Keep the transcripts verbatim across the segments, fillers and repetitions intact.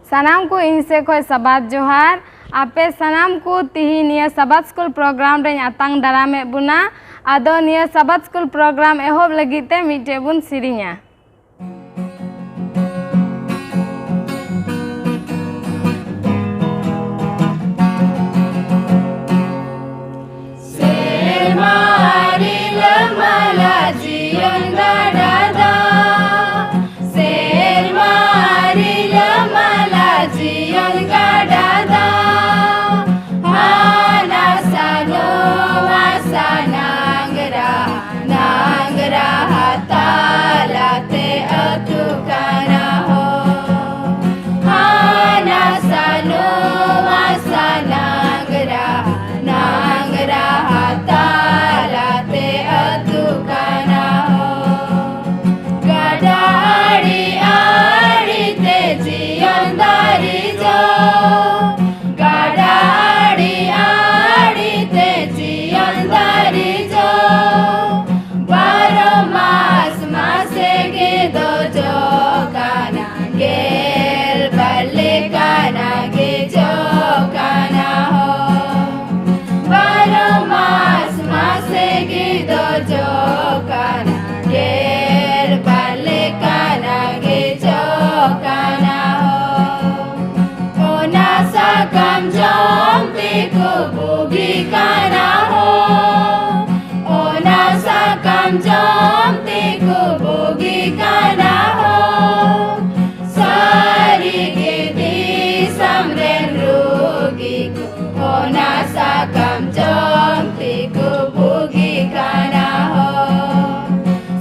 ᱥᱟᱱᱟᱢ ᱠᱚ ᱤᱧ ᱥᱮᱫ ᱠᱷᱚᱱ ᱥᱟᱵᱟᱫ ᱡᱚᱦᱟᱨ᱾ ᱟᱯᱮ ᱥᱟᱱᱟᱢ ᱠᱚ ᱛᱤᱦᱤᱧ ᱱᱤᱭᱟᱹ ᱥᱟᱵᱟᱫ ᱥᱠᱩᱞ ᱯᱨᱳᱜᱨᱟᱢ ᱨᱮᱧ ᱟᱛᱟᱝ ᱫᱟᱨᱟᱢᱮᱫ ᱵᱚᱱᱟ᱾ ᱟᱫᱚ ᱱᱤᱭᱟᱹ ᱥᱟᱵᱟᱫ ᱥᱠᱩᱞ ᱯᱨᱳᱜᱨᱟᱢ ᱮᱦᱚᱵ ᱞᱟᱹᱜᱤᱫ ᱛᱮ ᱢᱤᱫᱴᱮᱡ ᱵᱚᱱ ᱥᱮᱨᱮᱧᱟ᱾ ᱥᱮᱨᱢᱟ ᱨᱤᱞᱟᱹᱢᱟᱞᱟ ᱡᱤᱭᱚᱱ ᱜᱟᱰᱟ ᱫᱟᱜ, ᱥᱮᱨᱢᱟ ᱨᱤᱞᱟᱹᱢᱟᱞᱟ ᱡᱤᱭᱚᱱ ᱜᱟᱰᱟ ᱫᱟᱜ, ᱦᱟᱱᱟ ᱥᱟ ᱱᱚᱣᱟ ᱥᱟ ᱱᱟᱝᱜᱽᱨᱟ, ᱱᱟᱝᱜᱽᱨᱟ ᱛᱟᱞᱟᱛᱮ ᱟᱹᱛᱩ ᱠᱟᱱᱟ ᱦᱚ᱾ ᱦᱟᱱᱟ ᱥᱟ ᱱᱚᱣᱟ ᱥᱟ ᱱᱟᱝᱜᱽᱨᱟ, ᱱᱟᱝᱜᱽᱨᱟ ᱛᱟᱞᱟᱛᱮ ᱟᱹᱛᱩ ᱠᱟᱱᱟ ᱦᱚ᱾ ᱜᱟᱰᱟ ᱟᱲᱮ ᱟᱲᱮ ᱛᱮ ᱡᱤᱭᱚᱱ ᱫᱟᱨᱮ ᱡᱚ, ᱜᱟᱰᱟ ᱟᱲᱮ ᱟᱲᱮ ᱛᱮ ᱡᱤᱭᱚᱱ ᱫᱟᱨᱮ ᱡᱚ, ᱵᱟᱨᱚ ᱢᱟᱥ ᱢᱟᱥᱮ ᱜᱮ ᱫᱚ ᱡᱚ ᱠᱟᱱᱟ, ᱜᱮᱞ ᱵᱟᱨ ᱞᱮᱠᱟᱱᱟᱜ ᱜᱮ ᱡᱚ ᱠᱟᱱᱟ ᱦᱚ᱾ ᱵᱟᱨᱚ ᱢᱟᱥ ᱢᱟᱥᱮ ᱜᱮ ᱫᱚ ᱡᱚ ᱠᱟᱱᱟ, ᱜᱮᱞ ᱵᱟᱨ ᱞᱮᱠᱟᱱᱟᱜ ᱜᱮ ᱡᱚ ᱠᱟᱱᱟ ᱦᱚ᱾ ᱚᱱᱟ ᱥᱟᱠᱟᱢ ᱡᱚᱢ ᱛᱮᱠᱚ ᱵᱩᱜᱤ ᱠᱟᱱᱟ ᱦᱚ᱾ ᱚᱱᱟ ᱥᱟᱠᱟᱢ ᱡᱚᱢ ᱛᱮᱠᱚ ᱵᱩᱜᱤ ᱠᱟᱱᱟ ᱦᱚ᱾ ᱥᱟᱹᱨᱤ ᱜᱮ ᱫᱤᱥᱚᱢ ᱨᱮᱱ ᱨᱩᱜᱤ ᱠᱚ ᱚᱱᱟ ᱥᱟᱠᱟᱢ ᱡᱚᱢ ᱛᱮᱠᱚ ᱵᱩᱜᱤ ᱠᱟᱱᱟ ᱦᱚ᱾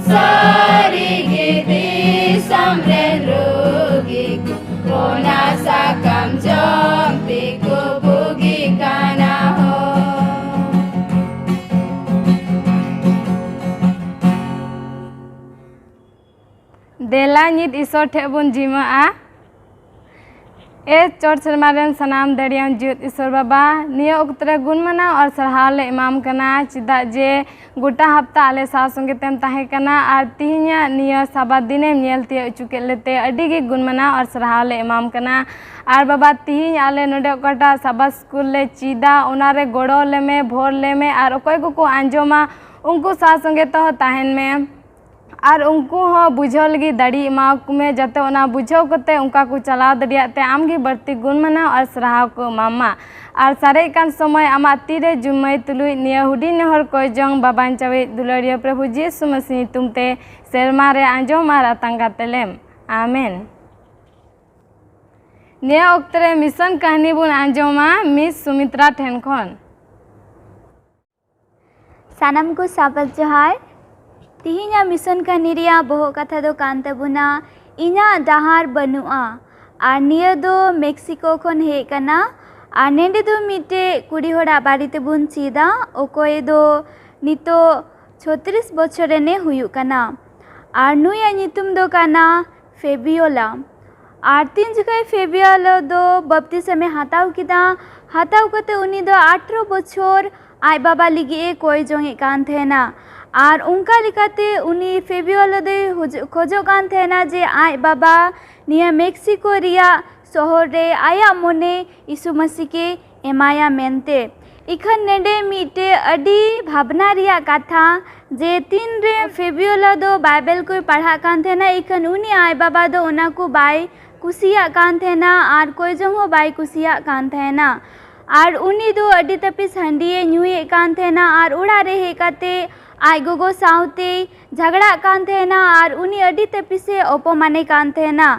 ᱥᱟᱹᱨᱤ ᱜᱮ ᱫᱤᱥᱚᱢ ᱨᱮᱱ ᱨᱩᱜᱤ ᱠᱚ ᱚᱱᱟ ᱥᱟᱠᱟᱢ ᱡᱚᱢ ᱛᱮᱠᱚ ᱵᱩᱜᱤ ᱠᱟᱱᱟ ᱦᱚ᱾ ᱫᱮᱞᱟ ᱱᱤᱛ ᱤᱥᱚᱨ ᱴᱷᱮᱱ ᱵᱚᱱ ᱡᱤᱢᱟᱹᱜᱼᱟ᱾ ᱮ ᱪᱚᱴ ᱥᱮᱨᱢᱟ ᱨᱮᱱ ᱥᱟᱱᱟᱢ ᱫᱟᱲᱮᱭᱟᱱ ᱡᱤᱭᱟᱹᱛ ᱤᱥᱚᱨ ᱵᱟᱵᱟ, ᱱᱤᱭᱟᱹ ᱚᱠᱛᱚ ᱨᱮ ᱜᱩᱱ ᱢᱟᱱᱟᱣ ᱟᱨ ᱥᱟᱨᱦᱟᱣ ᱞᱮ ᱮᱢᱟᱢ ᱠᱟᱱᱟ, ᱪᱮᱫᱟᱜ ᱡᱮ ᱜᱚᱴᱟ ᱦᱟᱯᱛᱟ ᱟᱞᱮ ᱥᱟᱶ ᱥᱚᱸᱜᱮ ᱛᱮᱢ ᱛᱟᱦᱮᱸ ᱠᱟᱱᱟ ᱟᱨ ᱛᱤᱦᱤᱧᱟᱜ ᱱᱤᱭᱟᱹ ᱥᱟᱵᱟᱛ ᱫᱤᱱᱮᱢ ᱧᱮᱞ ᱛᱤᱭᱳᱜ ᱦᱚᱪᱚ ᱠᱮᱫ ᱞᱮᱛᱮ ᱟᱹᱰᱤ ᱜᱮ ᱜᱩᱱ ᱢᱟᱱᱟᱣ ᱟᱨ ᱥᱟᱨᱦᱟᱣ ᱞᱮ ᱮᱢᱟᱢ ᱠᱟᱱᱟ᱾ ᱟᱨ ᱵᱟᱵᱟ, ᱛᱤᱦᱤᱧ ᱟᱞᱮ ᱱᱚᱰᱮ ᱚᱠᱟᱴᱟᱜ ᱥᱟᱵᱟᱛ ᱥᱠᱩᱞ ᱞᱮ ᱪᱮᱫᱟ, ᱚᱱᱟ ᱨᱮ ᱜᱚᱲᱚ ᱞᱮ ᱢᱮ, ᱵᱷᱳᱨ ᱞᱮ ᱢᱮ, ᱟᱨ ᱚᱠᱚᱭ ᱠᱚᱠᱚ ᱟᱸᱡᱚᱢᱟ ᱩᱱᱠᱩ ᱥᱟᱶ ᱥᱚᱸᱜᱮ ᱛᱮᱦᱚᱸ ᱛᱟᱦᱮᱱ ᱢᱮ᱾ ᱟᱨ ᱩᱱᱠᱩ ᱦᱚᱸ ᱵᱩᱡᱷᱟᱹᱣ ᱞᱟᱹᱜᱤᱫ ᱫᱟᱲᱮ ᱮᱢᱟ ᱠᱚ ᱢᱮ, ᱡᱟᱛᱮ ᱚᱱᱟ ᱵᱩᱡᱷᱟᱹᱣ ᱠᱟᱛᱮ ᱚᱱᱠᱟ ᱠᱚ ᱪᱟᱞᱟᱣ ᱫᱟᱲᱮᱭᱟᱜ ᱛᱮ ᱟᱢ ᱜᱮ ᱵᱟᱹᱲᱛᱤ ᱜᱩᱱ ᱢᱟᱱᱟᱣ ᱟᱨ ᱥᱟᱨᱦᱟᱣ ᱠᱚ ᱮᱢᱟᱢ ᱢᱟ᱾ ᱟᱨ ᱥᱟᱨᱮᱡ ᱠᱟᱱ ᱥᱚᱢᱚᱭ ᱟᱢᱟᱜ ᱛᱤᱨᱮ ᱡᱩᱢᱟᱹᱭ ᱛᱩᱞᱩᱡ ᱱᱤᱭᱟᱹ ᱦᱩᱰᱤᱧ ᱱᱮᱦᱚᱨ ᱠᱚᱭ ᱡᱚᱝ ᱵᱟᱵᱟᱧ ᱪᱟᱣᱤᱡ ᱫᱩᱞᱟᱹᱲᱤᱭᱟᱹ ᱯᱨᱚᱵᱷᱩ ᱡᱤᱥᱩ ᱢᱟᱹᱥᱤ ᱧᱩᱛᱩᱢ ᱛᱮ ᱥᱮᱨᱢᱟ ᱨᱮ ᱟᱸᱡᱚᱢ ᱟᱨ ᱟᱛᱟᱝ ᱠᱟᱛᱮ ᱞᱮᱢ᱾ ᱟᱢᱮᱱ᱾ ᱱᱤᱭᱟᱹ ᱚᱠᱛᱮ ᱨᱮ ᱢᱤᱥᱚᱱ ᱠᱟᱹᱦᱱᱤ ᱵᱚᱱ ᱟᱸᱡᱚᱢᱟ ᱢᱤᱥ ᱥᱩᱢᱤᱛᱨᱟ ᱴᱷᱮᱱ ᱠᱷᱚᱱ᱾ ᱥᱟᱱᱟᱢ ᱠᱚ ᱥᱟᱵᱟᱛ ᱡᱚᱦᱟᱨ᱾ ᱛᱤᱦᱤᱧᱟᱜ ᱢᱤᱥᱚᱱ ᱠᱟᱹᱦᱱᱤ ᱨᱮᱭᱟᱜ ᱵᱚᱦᱚᱜ ᱠᱟᱛᱷᱟ ᱫᱚ ᱠᱟᱱ ᱛᱟᱵᱚᱱᱟ ᱤᱧᱟᱹᱜ ᱰᱟᱦᱟᱨ ᱵᱟᱹᱱᱩᱜᱼᱟ᱾ ᱟᱨ ᱱᱤᱭᱟᱹ ᱫᱚ ᱢᱮᱠᱥᱤᱠᱳ ᱠᱷᱚᱱ ᱦᱮᱡ ᱠᱟᱱᱟ᱾ ᱟᱨ ᱱᱮᱰᱮ ᱫᱚ ᱢᱤᱫᱴᱮᱡ ᱠᱩᱲᱤ ᱦᱚᱲᱟᱜ ᱵᱟᱨᱮ ᱛᱮᱵᱚᱱ ᱪᱮᱫᱟ, ᱚᱠᱚᱭ ᱫᱚ ᱱᱤᱛᱚᱜ ᱪᱷᱚᱛᱨᱤᱥ ᱵᱚᱪᱷᱚᱨ ᱨᱮᱱᱮ ᱦᱩᱭᱩᱜ ᱠᱟᱱᱟ᱾ ᱟᱨ ᱱᱩᱭᱟᱜ ᱧᱩᱛᱩᱢ ᱫᱚ ᱠᱟᱱᱟ ᱯᱷᱮᱵᱤᱭᱳᱞᱟ᱾ ᱟᱨ ᱛᱤᱱ ᱡᱚᱠᱷᱟᱡ ᱯᱷᱮᱵᱤᱭᱳᱞᱟ ᱫᱚ ᱵᱟᱯᱛᱤᱥᱢᱮ ᱦᱟᱛᱟᱣ ᱠᱮᱫᱟ, ᱦᱟᱛᱟᱣ ᱠᱟᱛᱮ ᱩᱱᱤ ᱫᱚ ᱟᱴᱷᱨᱚ ᱵᱚᱪᱷᱚᱨ ᱟᱡ ᱵᱟᱵᱟ ᱞᱟᱹᱜᱤᱫ ᱮ ᱠᱚᱭ ᱡᱚᱝ ᱮᱫ ᱠᱟᱱ ᱛᱟᱦᱮᱱᱟ᱾ ᱟᱨ ᱚᱱᱠᱟ ᱞᱮᱠᱟᱛᱮ ᱩᱱᱤ ᱯᱷᱮᱵᱤᱭᱳᱞᱟ ᱫᱚᱭ ᱦᱩᱡ-, ᱠᱷᱚᱡᱚᱜ ᱠᱟᱱ ᱛᱟᱦᱮᱱᱟ ᱡᱮ ᱟᱡ ᱵᱟᱵᱟ ᱱᱤᱭᱟᱹ ᱢᱮᱠᱥᱤᱠᱳ ᱨᱮᱭᱟᱜ ᱥᱚᱦᱚᱨ ᱨᱮ ᱟᱭᱟᱜ ᱢᱚᱱᱮ ᱭᱤᱥᱩ ᱢᱟᱹᱥᱤ ᱜᱮ ᱮᱢᱟᱭᱟ ᱢᱮᱱᱛᱮ᱾ ᱤᱠᱷᱟᱹᱱ ᱱᱮᱰᱮ ᱢᱤᱫᱴᱮᱡ ᱟᱹᱰᱤ ᱵᱷᱟᱵᱽᱱᱟ ᱨᱮᱭᱟᱜ ᱠᱟᱛᱷᱟ ᱡᱮ ᱛᱤᱱᱨᱮ ᱯᱷᱮᱵᱤᱭᱳᱞᱟ ᱫᱚ ᱵᱟᱭᱵᱮᱞ ᱠᱚᱭ ᱯᱟᱲᱦᱟᱜ ᱠᱟᱱ ᱛᱟᱦᱮᱱᱟ, ᱤᱠᱷᱟᱹᱱ ᱩᱱᱤ ᱟᱡ ᱵᱟᱵᱟ ᱫᱚ ᱚᱱᱟ ᱠᱚ ᱵᱟᱭ ᱠᱩᱥᱤᱭᱟᱜ ᱠᱟᱱ ᱛᱟᱦᱮᱱᱟ ᱟᱨ ᱠᱚᱭ ᱡᱚᱝ ᱦᱚᱸ ᱵᱟᱭ ᱠᱩᱥᱤᱭᱟᱜ ᱠᱟᱱ ᱛᱟᱦᱮᱱᱟ᱾ ᱟᱨ ᱩᱱᱤ ᱫᱚ ᱟᱹᱰᱤ ᱛᱟᱹᱯᱤᱥ ᱦᱟᱺᱰᱤᱭᱮ ᱧᱩᱭᱮᱫ ᱠᱟᱱ ᱛᱟᱦᱮᱱᱟ ᱟᱨ ᱚᱲᱟᱜ ᱨᱮ ᱦᱮᱡ ᱠᱟᱛᱮ ᱟᱡ ᱜᱚᱜᱚ ᱥᱟᱶᱛᱮ ᱡᱷᱟᱜᱽᱲᱟᱜ ᱠᱟᱱ ᱛᱟᱦᱮᱱᱟ ᱟᱨ ᱩᱱᱤ ᱟᱹᱰᱤ ᱛᱟᱹᱯᱤᱥᱮ ᱚᱯᱚᱢᱟᱱᱮ ᱠᱟᱱ ᱛᱟᱦᱮᱱᱟ᱾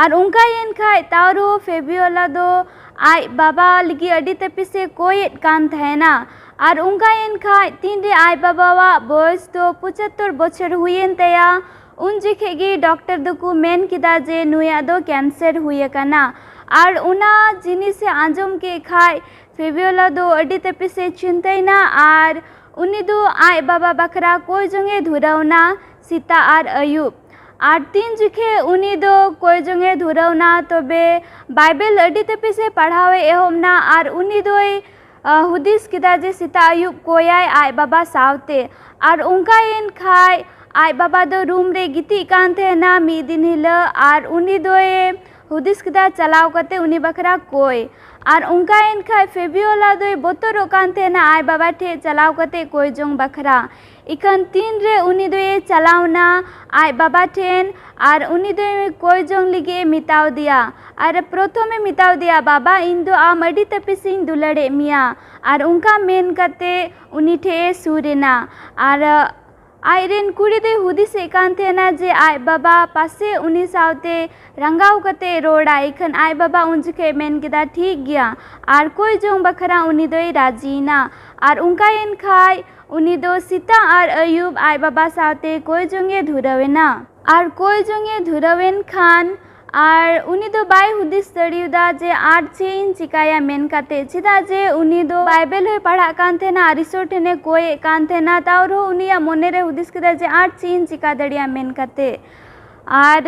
ᱟᱨ ᱚᱱᱠᱟᱭᱮᱱ ᱠᱷᱟᱡ ᱛᱟᱣ ᱨᱮᱦᱚᱸ ᱯᱷᱮᱵᱤᱭᱳᱞᱟ ᱫᱚ ᱟᱡ ᱵᱟᱵᱟ ᱞᱟᱹᱜᱤᱫ ᱟᱹᱰᱤ ᱛᱟᱹᱯᱤᱥᱮ ᱠᱚᱭᱮᱫ ᱠᱟᱱ ᱛᱟᱦᱮᱱᱟ᱾ ᱟᱨ ᱚᱱᱠᱟᱭᱮᱱ ᱠᱷᱟᱡ ᱛᱤᱱᱨᱮ ᱟᱡ ᱵᱟᱵᱟᱣᱟᱜ ᱵᱚᱭᱚᱥ ᱫᱚ ᱯᱚᱸᱪᱟᱛᱛᱳᱨ ᱵᱚᱪᱷᱚᱨ ᱦᱩᱭᱮᱱ ᱛᱟᱭᱟ, ᱩᱱ ᱡᱚᱠᱷᱮᱡ ᱜᱮ ᱰᱚᱠᱴᱚᱨ ᱫᱚᱠᱚ ᱢᱮᱱ ᱠᱮᱫᱟ ᱡᱮ ᱱᱩᱭᱟᱜ ᱫᱚ ᱠᱮᱱᱥᱟᱨ ᱦᱩᱭ ᱟᱠᱟᱱᱟ᱾ ᱟᱨ ᱚᱱᱟ ᱡᱤᱱᱤᱥᱮ ᱟᱸᱡᱚᱢ ᱠᱮᱫ ᱠᱷᱟᱡ ᱯᱷᱮᱵᱤᱭᱳᱞᱟ ᱫᱚ ᱟᱹᱰᱤ ᱛᱟᱹᱯᱤᱥᱮ ᱪᱤᱱᱛᱟᱹᱭᱮᱱᱟ ᱟᱨ ᱩᱱᱤ ᱫᱚ ᱟᱡ ᱵᱟᱵᱟ ᱵᱟᱠᱷᱨᱟ ᱠᱚᱭ ᱡᱚᱝᱮ ᱫᱷᱩᱨᱟᱹᱣᱱᱟ ᱥᱮᱛᱟᱜ ᱟᱨ ᱟᱹᱭᱩᱵ᱾ ᱟᱨ ᱛᱤᱱ ᱡᱚᱠᱷᱮᱡ ᱩᱱᱤ ᱫᱚ ᱠᱚᱭ ᱡᱚᱝ ᱮ ᱫᱷᱩᱨᱟᱹᱣ ᱮᱱᱟ, ᱛᱚᱵᱮ ᱵᱟᱭᱵᱮᱞ ᱟᱹᱰᱤ ᱛᱟᱹᱯᱤᱥ ᱮ ᱯᱟᱲᱦᱟᱣ ᱮ ᱮᱦᱚᱵ ᱮᱱᱟ ᱟᱨ ᱩᱱᱤ ᱫᱚᱭ, ᱟ, ᱦᱩᱫᱤᱥ ᱠᱮᱫᱟ ᱡᱮ ᱥᱮᱛᱟᱜ ᱟᱹᱭᱩᱵ ᱠᱚᱭᱟᱭ ᱟᱡ ᱵᱟᱵᱟ ᱥᱟᱶᱛᱮ᱾ ᱟᱨ ᱚᱱᱠᱟᱭᱮᱱ ᱠᱷᱟᱡ ᱟᱡ ᱵᱟᱵᱟ ᱫᱚ ᱨᱩᱢ ᱨᱮ ᱜᱤᱛᱤᱡ ᱠᱟᱱ ᱛᱟᱦᱮᱱᱟ ᱢᱤᱫ ᱫᱤᱱ ᱦᱤᱞᱳᱜ, ᱟᱨ ᱩᱱᱤ ᱫᱚᱭ ᱦᱩᱫᱤᱥ ᱠᱮᱫᱟ ᱪᱟᱞᱟᱣ ᱠᱟᱛᱮ ᱩᱱᱤ ᱵᱟᱠᱷᱨᱟ ᱠᱚᱭ᱾ ᱟᱨ ᱚᱱᱠᱟᱭᱮᱱ ᱠᱷᱟᱡ ᱯᱷᱮᱵᱤᱭᱳᱞᱟ ᱫᱚᱭ ᱵᱚᱛᱚᱨᱚᱜ ᱠᱟᱱ ᱛᱟᱦᱮᱱᱟ ᱟᱡ ᱵᱟᱵᱟ ᱴᱷᱮᱡ ᱪᱟᱞᱟᱣ ᱠᱟᱛᱮ ᱠᱚᱭ ᱡᱚᱝ ᱵᱟᱠᱷᱨᱟ᱾ ᱤᱠᱷᱟᱹᱱ ᱛᱤᱱ ᱨᱮ ᱩᱱᱤ ᱫᱚᱭ ᱪᱟᱞᱟᱣᱱᱟ ᱟᱡ ᱵᱟᱵᱟ ᱴᱷᱮᱱ, ᱟᱨ ᱩᱱᱤ ᱫᱚᱭ ᱠᱚᱭ ᱡᱚᱝ ᱞᱟᱹᱜᱤᱫ ᱮ ᱢᱮᱛᱟᱣ ᱫᱮᱭᱟ᱾ ᱟᱨ ᱯᱨᱚᱛᱷᱚᱢ ᱮ ᱢᱮᱛᱟᱣ ᱫᱮᱭᱟ, "ᱵᱟᱵᱟ, ᱤᱧ ᱫᱚ ᱟᱢ ᱟᱹᱰᱤ ᱛᱟᱹᱯᱤᱥ ᱤᱧ ᱫᱩᱞᱟᱹᱲᱮᱫ ᱢᱮᱭᱟ", ᱟᱨ ᱚᱱᱠᱟ ᱢᱮᱱ ᱠᱟᱛᱮ ᱩᱱᱤ ᱴᱷᱮᱡ ᱮ ᱥᱩᱨ ᱮᱱᱟ᱾ ᱟᱨ ᱟᱡ ᱨᱮᱱ ᱠᱩᱲᱤ ᱫᱚᱭ ᱦᱩᱫᱤᱥᱮᱫ ᱠᱟᱱ ᱛᱟᱦᱮᱱᱟ ᱡᱮ ᱟᱡ ᱵᱟᱵᱟ ᱯᱟᱥᱮ ᱩᱱᱤ ᱥᱟᱶᱛᱮ ᱨᱟᱸᱜᱟᱣ ᱠᱟᱛᱮ ᱮ ᱨᱚᱲᱟ᱾ ᱤᱠᱷᱟᱹᱱ ᱟᱡ ᱵᱟᱵᱟ ᱩᱱ ᱡᱚᱠᱷᱮᱡ ᱢᱮᱱ ᱠᱮᱫᱟ, "ᱴᱷᱤᱠ ᱜᱮᱭᱟ", ᱟᱨ ᱠᱚᱭ ᱡᱚᱝ ᱵᱟᱠᱷᱨᱟ ᱩᱱᱤ ᱫᱚᱭ ᱨᱟᱡᱤᱭᱮᱱᱟ᱾ ᱟᱨ ᱚᱱᱠᱟᱭᱮᱱ ᱠᱷᱟᱡ ᱩᱱᱤ ᱫᱚ ᱥᱮᱛᱟᱜ ᱟᱨ ᱟᱹᱭᱩᱵ ᱟᱡ ᱵᱟᱵᱟ ᱥᱟᱶᱛᱮ ᱠᱚᱭ ᱡᱚᱝ ᱮ ᱫᱷᱩᱨᱟᱹᱣ ᱮᱱᱟ᱾ ᱟᱨ ᱠᱚᱭ ᱡᱚᱝ ᱮ ᱫᱷᱩᱨᱟᱹᱣ ᱮᱱ ᱠᱷᱟᱱ, ᱟᱨ ᱩᱱᱤ ᱫᱚ ᱵᱟᱭ ᱦᱩᱫᱤᱥ ᱫᱟᱲᱮᱭᱟᱫᱟ ᱡᱮ ᱟᱨ ᱪᱮᱫ ᱤᱧ ᱪᱤᱠᱟᱭᱟ ᱢᱮᱱ ᱠᱟᱛᱮ, ᱪᱮᱫᱟᱜ ᱡᱮ ᱩᱱᱤ ᱫᱚ ᱵᱟᱭᱵᱮᱞ ᱦᱚᱸᱭ ᱯᱟᱲᱦᱟᱜ ᱠᱟᱱ ᱛᱟᱦᱮᱱᱟ ᱟᱨ ᱤᱥᱚᱨ ᱴᱷᱮᱱᱮ ᱠᱚᱭᱮᱫ ᱠᱟᱱ ᱛᱟᱦᱮᱱᱟ᱾ ᱛᱟᱣ ᱨᱮᱦᱚᱸ ᱩᱱᱤᱭᱟᱜ ᱢᱚᱱᱮᱨᱮ ᱦᱩᱫᱤᱥ ᱠᱮᱫᱟ ᱡᱮ ᱟᱨ ᱪᱮᱫ ᱤᱧ ᱪᱤᱠᱟ ᱫᱟᱲᱮᱭᱟᱜᱼᱟ ᱢᱮᱱ ᱠᱟᱛᱮ᱾ ᱟᱨ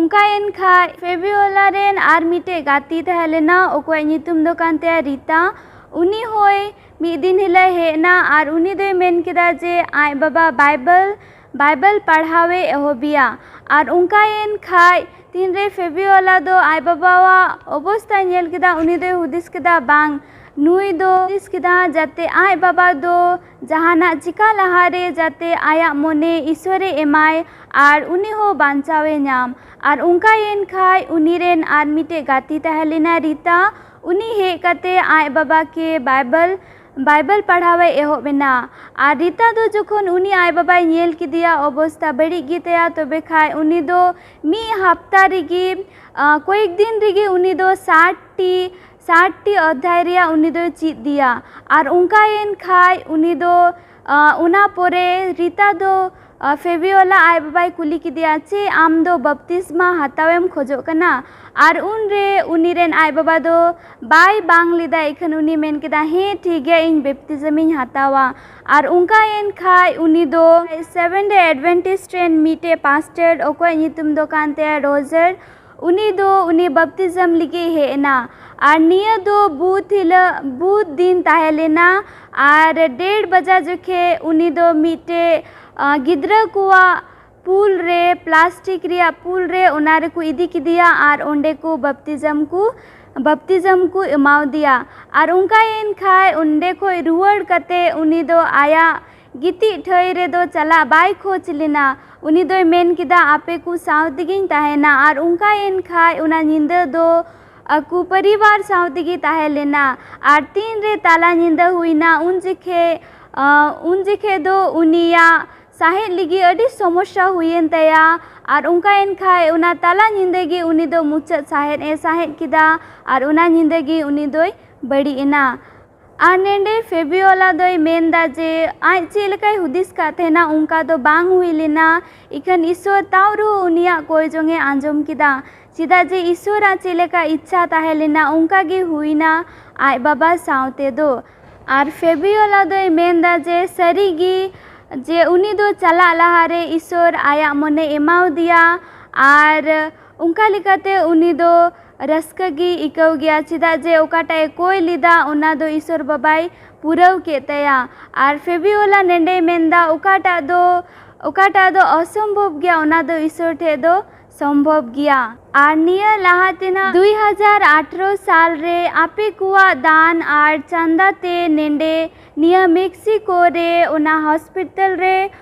ᱚᱱᱠᱟᱭᱮᱱ ᱠᱷᱟᱡ ᱯᱷᱮᱵᱤᱭᱳᱞᱟ ᱨᱮᱱ ᱟᱨ ᱢᱤᱫᱴᱮᱡ ᱜᱟᱛᱮ ᱛᱟᱦᱮᱸ ᱞᱮᱱᱟ, ᱚᱠᱚᱭᱟᱜ ᱧᱩᱛᱩᱢ ᱫᱚ ᱠᱟᱱ ᱛᱟᱭᱟ ᱨᱤᱛᱟ᱾ ᱩᱱᱤ ᱦᱚᱸᱭ ᱢᱤᱫ ᱫᱤᱱ ᱦᱤᱞᱳᱜ ᱦᱮᱡ ᱮᱱᱟ ᱟᱨ ᱩᱱᱤ ᱫᱚᱭ ᱢᱮᱱ ᱠᱮᱫᱟ ᱡᱮ ᱟᱡ ᱵᱟᱵᱟ ᱵᱟᱭᱵᱮᱞ, ᱵᱟᱭᱵᱮᱞ ᱯᱟᱲᱦᱟᱣᱮ ᱮᱦᱚᱵᱮᱭᱟ᱾ ᱟᱨ ᱚᱱᱠᱟᱭᱮᱱ ᱠᱷᱟᱡ ᱛᱤᱱᱨᱮ ᱯᱷᱮᱵᱤᱭᱳᱞᱟ ᱫᱚ ᱟᱡ ᱵᱟᱵᱟᱣᱟᱜ ᱚᱵᱚᱥᱛᱟᱭ ᱧᱮᱞ ᱠᱮᱫᱟ, ᱩᱱᱤ ᱫᱚᱭ ᱦᱩᱫᱤᱥ ᱠᱮᱫᱟ, ᱵᱟᱝ, ᱱᱩᱭ ᱫᱚ ᱦᱩᱫᱤᱥ ᱠᱮᱫᱟ ᱡᱟᱛᱮ ᱟᱡ ᱵᱟᱵᱟ ᱫᱚ ᱡᱟᱦᱟᱱᱟᱜ ᱪᱤᱠᱟ ᱞᱟᱦᱟᱨᱮ ᱡᱟᱛᱮ ᱟᱭᱟᱜ ᱢᱚᱱᱮ ᱤᱥᱚᱨᱮ ᱮᱢᱟᱭ ᱟᱨ ᱩᱱᱤ ᱦᱚᱸ ᱵᱟᱧᱪᱟᱣᱮ ᱧᱟᱢ᱾ ᱟᱨ ᱚᱱᱠᱟᱭᱮᱱ ᱠᱷᱟᱡ ᱩᱱᱤ ᱨᱮᱱ ᱟᱨ ᱢᱤᱫᱴᱮᱡ ᱜᱟᱛᱮ ᱛᱟᱦᱮᱸ ᱞᱮᱱᱟ ᱨᱤᱛᱟ, ᱩᱱᱤ ᱦᱮᱡ ᱠᱟᱛᱮ ᱟᱡ ᱵᱟᱵᱟ ᱠᱮ ᱵᱟᱭᱵᱮᱞ, ᱵᱟᱭᱵᱮᱞ ᱯᱟᱲᱦᱟᱣᱮ ᱮᱦᱚᱵ ᱮᱱᱟ᱾ ᱟᱨ ᱨᱤᱛᱟ ᱫᱚ ᱡᱚᱠᱷᱚᱱ ᱩᱱᱤ ᱟᱡ ᱵᱟᱵᱟᱭ ᱧᱮᱞ ᱠᱮᱫᱮᱭᱟ ᱚᱵᱚᱥᱛᱟ ᱵᱟᱹᱲᱤᱡ ᱜᱮᱛᱟᱭᱟ, ᱛᱚᱵᱮ ᱠᱷᱟᱡ ᱩᱱᱤ ᱫᱚ ᱢᱤᱫ ᱦᱟᱯᱛᱟ ᱨᱮᱜᱮ, ᱟ, ᱠᱚᱭᱮᱠ ᱫᱤᱱ ᱨᱮᱜᱮ ᱩᱱᱤ ᱫᱚ ᱥᱟᱴ ᱴᱤ, ᱥᱟᱴ ᱴᱤ ᱚᱫᱷᱭᱟᱭ ᱨᱮᱭᱟᱜ ᱩᱱᱤ ᱫᱚᱭ ᱪᱮᱫ ᱤᱫᱤᱭᱟ᱾ ᱟᱨ ᱚᱱᱠᱟᱭᱮᱱ ᱠᱷᱟᱡ ᱩᱱᱤ ᱫᱚ, ᱟ, ᱚᱱᱟ ᱯᱚᱨᱮ ᱨᱤᱛᱟ ᱫᱚ ᱯᱷᱮᱵᱤᱭᱳᱞᱟ ᱟᱡ ᱵᱟᱵᱟᱭ ᱠᱩᱞᱤ ᱠᱮᱫᱮᱭᱟ, "ᱪᱮᱫ ᱟᱢ ᱫᱚ ᱵᱟᱯᱛᱤᱥᱢᱟ ᱦᱟᱛᱟᱣᱮᱢ ᱠᱷᱚᱡᱚᱜ ᱠᱟᱱᱟ?" ᱟᱨ ᱩᱱᱨᱮ ᱩᱱᱤ ᱨᱮᱱ ᱟᱡ ᱵᱟᱵᱟ ᱫᱚ ᱵᱟᱭ ᱵᱟᱝ ᱞᱮᱫᱟ, ᱮᱠᱷᱟᱱ ᱩᱱᱤ ᱢᱮᱱ ᱠᱮᱫᱟ, "ᱦᱮᱸ, ᱴᱷᱤᱠ ᱜᱮᱭᱟ, ᱤᱧ ᱵᱟᱯᱛᱤᱥᱢ ᱤᱧ ᱦᱟᱛᱟᱣᱟ᱾" ᱟᱨ ᱚᱱᱠᱟᱭᱮᱱ ᱠᱷᱟᱡ ᱩᱱᱤ ᱫᱚ ᱥᱮᱵᱷᱮᱱ ᱰᱮ ᱮᱰᱵᱷᱮᱱᱴᱤᱥᱴ ᱨᱮᱱ ᱢᱤᱫᱴᱮᱡ ᱯᱟᱥᱴᱟᱨ, ᱚᱠᱚᱭᱟᱜ ᱧᱩᱛᱩᱢ ᱫᱚ ᱠᱟᱱ ᱛᱟᱭᱟ ᱨᱚᱡᱟᱨ, ᱩᱱᱤ ᱫᱚ ᱩᱱᱤ ᱵᱟᱯᱛᱤᱥᱢ ᱞᱟᱹᱜᱤᱫ ᱦᱮᱡ ᱮᱱᱟ᱾ ᱟᱨ ᱱᱤᱭᱟᱹ ᱫᱚ ᱵᱩᱫᱷ ᱦᱤᱞᱳᱜ, ᱵᱩᱫᱷ ᱫᱤᱱ ᱛᱟᱦᱮᱸ ᱞᱮᱱᱟ᱾ ᱟᱨ ᱰᱮᱲ ᱵᱟᱡᱟ ᱡᱚᱠᱷᱮᱡ ᱩᱱᱤ ᱫᱚ ᱢᱤᱫᱴᱮᱡ, ᱟ, ᱜᱤᱫᱽᱨᱟᱹ ᱠᱚᱣᱟᱜ ᱯᱩᱞ ᱨᱮ, ᱯᱞᱟᱥᱴᱤᱠ ᱨᱮᱭᱟᱜ ᱯᱩᱞ ᱨᱮ, ᱚᱱᱟ ᱨᱮᱠᱚ ᱤᱫᱤ ᱠᱮᱫᱮᱭᱟ ᱟᱨ ᱚᱸᱰᱮ ᱠᱚ ᱵᱟᱯᱛᱤᱥᱢ ᱠᱚ, ᱵᱟᱯᱛᱤᱥᱢ ᱠᱚ ᱮᱢᱟᱣᱫᱮᱭᱟ᱾ ᱟᱨ ᱚᱱᱠᱟᱭᱮᱱ ᱠᱷᱟᱡ ᱚᱸᱰᱮ ᱠᱷᱚᱡ ᱨᱩᱣᱟᱹᱲ ᱠᱟᱛᱮ ᱩᱱᱤ ᱫᱚ ᱟᱭᱟᱜ ᱜᱤᱛᱤᱡ ᱴᱷᱟᱹᱭ ᱨᱮᱫᱚ ᱪᱟᱞᱟᱜ ᱵᱟᱭ ᱠᱷᱚᱡᱽ ᱞᱮᱱᱟ᱾ ᱩᱱᱤ ᱫᱚᱭ ᱢᱮᱱ ᱠᱮᱫᱟ, "ᱟᱯᱮ ᱠᱚ ᱥᱟᱶ ᱛᱮᱜᱮᱧ ᱛᱟᱦᱮᱱᱟ᱾" ᱟᱨ ᱚᱱᱠᱟᱭᱮᱱ ᱠᱷᱟᱡ ᱚᱱᱟ ᱧᱤᱫᱟᱹ ᱫᱚ ᱟᱠᱚ ᱯᱚᱨᱤᱵᱟᱨ ᱥᱟᱶ ᱛᱮᱜᱮ ᱛᱟᱦᱮᱸ ᱞᱮᱱᱟ᱾ ᱟᱨ ᱛᱤᱱᱨᱮ ᱛᱟᱞᱟ ᱧᱤᱫᱟᱹ ᱦᱩᱭᱱᱟ, ᱩᱱ ᱡᱚᱠᱷᱮᱡ, ᱟ, ᱩᱱ ᱡᱚᱠᱷᱮᱡ ᱫᱚ ᱩᱱᱤᱭᱟᱜ ᱥᱟᱦᱮᱫ ᱞᱟᱹᱜᱤᱫ ᱟᱹᱰᱤ ᱥᱚᱢᱚᱥᱥᱟ ᱦᱩᱭᱮᱱ ᱛᱟᱭᱟ᱾ ᱟᱨ ᱚᱱᱠᱟᱭᱮᱱ ᱠᱷᱟᱡ ᱚᱱᱟ ᱛᱟᱞᱟ ᱧᱤᱫᱟᱹ ᱜᱮ ᱩᱱᱤ ᱫᱚ ᱢᱩᱪᱟᱹᱫ ᱥᱟᱦᱮᱫ ᱮ ᱥᱟᱦᱮᱫ ᱠᱮᱫᱟ᱾ ᱟᱨ ᱚᱱᱟ ᱧᱤᱫᱟᱹ ᱜᱮ ᱩᱱᱤ ᱫᱚᱭ ᱵᱟᱹᱲᱤᱡ ᱮᱱᱟ᱾ ᱟᱨ ᱱᱮᱰᱮ ᱯᱷᱮᱵᱤᱭᱳᱞᱟ ᱫᱚᱭ ᱢᱮᱱᱫᱟ ᱡᱮ ᱟᱡ ᱪᱮᱫ ᱞᱮᱠᱟᱭ ᱦᱩᱫᱤᱥ ᱠᱟᱫ ᱛᱟᱦᱮᱱᱟ, ᱚᱱᱠᱟ ᱫᱚ ᱵᱟᱝ ᱦᱩᱭ ᱞᱮᱱᱟ᱾ ᱤᱠᱷᱟᱹᱱ ᱤᱥᱥᱚᱨ ᱛᱟᱣ ᱨᱮᱦᱚᱸ ᱩᱱᱤᱭᱟᱜ ᱠᱚᱭ ᱡᱚᱝ ᱮ ᱟᱸᱡᱚᱢ ᱠᱮᱫᱟ, ᱪᱮᱫᱟᱜ ᱡᱮ ᱤᱥᱥᱚᱨᱟᱜ ᱪᱮᱫ ᱞᱮᱠᱟ ᱤᱪᱪᱷᱟ ᱛᱟᱦᱮᱸ ᱞᱮᱱᱟ, ᱚᱱᱠᱟ ᱜᱮ ᱦᱩᱭᱱᱟ ᱟᱡ ᱵᱟᱵᱟ ᱥᱟᱶᱛᱮ ᱫᱚ᱾ ᱟᱨ ᱯᱷᱮᱵᱤᱭᱳᱞᱟ ᱫᱚᱭ ᱢᱮᱱᱫᱟ ᱡᱮ ᱥᱟᱹᱨᱤᱜᱮ, ᱡᱮ ᱩᱱᱤ ᱫᱚ ᱪᱟᱞᱟᱜ ᱞᱟᱦᱟᱨᱮ ᱤᱥᱥᱚᱨ ᱟᱭᱟᱜ ᱢᱚᱱᱮ ᱮᱢᱟᱣᱫᱮᱭᱟ᱾ ᱟᱨ ᱚᱱᱠᱟ ᱞᱮᱠᱟᱛᱮ ᱩᱱᱤ ᱫᱚ ᱨᱟᱹᱥᱠᱟᱹ ᱜᱮ ᱟᱹᱭᱠᱟᱹᱣ ᱜᱮᱭᱟ, ᱪᱮᱫᱟᱜ ᱡᱮ ᱚᱠᱟᱴᱟᱜ ᱮ ᱠᱚᱭ ᱞᱮᱫᱟ, ᱚᱱᱟ ᱫᱚ ᱤᱥᱥᱚᱨ ᱵᱟᱵᱟᱭ ᱯᱩᱨᱟᱹᱣ ᱠᱮᱫ ᱛᱟᱭᱟ᱾ ᱟᱨ ᱯᱷᱮᱵᱤᱭᱳᱞᱟ ᱱᱮᱰᱮᱭ ᱢᱮᱱᱫᱟ, ᱚᱠᱟᱴᱟᱜ ᱫᱚ, ᱚᱠᱟᱴᱟᱜ ᱫᱚ ᱚᱥᱚᱢᱵᱷᱚᱵ ᱜᱮᱭᱟ, ᱚᱱᱟ ᱫᱚ ᱤᱥᱥᱚᱨ ᱴᱷᱮᱡ ᱫᱚ ᱥᱚᱢᱵᱷᱚᱵ ᱜᱮᱭᱟ᱾ ᱟᱨ ᱱᱤᱭᱟᱹ ᱞᱟᱦᱟ ᱛᱮᱱᱟᱜ ᱫᱩᱭ ᱦᱟᱡᱟᱨ ᱟᱴᱷᱨᱚ ᱥᱟᱞ ᱨᱮ ᱟᱯᱮ ᱠᱚᱣᱟᱜ ᱫᱟᱱ ᱟᱨ ᱪᱟᱸᱫᱟ ᱛᱮ ᱱᱮᱰᱮ ᱱᱤᱭᱟᱹ ᱢᱮᱠᱥᱤᱠᱳ ᱨᱮ ᱚᱱᱟ ᱦᱚᱥᱯᱤᱴᱟᱞ ᱨᱮ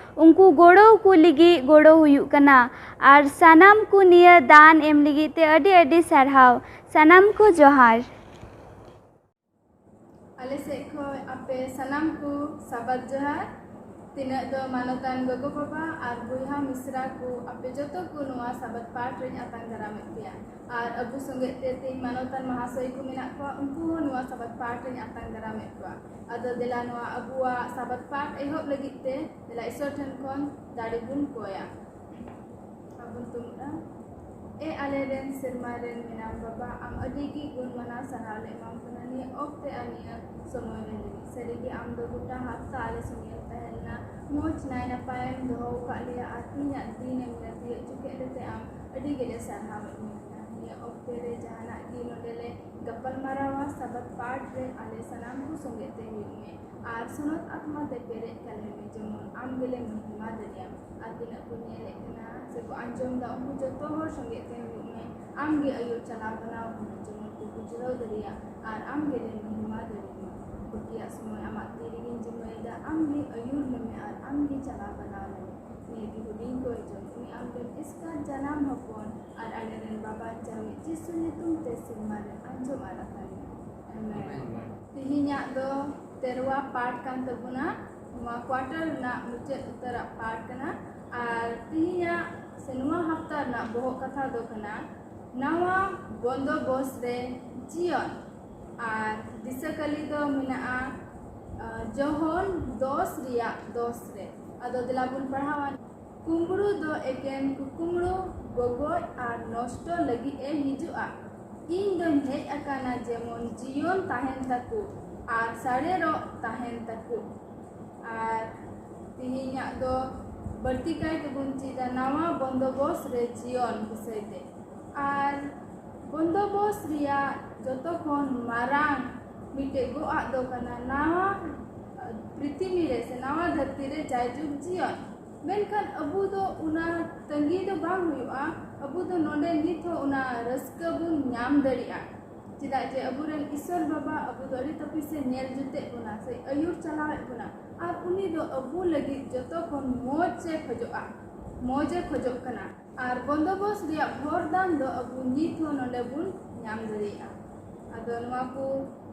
ᱩᱱᱠᱩ ᱜᱚᱲᱚ ᱠᱚ ᱞᱟᱹᱜᱤᱫ ᱜᱚᱲᱚ ᱦᱩᱭᱩᱜ ᱠᱟᱱᱟ᱾ ᱟᱨ ᱥᱟᱱᱟᱢ ᱠᱚ ᱱᱤᱭᱟᱹ ᱫᱟᱱ ᱮᱢ ᱞᱟᱹᱜᱤᱫ ᱛᱮ ᱟᱹᱰᱤ ᱟᱹᱰᱤ ᱥᱟᱨᱦᱟᱣ᱾ ᱥᱟᱱᱟᱢ ᱠᱚ ᱡᱚᱦᱟᱨ᱾ ᱟᱞᱮ ᱥᱮᱫ ᱠᱷᱚᱱ ᱟᱯᱮ ᱥᱟᱱᱟᱢ ᱠᱚ ᱥᱟᱵᱟᱫ ᱡᱚᱦᱟᱨ᱾ ᱛᱤᱱᱟᱹᱜ ᱫᱚ ᱢᱟᱱᱚᱛᱟᱱ ᱜᱚᱜᱚ ᱵᱟᱵᱟ ᱟᱨ ᱵᱚᱭᱦᱟ ᱢᱤᱥᱨᱟ ᱠᱚ, ᱟᱯᱮ ᱡᱚᱛᱚ ᱠᱚ ᱱᱚᱣᱟ ᱥᱟᱵᱟᱛ ᱯᱟᱴ ᱨᱮᱧ ᱟᱛᱟᱝ ᱫᱟᱨᱟᱢᱮᱫ ᱯᱮᱭᱟ᱾ ᱟᱨ ᱟᱵᱚ ᱥᱚᱸᱜᱮ ᱛᱮ ᱛᱮᱦᱮᱧ ᱢᱟᱱᱚᱛᱟᱱ ᱢᱟᱦᱟᱥᱚᱭ ᱠᱚ ᱢᱮᱱᱟᱜ ᱠᱚᱣᱟ, ᱩᱱᱠᱩ ᱦᱚᱸ ᱱᱚᱣᱟ ᱥᱟᱵᱟᱛ ᱯᱟᱴ ᱨᱮᱧ ᱟᱛᱟᱝ ᱫᱟᱨᱟᱢᱮᱫ ᱠᱚᱣᱟ᱾ ᱟᱫᱚ ᱫᱮᱞᱟ ᱱᱚᱣᱟ ᱟᱵᱚᱣᱟᱜ ᱥᱟᱵᱟᱛ ᱯᱟᱴ ᱮᱦᱚᱵ ᱞᱟᱹᱜᱤᱫ ᱛᱮ ᱫᱮᱞᱟ ᱤᱥᱚᱨ ᱴᱷᱮᱱ ᱠᱷᱚᱱ ᱫᱟᱲᱮ ᱵᱚᱱ ᱠᱚᱭᱟ᱾ ᱟᱵᱚᱱ ᱛᱩᱢᱩᱫᱼᱟ᱾ ᱮ ᱟᱞᱮ ᱨᱮᱱ ᱥᱮᱨᱢᱟ ᱨᱮᱱ ᱢᱮᱱᱟᱢ ᱵᱟᱵᱟ, ᱟᱢ ᱟᱹᱰᱤ ᱜᱮ ᱜᱩᱱ ᱢᱟᱱᱟᱣ ᱥᱟᱨᱦᱟᱣ ᱞᱮ ᱮᱢᱟᱢ ᱠᱟᱱᱟ ᱱᱤᱭᱟᱹ ᱚᱠᱛᱮ ᱟᱨ ᱱᱤᱭᱟᱹ ᱥᱚᱢᱚᱭ ᱨᱮ ᱞᱟᱹᱜᱤᱫ᱾ ᱥᱟᱹᱨᱤ ᱜᱮ ᱟᱢ ᱫᱚ ᱜᱚᱴᱟ ᱦᱟᱯᱛᱟ ᱟᱞᱮ ᱥᱚᱸᱜᱮᱢ ᱛᱟᱦᱮᱸ ᱞᱮᱱᱟ, ᱢᱚᱡᱽ ᱱᱟᱭ ᱱᱟᱯᱟᱭᱮᱢ ᱫᱚᱦᱚ ᱟᱠᱟᱫ ᱞᱮᱭᱟ ᱟᱨ ᱛᱮᱦᱮᱧᱟᱜ ᱫᱤᱱᱮᱢ ᱧᱮᱞ ᱛᱤᱭᱳᱜ ᱦᱚᱪᱚ ᱠᱮᱫ ᱞᱮᱛᱮ ᱟᱢ ᱟᱹᱰᱤ ᱜᱮᱞᱮ ᱥᱟᱨᱦᱟᱣᱮᱫ ᱢᱮᱭᱟ᱾ ᱱᱤᱭᱟᱹ ᱚᱠᱛᱮ ᱨᱮ ᱡᱟᱦᱟᱱᱟᱜ ᱜᱮ ᱱᱚᱰᱮ ᱞᱮ ᱜᱟᱯᱟᱞ ᱢᱟᱨᱟᱣᱟ, ᱥᱟᱵᱟᱛ ᱯᱟᱴ ᱨᱮ ᱟᱞᱮ ᱥᱟᱱᱟᱢ ᱠᱚ ᱥᱚᱸᱜᱮ ᱛᱮ ᱦᱩᱭᱩᱜ ᱢᱮ᱾ ᱟᱨ ᱥᱚᱱᱚᱛ ᱟᱛᱢᱟ ᱛᱮ ᱯᱮᱨᱮᱡ ᱠᱟᱞᱮ ᱢᱮ, ᱡᱮᱢᱚᱱ ᱟᱢ ᱜᱮᱞᱮ ᱢᱚᱦᱤᱢᱟ ᱫᱟᱲᱮᱭᱟᱢ᱾ ᱟᱨ ᱛᱤᱱᱟᱹᱜ ᱠᱚ ᱧᱮᱞᱮᱫ ᱠᱟᱱᱟ ᱥᱮ ᱠᱚ ᱟᱸᱡᱚᱢ ᱮᱫᱟ, ᱩᱱᱠᱩ ᱡᱚᱛᱚ ᱦᱚᱲ ᱥᱚᱸᱜᱮ ᱛᱮ ᱦᱩᱭᱩᱜ ᱢᱮ᱾ ᱟᱢ ᱜᱮ ᱟᱹᱭᱩᱨ ᱪᱟᱞᱟᱣ ᱵᱟᱱᱟᱣ ᱠᱚᱢᱮ, ᱡᱮᱢᱚᱱ ᱠᱚ ᱵᱩᱡᱷᱟᱹᱣ ᱫᱟᱲᱮᱭᱟᱜ ᱟᱨ ᱟᱢ ᱜᱮᱞᱮ ᱢᱚᱦᱤᱢᱟ ᱫᱟᱲᱮᱭᱟᱢᱟ᱾ ᱵᱟᱹᱠᱤᱭᱟᱜ ᱥᱚᱢᱚᱭ ᱟᱢᱟᱜ ᱛᱤ ᱨᱮᱜᱮᱧ ᱡᱤᱢᱟᱹᱭᱮᱫᱟ, ᱟᱢ ᱜᱮ ᱟᱹᱭᱩᱨ ᱞᱮᱢᱮ ᱟᱨ ᱟᱢ ᱜᱮ ᱪᱟᱞᱟᱣ ᱵᱟᱱᱟᱣ ᱞᱮᱢᱮ᱾ ᱱᱤᱭᱟᱹ ᱜᱮ ᱦᱩᱰᱤᱧ ᱠᱚᱭ ᱡᱚᱢ, ᱩᱱᱤ ᱟᱢ ᱨᱮᱱ ᱮᱥᱠᱟᱨ ᱡᱟᱱᱟᱢ ᱦᱚᱯᱚᱱ ᱟᱨ ᱟᱞᱮ ᱨᱮᱱ ᱵᱟᱵᱟ ᱡᱟᱣᱤᱡ ᱡᱤᱥᱩ ᱧᱩᱛᱩᱢ ᱛᱮ ᱥᱮᱨᱢᱟ ᱨᱮ ᱟᱸᱡᱚᱢ ᱟᱨ ᱟᱛᱟᱝ ᱢᱮ᱾ ᱟᱢᱮᱱ᱾ ᱛᱮᱦᱮᱧᱟᱜ ᱫᱚ ᱛᱮᱨᱣᱟ ᱯᱟᱴ ᱠᱟᱱ ᱛᱟᱵᱚᱱᱟ᱾ ᱱᱚᱣᱟ quarter ᱨᱮᱱᱟᱜ ᱢᱩᱪᱟᱹᱫ ᱩᱛᱟᱹᱨᱟᱜ ᱯᱟᱴ ᱠᱟᱱᱟ᱾ ᱟᱨ ᱛᱮᱦᱮᱧᱟᱜ ᱥᱮ ᱱᱚᱣᱟ ᱦᱟᱯᱛᱟ ᱨᱮᱱᱟᱜ ᱵᱚᱦᱚᱜ ᱠᱟᱛᱷᱟ ᱫᱚ ᱠᱟᱱᱟ ᱱᱟᱣᱟ ᱵᱚᱱᱫᱚᱵᱚᱥ ᱨᱮ ᱡᱤᱭᱚᱱ᱾ ᱟᱨ ᱫᱤᱥᱟᱹ ᱠᱟᱹᱞᱤ ᱫᱚ ᱢᱮᱱᱟᱜᱼᱟ, ᱟᱸ, ᱡᱚᱦᱚᱱ ᱫᱚᱥ ᱨᱮᱭᱟᱜ ᱫᱚᱥ ᱨᱮ᱾ ᱟᱫᱚ ᱫᱮᱞᱟ ᱵᱚᱱ ᱯᱟᱲᱦᱟᱣᱟ᱾ ᱠᱩᱢᱵᱽᱲᱩ ᱫᱚ ᱮᱠᱮᱱ ᱠᱩᱠᱢᱩᱲᱩ, ᱜᱚᱜᱚᱡ ᱟᱨ ᱱᱚᱥᱴᱚ ᱞᱟᱹᱜᱤᱫ ᱮ ᱦᱤᱡᱩᱜᱼᱟ᱾ ᱤᱧ ᱫᱚᱧ ᱦᱮᱡ ᱟᱠᱟᱱᱟ ᱡᱮᱢᱚᱱ ᱡᱤᱭᱚᱱ ᱛᱟᱦᱮᱱ ᱛᱟᱠᱚ ᱟᱨ ᱥᱟᱨᱮᱨᱚᱜ ᱛᱟᱦᱮᱱ ᱛᱟᱠᱚ᱾ ᱟᱨ ᱛᱮᱦᱮᱧᱟᱜ ᱫᱚ ᱵᱟᱹᱲᱛᱤ ᱠᱟᱭ ᱛᱮᱵᱚᱱ ᱪᱮᱫᱟ ᱱᱟᱣᱟ ᱵᱚᱱᱫᱚᱵᱚᱥ ᱨᱮ ᱡᱤᱭᱚᱱ ᱵᱤᱥᱚᱭ ᱛᱮ᱾ ᱟᱨ ᱵᱚᱱᱫᱚᱵᱚᱥ ᱨᱮᱭᱟᱜ ᱡᱚᱛᱚ ᱠᱷᱚᱱ ᱢᱟᱨᱟᱝ ᱢᱤᱫᱴᱮᱡ ᱜᱚᱜ ᱟᱜ ᱫᱚ ᱠᱟᱱᱟ ᱱᱟᱣᱟ, ᱟᱸ, ᱯᱨᱤᱛᱷᱤᱵᱤ ᱨᱮ ᱥᱮ ᱱᱟᱣᱟ ᱫᱷᱟᱹᱨᱛᱤ ᱨᱮ ᱡᱟᱭᱡᱩᱜᱽ ᱡᱤᱭᱚᱱ᱾ ᱢᱮᱱᱠᱷᱟᱱ ᱟᱵᱚ ᱫᱚ ᱚᱱᱟ ᱛᱟᱺᱜᱤ ᱫᱚ ᱵᱟᱝ ᱦᱩᱭᱩᱜᱼᱟ᱾ ᱟᱵᱚ ᱫᱚ ᱱᱚᱰᱮ ᱱᱤᱛ ᱦᱚᱸ ᱚᱱᱟ ᱨᱟᱹᱥᱠᱟᱹ ᱵᱚᱱ ᱧᱟᱢ ᱫᱟᱲᱮᱭᱟᱜᱼᱟ᱾ ᱪᱮᱫᱟᱜ ᱡᱮ ᱟᱵᱚᱨᱮᱱ ᱤᱥᱚᱨ ᱵᱟᱵᱟ ᱟᱵᱚ ᱫᱚ ᱟᱹᱰᱤ ᱛᱟᱹᱯᱤᱥ ᱮ ᱧᱮᱞ ᱡᱩᱛᱮᱫ ᱵᱚᱱᱟ ᱥᱮ ᱟᱹᱭᱩᱨ ᱪᱟᱞᱟᱣᱮᱫ ᱵᱚᱱᱟ᱾ ᱟᱨ ᱩᱱᱤ ᱫᱚ ᱟᱵᱚ ᱞᱟᱹᱜᱤᱫ ᱡᱚᱛᱚ ᱠᱷᱚᱱ ᱢᱚᱡᱽ ᱮ ᱠᱷᱚᱡᱚᱜᱼᱟ, ᱢᱚᱡᱽ ᱮ ᱠᱷᱚᱡᱚᱜ ᱠᱟᱱᱟ᱾ ᱟᱨ ᱵᱚᱱᱫᱚᱵᱚᱥ ᱨᱮᱭᱟᱜ ᱵᱷᱚᱨᱫᱟᱱ ᱫᱚ ᱟᱵᱚ ᱱᱤᱛ ᱦᱚᱸ ᱱᱚᱰᱮ ᱵᱚᱱ ᱧᱟᱢ ᱫᱟᱲᱮᱭᱟᱜᱼᱟ᱾ ᱟᱫᱚ ᱱᱚᱣᱟ ᱠᱚ,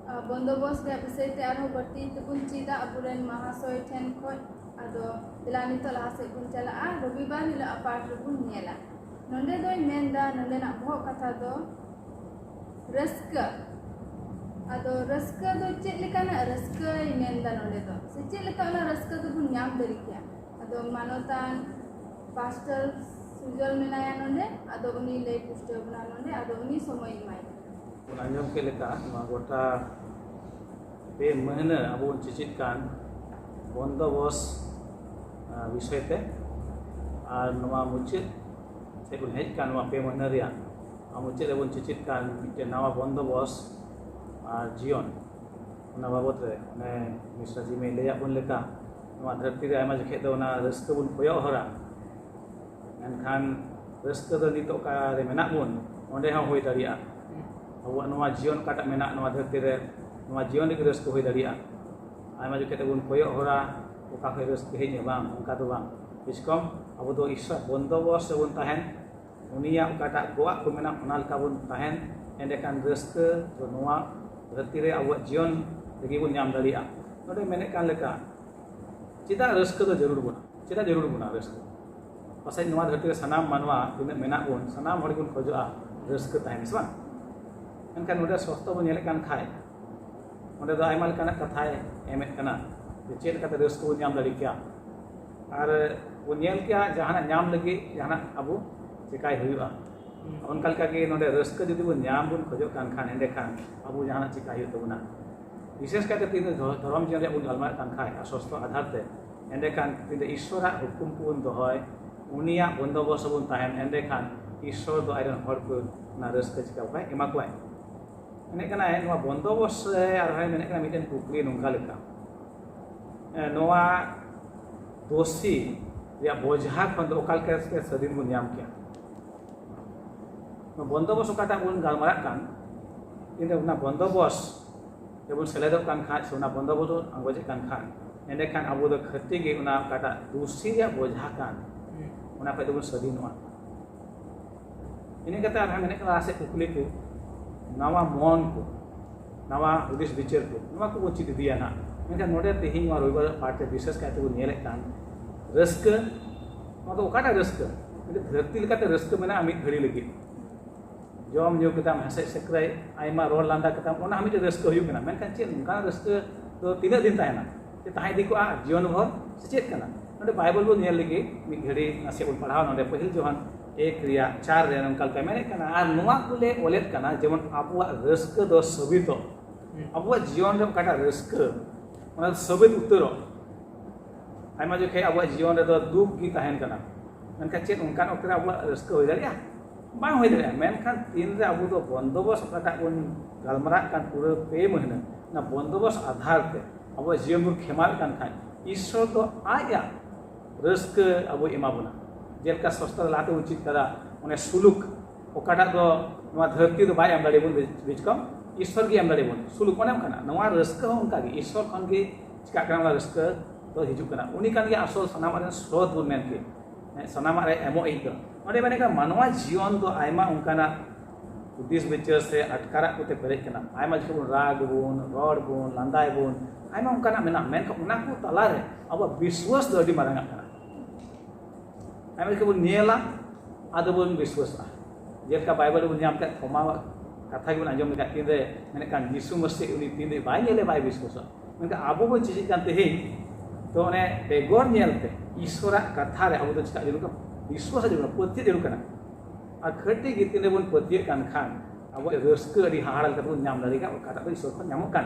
ᱟ, ᱵᱚᱱᱫᱚᱵᱚᱥ ᱨᱮᱭᱟᱜ ᱵᱤᱥᱚᱭ ᱛᱮ ᱟᱨᱦᱚᱸ ᱵᱟᱹᱲᱛᱤ ᱛᱮᱵᱚᱱ ᱪᱮᱫᱟ ᱟᱵᱚᱨᱮᱱ ᱢᱟᱦᱟᱥᱚᱭ ᱴᱷᱮᱱ ᱠᱷᱚᱱ᱾ ᱟᱫᱚ ᱫᱮᱞᱟ ᱱᱤᱛᱚᱜ ᱞᱟᱦᱟ ᱥᱮᱫ ᱵᱚᱱ ᱪᱟᱞᱟᱜᱼᱟ, ᱨᱚᱵᱤᱵᱟᱨ ᱦᱤᱞᱳᱜ ᱟᱜ ᱯᱟᱴ ᱨᱮᱵᱚᱱ ᱧᱮᱞᱟ᱾ ᱱᱚᱰᱮ ᱫᱚᱧ ᱢᱮᱱᱫᱟ, ᱱᱚᱰᱮᱱᱟᱜ ᱵᱚᱦᱚᱜ ᱠᱟᱛᱷᱟ ᱫᱚ ᱨᱟᱹᱥᱠᱟᱹ᱾ ᱟᱫᱚ ᱨᱟᱹᱥᱠᱟᱹ ᱫᱚ ᱪᱮᱫ ᱞᱮᱠᱟᱱᱟᱜ ᱨᱟᱹᱥᱠᱟᱹᱭ ᱢᱮᱱᱫᱟ ᱱᱚᱰᱮ ᱫᱚ, ᱥᱮ ᱪᱮᱫ ᱞᱮᱠᱟ ᱚᱱᱟ ᱨᱟᱹᱥᱠᱟᱹ ᱫᱚᱵᱚᱱ ᱧᱟᱢ ᱫᱟᱲᱮ ᱠᱮᱭᱟ? ᱟᱫᱚ ᱢᱟᱱᱚᱛᱟᱱ ᱯᱟᱥᱴᱚᱨ ᱥᱩᱡᱚᱞ ᱢᱮᱱᱟᱭᱟ ᱱᱚᱰᱮ, ᱟᱫᱚ ᱩᱱᱤ ᱞᱟᱹᱭ ᱯᱩᱥᱴᱟᱹᱣ ᱵᱚᱱᱟ ᱱᱚᱰᱮ, ᱟᱫᱚ ᱩᱱᱤ ᱥᱚᱢᱚᱭ ᱮᱢᱟᱭ ᱠᱟᱱᱟ᱾ ᱵᱚᱱ ᱟᱸᱡᱚᱢ ᱠᱮᱫ ᱞᱮᱠᱟ, ᱱᱚᱣᱟ ᱜᱚᱴᱟ ᱯᱮ ᱢᱟᱹᱦᱱᱟᱹ ᱟᱵᱚ ᱵᱚᱱ ᱪᱮᱪᱮᱫ ᱠᱟᱱ ᱵᱚᱱᱫᱚᱵᱚᱥ ᱟᱸ, ᱵᱤᱥᱚᱭ ᱛᱮ᱾ ᱟᱨ ᱱᱚᱣᱟ ᱢᱩᱪᱟᱹᱫ ᱥᱮᱫ ᱵᱚᱱ ᱦᱮᱡ ᱠᱟᱱ, ᱱᱚᱣᱟ ᱯᱮ ᱢᱟᱹᱦᱱᱟᱹ ᱨᱮᱭᱟᱜ ᱱᱚᱣᱟ ᱢᱩᱪᱟᱹᱫ ᱨᱮᱵᱚᱱ ᱪᱮᱪᱮᱫ ᱠᱟᱱ ᱢᱤᱫᱴᱮᱱ ᱱᱟᱣᱟ ᱵᱚᱱᱫᱚᱵᱚᱥ ᱟᱨ ᱡᱤᱭᱚᱱ, ᱚᱱᱟ ᱵᱟᱵᱚᱛ ᱨᱮ ᱚᱱᱮ ᱢᱤᱥᱨᱟ ᱡᱤᱢᱮ ᱞᱟᱹᱭᱟᱫ ᱵᱚᱱ ᱞᱮᱠᱟ, ᱱᱚᱣᱟ ᱫᱷᱟᱹᱨᱛᱤ ᱨᱮ ᱟᱭᱢᱟ ᱡᱚᱠᱷᱮᱡ ᱫᱚ ᱚᱱᱟ ᱨᱟᱹᱥᱠᱟᱹ ᱵᱚᱱ ᱠᱚᱭᱚᱜ ᱦᱚᱨᱟ, ᱢᱮᱱᱠᱷᱟᱱ ᱨᱟᱹᱥᱠᱟᱹ ᱫᱚ ᱱᱤᱛᱚᱜ ᱚᱠᱟᱨᱮ ᱢᱮᱱᱟᱜ ᱵᱚᱱ, ᱚᱸᱰᱮ ᱦᱚᱸ ᱦᱩᱭ ᱫᱟᱲᱮᱭᱟᱜᱼᱟ᱾ ᱟᱵᱚᱣᱟᱜ ᱱᱚᱣᱟ ᱡᱤᱭᱚᱱ ᱚᱠᱟᱴᱟᱜ ᱢᱮᱱᱟᱜ ᱱᱚᱣᱟ ᱫᱷᱟᱹᱨᱛᱤ ᱨᱮ, ᱱᱚᱣᱟ ᱡᱤᱭᱚᱱ ᱨᱮᱜᱮ ᱨᱟᱹᱥᱠᱟᱹ ᱦᱩᱭ ᱫᱟᱲᱮᱭᱟᱜᱼᱟ᱾ ᱟᱭᱢᱟ ᱡᱚᱠᱷᱮᱡ ᱫᱚᱵᱚᱱ ᱠᱚᱭᱚᱜ ᱦᱚᱨᱟ, ᱚᱠᱟ ᱠᱷᱚᱱ ᱨᱟᱹᱥᱠᱟᱹ ᱦᱮᱡ ᱮᱱᱟ, ᱵᱟᱝ, ᱚᱱᱠᱟ ᱫᱚ ᱵᱟᱝ᱾ ᱵᱮᱥ ᱠᱚᱢ ᱟᱵᱚ ᱫᱚ ᱤᱥᱚᱨ ᱵᱚᱱᱫᱚᱵᱚᱥ ᱨᱮᱵᱚᱱ ᱛᱟᱦᱮᱱ, ᱩᱱᱤᱭᱟᱜ ᱚᱠᱟᱴᱟᱜ ᱜᱚᱜ ᱠᱚ ᱢᱮᱱᱟᱜ, ᱚᱱᱟ ᱞᱮᱠᱟ ᱵᱚᱱ ᱛᱟᱦᱮᱱ, ᱮᱸᱰᱮᱠᱷᱟᱱ ᱨᱟᱹᱥᱠᱟᱹ ᱫᱚ ᱱᱚᱣᱟ ᱫᱷᱟᱹᱨᱛᱤ ᱨᱮ ᱟᱵᱚᱣᱟᱜ ᱡᱤᱭᱚᱱ ᱨᱮᱜᱮ ᱵᱚᱱ ᱧᱟᱢ ᱫᱟᱲᱮᱭᱟᱜᱼᱟ᱾ ᱱᱚᱰᱮ ᱢᱮᱱᱮᱫ ᱠᱟᱱ ᱞᱮᱠᱟ, ᱪᱮᱫᱟᱜ ᱨᱟᱹᱥᱠᱟᱹ ᱫᱚ ᱡᱟᱹᱨᱩᱲ ᱵᱚᱱᱟ? ᱪᱮᱫᱟᱜ ᱡᱟᱹᱨᱩᱲ ᱵᱚᱱᱟ ᱨᱟᱹᱥᱠᱟᱹ? ᱯᱟᱥᱮᱡ ᱱᱚᱣᱟ ᱫᱷᱟᱹᱨᱛᱤ ᱨᱮ ᱥᱟᱱᱟᱢ ᱢᱟᱱᱣᱟ ᱛᱤᱱᱟᱹᱜ ᱢᱮᱱᱟᱜ ᱵᱚᱱ, ᱥᱟᱱᱟᱢ ᱦᱚᱲ ᱜᱮᱵᱚᱱ ᱠᱷᱚᱡᱚᱜᱼᱟ ᱨᱟᱹᱥᱠᱟᱹ ᱛᱟᱦᱮᱱ, ᱥᱮ ᱵᱟᱝ? ᱢᱮᱱᱠᱷᱟᱱ ᱱᱚᱰᱮ ᱥᱚᱥᱛᱚ ᱵᱚᱱ ᱧᱮᱞᱮᱫ ᱠᱟᱱ ᱠᱷᱟᱡ, ᱚᱸᱰᱮ ᱫᱚ ᱟᱭᱢᱟ ᱞᱮᱠᱟᱱᱟᱜ ᱠᱟᱛᱷᱟᱭ ᱮᱢᱮᱫ ᱠᱟᱱᱟ ᱡᱮ ᱪᱮᱫ ᱞᱮᱠᱟᱛᱮ ᱨᱟᱹᱥᱠᱟᱹ ᱵᱚᱱ ᱧᱟᱢ ᱫᱟᱲᱮ ᱠᱮᱭᱟ᱾ ᱟᱨ ᱵᱚᱱ ᱧᱮᱞ ᱠᱮᱭᱟ ᱡᱟᱦᱟᱱᱟᱜ ᱧᱟᱢ ᱞᱟᱹᱜᱤᱫ ᱡᱟᱦᱟᱱᱟᱜ ᱟᱵᱚ ᱪᱮᱠᱟᱭ ᱦᱩᱭᱩᱜᱼᱟ᱾ ᱚᱱᱠᱟ ᱞᱮᱠᱟᱜᱮ ᱱᱚᱰᱮ ᱨᱟᱹᱥᱠᱟᱹ ᱡᱩᱫᱤ ᱵᱚᱱ ᱧᱟᱢ ᱵᱚᱱ ᱠᱷᱚᱡᱚᱜ ᱠᱟᱱ ᱠᱷᱟᱱ, ᱮᱸᱰᱮᱠᱷᱟᱱ ᱟᱵᱚ ᱡᱟᱦᱟᱱᱟᱜ ᱪᱮᱠᱟ ᱦᱩᱭᱩᱜ ᱛᱟᱵᱚᱱᱟ᱾ ᱵᱤᱥᱮᱥ ᱠᱟᱭᱛᱮ ᱛᱤᱦᱤᱧ ᱫᱚ ᱫᱷᱚᱨᱚᱢ ᱡᱤᱭᱚᱱ ᱨᱮᱭᱟᱜ ᱵᱚᱱ ᱜᱟᱞᱢᱟᱨᱟᱜ ᱠᱟᱱ ᱠᱷᱟᱡ ᱟᱨ ᱥᱚᱥᱛᱚ ᱟᱫᱷᱟᱨ ᱛᱮ, ᱮᱸᱰᱮᱠᱷᱟᱱ ᱛᱤᱦᱤᱧ ᱫᱚ ᱤᱥᱥᱚᱨᱟᱜ ᱦᱩᱠᱩᱢ ᱠᱚᱵᱚᱱ ᱫᱚᱦᱚᱭ, ᱩᱱᱤᱭᱟᱜ ᱵᱚᱱᱫᱚᱵᱚᱥ ᱨᱮᱵᱚᱱ ᱛᱟᱦᱮᱱ, ᱮᱸᱰᱮᱠᱷᱟᱱ ᱤᱥᱥᱚᱨ ᱫᱚ ᱟᱡᱨᱮᱱ ᱦᱚᱲ ᱠᱚ ᱚᱱᱟ ᱨᱟᱹᱥᱠᱟᱹ ᱪᱮᱠᱟ ᱠᱚᱣᱟᱭ, ᱮᱢᱟ ᱠᱚᱣᱟᱭ᱾ ᱢᱮᱱᱮᱫ ᱠᱟᱱᱟᱭ ᱱᱚᱣᱟ ᱵᱚᱱᱫᱚᱵᱚᱥ ᱨᱮ ᱟᱨᱦᱚᱸ ᱢᱮᱱᱮᱫ ᱠᱟᱱᱟ ᱢᱤᱫᱴᱮᱱ ᱠᱩᱠᱞᱤ ᱱᱚᱝᱠᱟ ᱞᱮᱠᱟ, ᱮ, ᱱᱚᱣᱟ ᱫᱳᱥᱤ ᱨᱮᱭᱟᱜ ᱵᱚᱡᱷᱟ ᱠᱷᱚᱱ ᱫᱚ ᱚᱠᱟ ᱞᱮᱠᱟᱛᱮ ᱥᱟᱹᱫᱷᱤᱱ ᱵᱚᱱ ᱧᱟᱢ ᱠᱮᱭᱟ? ᱱᱚᱣᱟ ᱵᱚᱱᱫᱚᱵᱚᱥ ᱚᱠᱟᱴᱟᱜ ᱵᱚᱱ ᱜᱟᱞᱢᱟᱨᱟᱜ ᱠᱟᱱ, ᱤᱧ ᱫᱚ ᱚᱱᱟ ᱵᱚᱱᱫᱚᱵᱚᱥ ᱨᱮᱵᱚᱱ ᱥᱮᱞᱮᱫᱚᱜ ᱠᱟᱱ ᱠᱷᱟᱡ ᱥᱮ ᱚᱱᱟ ᱵᱚᱱᱫᱚᱵᱚᱥ ᱵᱚᱱ ᱟᱸᱜᱚᱪᱮᱫ ᱠᱟᱱ ᱠᱷᱟᱱ, ᱮᱸᱰᱮᱠᱷᱟᱱ ᱟᱵᱚ ᱫᱚ ᱠᱷᱟᱹᱴᱤ ᱜᱮ ᱚᱱᱟ ᱚᱠᱟᱴᱟᱜ ᱫᱳᱥᱤ ᱨᱮᱭᱟᱜ ᱵᱚᱡᱷᱟ ᱠᱟᱱ, ᱚᱱᱟ ᱠᱷᱚᱱ ᱫᱚᱵᱚᱱ ᱥᱟᱹᱫᱷᱤᱱᱚᱜᱼᱟ᱾ ᱤᱱᱟᱹ ᱠᱟᱛᱮ ᱟᱨᱦᱚᱸ ᱢᱮᱱᱮᱫ ᱠᱟᱱᱟ ᱞᱟᱦᱟ ᱥᱮᱫ ᱠᱩᱠᱞᱤ ᱠᱚ, ᱱᱟᱣᱟ ᱢᱚᱱ ᱠᱚ, ᱱᱟᱣᱟ ᱦᱩᱫᱤᱥ ᱵᱤᱪᱟᱹᱨ ᱠᱚ, ᱱᱚᱣᱟ ᱠᱚᱵᱚᱱ ᱪᱮᱫ ᱤᱫᱤᱭᱟ ᱱᱟᱜ᱾ ᱢᱮᱱᱠᱷᱟᱱ ᱱᱚᱰᱮ ᱛᱮᱦᱮᱧ ᱱᱚᱣᱟ ᱨᱚᱵᱤᱵᱟᱨ ᱯᱟᱴ ᱨᱮ ᱵᱤᱥᱮᱥ ᱠᱟᱭᱛᱮ ᱵᱚᱱ ᱧᱮᱞᱮᱫ ᱠᱟᱱ ᱨᱟᱹᱥᱠᱟᱹ, ᱱᱚᱣᱟ ᱫᱚ ᱚᱠᱟᱴᱟᱜ ᱨᱟᱹᱥᱠᱟᱹ? ᱢᱤᱫᱴᱮᱱ ᱫᱷᱟᱹᱨᱛᱤ ᱞᱮᱠᱟᱛᱮ ᱨᱟᱹᱥᱠᱟᱹ ᱢᱮᱱᱟᱜᱼᱟ ᱢᱤᱫ ᱜᱷᱟᱹᱲᱤ ᱞᱟᱹᱜᱤᱫ, ᱡᱚᱢ ᱧᱩ ᱠᱮᱫᱟᱢ, ᱦᱮᱸᱥᱮᱡ ᱥᱮᱠᱨᱮᱡ, ᱟᱭᱢᱟ ᱨᱚᱲ ᱞᱟᱸᱫᱟ ᱠᱮᱫᱟᱢ, ᱚᱱᱟ ᱦᱚᱸ ᱢᱤᱫᱴᱮᱱ ᱨᱟᱹᱥᱠᱟᱹ ᱦᱩᱭᱩᱜ ᱠᱟᱱᱟ᱾ ᱢᱮᱱᱠᱷᱟᱱ ᱪᱮᱫ ᱱᱚᱝᱠᱟᱱᱟᱜ ᱨᱟᱹᱥᱠᱟᱹ ᱫᱚ ᱛᱤᱱᱟᱹᱜ ᱫᱤᱱ ᱛᱟᱦᱮᱱᱟ? ᱪᱮᱫ ᱛᱟᱦᱮᱸ ᱤᱫᱤ ᱠᱚᱜᱼᱟ ᱡᱤᱭᱚᱱ ᱵᱷᱳᱨ ᱥᱮ ᱪᱮᱫ ᱠᱟᱱᱟ? ᱱᱚᱰᱮ ᱵᱟᱭᱵᱚᱞ ᱵᱚᱱ ᱧᱮᱞ ᱞᱮᱜᱮ, ᱢᱤᱫ ᱜᱷᱟᱹᱲᱤ ᱱᱟᱥᱮ ᱵᱚᱱ ᱯᱟᱲᱦᱟᱣ᱾ ᱱᱚᱰᱮ ᱯᱟᱹᱦᱤᱞ ᱡᱚᱦᱟᱱ ᱮᱠ ᱨᱮᱭᱟᱜ ᱪᱟᱨ ᱨᱮ ᱱᱚᱝᱠᱟ ᱞᱮᱠᱟ ᱢᱮᱱᱮᱫ ᱠᱟᱱᱟ, "ᱟᱨ ᱱᱚᱣᱟ ᱠᱚᱞᱮ ᱚᱞᱮᱫ ᱠᱟᱱᱟ ᱡᱮᱢᱚᱱ ᱟᱵᱚᱣᱟᱜ ᱨᱟᱹᱥᱠᱟᱹ ᱫᱚ ᱥᱟᱹᱵᱤᱛᱚᱜ᱾" ᱟᱵᱚᱣᱟᱜ ᱡᱤᱭᱚᱱ ᱨᱮ ᱚᱠᱟᱴᱟᱜ ᱨᱟᱹᱥᱠᱟᱹ, ᱚᱱᱟ ᱫᱚ ᱥᱟᱹᱵᱤᱛ ᱩᱛᱟᱹᱨᱚᱜ᱾ ᱟᱭᱢᱟ ᱡᱚᱠᱷᱮᱡ ᱟᱵᱚᱣᱟᱜ ᱡᱤᱭᱚᱱ ᱨᱮᱫᱚ ᱫᱩᱠ ᱜᱮ ᱛᱟᱦᱮᱱ ᱠᱟᱱᱟ, ᱢᱮᱱᱠᱷᱟᱱ ᱪᱮᱫ ᱚᱱᱠᱟᱱ ᱚᱠᱛᱚ ᱨᱮ ᱟᱵᱚᱣᱟᱜ ᱨᱟᱹᱥᱠᱟᱹ ᱦᱩᱭ ᱫᱟᱲᱮᱭᱟᱜᱼᱟ? ᱵᱟᱝ ᱦᱩᱭ ᱫᱟᱲᱮᱭᱟᱜᱼᱟ᱾ ᱢᱮᱱᱠᱷᱟᱱ ᱛᱤᱱᱨᱮ ᱟᱵᱚ ᱫᱚ ᱵᱚᱱᱫᱚᱵᱚᱥ ᱚᱠᱟᱴᱟᱜ ᱵᱚᱱ ᱜᱟᱞᱢᱟᱨᱟᱜ ᱠᱟᱱ ᱯᱩᱨᱟᱹ ᱯᱮ ᱢᱟᱹᱦᱱᱟᱹ, ᱚᱱᱟ ᱵᱚᱱᱫᱚᱵᱚᱥ ᱟᱫᱷᱟᱨ ᱛᱮ ᱟᱵᱚᱣᱟᱜ ᱡᱤᱭᱚᱱ ᱵᱚᱱ ᱠᱷᱮᱢᱟᱣᱮᱫ ᱠᱟᱱ ᱠᱷᱟᱱ, ᱤᱥᱥᱚᱨ ᱫᱚ ᱟᱡᱟᱜ ᱨᱟᱹᱥᱠᱟᱹ ᱟᱵᱚᱭ ᱮᱢᱟ ᱵᱚᱱᱟ᱾ ᱡᱮᱞᱮᱠᱟ ᱥᱚᱥᱛᱟ ᱞᱟᱦᱟᱛᱮ ᱵᱚᱱ ᱪᱮᱫ ᱠᱟᱫᱟ, ᱚᱱᱮ ᱥᱩᱞᱩᱠ, ᱚᱠᱟᱴᱟᱜ ᱫᱚ ᱱᱚᱣᱟ ᱫᱷᱟᱹᱨᱛᱤ ᱫᱚ ᱵᱟᱭ ᱮᱢ ᱫᱟᱲᱮᱭᱟᱵᱚᱱ, ᱵᱤᱪᱠᱚᱢ ᱤᱥᱥᱚᱨ ᱜᱮ ᱮᱢ ᱫᱟᱲᱮᱭᱟᱵᱚᱱ᱾ ᱥᱩᱞᱩᱠ ᱚᱱᱮ ᱚᱱᱠᱟᱱᱟᱜ, ᱱᱚᱣᱟ ᱨᱟᱹᱥᱠᱟᱹ ᱦᱚᱸ ᱚᱱᱠᱟᱜᱮ ᱤᱥᱥᱚᱨ ᱠᱷᱚᱱ ᱜᱮ ᱪᱤᱠᱟᱹᱜ ᱠᱟᱱᱟ, ᱚᱱᱟ ᱨᱟᱹᱥᱠᱟᱹ ᱫᱚ ᱦᱤᱡᱩᱜ ᱠᱟᱱᱟ᱾ ᱩᱱᱤ ᱠᱟᱱ ᱜᱮᱭᱟ ᱟᱥᱚᱞ ᱥᱟᱱᱟᱢᱟᱜ ᱨᱮᱱ ᱥᱨᱳᱛ ᱵᱚᱱ ᱢᱮᱱ ᱠᱮᱫ, ᱦᱮᱸ, ᱥᱟᱱᱟᱢᱟᱜ ᱨᱮ ᱮᱢᱚᱜ ᱤᱡ ᱫᱚ᱾ ᱱᱚᱰᱮ ᱢᱮᱱ ᱠᱟᱱᱟ ᱢᱟᱱᱣᱟ ᱡᱤᱭᱚᱱ ᱫᱚ ᱟᱭᱢᱟ ᱚᱱᱠᱟᱱᱟᱜ ᱦᱩᱫᱤᱥ ᱵᱤᱪᱟᱹᱨ ᱥᱮ ᱟᱴᱠᱟᱨᱟᱜ ᱠᱚᱛᱮ ᱯᱮᱨᱮᱡ ᱠᱟᱱᱟ᱾ ᱟᱭᱢᱟ ᱡᱚᱠᱷᱚᱱ ᱵᱚᱱ ᱨᱟᱜᱽ ᱟᱵᱚᱱ, ᱨᱚᱲ ᱟᱵᱚᱱ, ᱞᱟᱸᱫᱟᱭ ᱟᱵᱚᱱ, ᱟᱭᱢᱟ ᱚᱱᱠᱟᱱᱟᱜ ᱢᱮᱱᱟᱜᱼᱟ᱾ ᱢᱮᱱᱠᱷᱟᱱ ᱚᱱᱟ ᱠᱚ ᱛᱟᱞᱟᱨᱮ ᱟᱵᱚᱣᱟᱜ ᱵᱤᱥᱣᱟᱥ ᱫᱚ ᱟᱹᱰᱤ ᱢᱟᱨᱟᱝ ᱟᱜ ᱠᱟᱱᱟ᱾ ᱟᱭᱢᱟ ᱡᱚᱠᱷᱚᱱ ᱵᱚᱱ ᱧᱮᱞᱟ, ᱟᱫᱚ ᱵᱚᱱ ᱵᱤᱥᱣᱟᱥᱟ᱾ ᱡᱮᱞᱮᱠᱟ ᱵᱟᱭᱵᱮᱞ ᱨᱮᱵᱚᱱ ᱧᱟᱢ ᱠᱮᱫ, ᱛᱷᱚᱢᱟᱣᱟᱜ ᱠᱟᱛᱷᱟ ᱜᱮᱵᱚᱱ ᱟᱸᱡᱚᱢ ᱞᱮᱠᱷᱟᱱ, ᱛᱤᱱᱨᱮ ᱢᱮᱱᱮᱫ ᱠᱟᱱ, "ᱡᱤᱥᱩ ᱢᱟᱹᱥᱤ ᱩᱱᱤ ᱛᱤᱱᱨᱮ ᱵᱟᱭ ᱧᱮᱞᱮ ᱵᱟᱭ ᱵᱤᱥᱣᱟᱥᱟ᱾" ᱢᱮᱱᱠᱷᱟᱱ ᱟᱵᱚ ᱵᱚᱱ ᱪᱮᱫ ᱠᱟᱱ ᱛᱮᱦᱮᱧ, ᱛᱚ ᱚᱱᱮ ᱵᱮᱜᱚᱨ ᱧᱮᱞ ᱛᱮ ᱤᱥᱥᱚᱨᱟᱜ ᱠᱟᱛᱷᱟ ᱨᱮ ᱟᱵᱚ ᱫᱚ ᱪᱮᱠᱟ ᱡᱟᱹᱨᱩᱲ ᱠᱟᱱᱟ? ᱵᱤᱥᱣᱟᱥ ᱡᱟᱹᱨᱩᱲ ᱠᱟᱱᱟ, ᱯᱟᱹᱛᱭᱟᱹᱣ ᱡᱟᱹᱨᱩᱲ ᱠᱟᱱᱟ᱾ ᱟᱨ ᱠᱷᱟᱹᱴᱤ ᱜᱮ ᱛᱤᱱ ᱨᱮᱵᱚᱱ ᱯᱟᱹᱛᱭᱟᱹᱜ ᱠᱟᱱ ᱠᱷᱟᱱ, ᱟᱵᱚᱣᱟᱜ ᱨᱟᱹᱥᱠᱟᱹ ᱟᱹᱰᱤ ᱦᱟᱦᱟᱲᱟ ᱞᱮᱠᱟ ᱛᱮᱵᱚᱱ ᱧᱟᱢ ᱫᱟᱲᱮᱭᱟᱜᱼᱟ, ᱚᱠᱟᱴᱟᱜ ᱫᱚ ᱤᱥᱥᱚᱨ ᱠᱷᱚᱱ ᱧᱟᱢᱚᱜ ᱠᱟᱱ᱾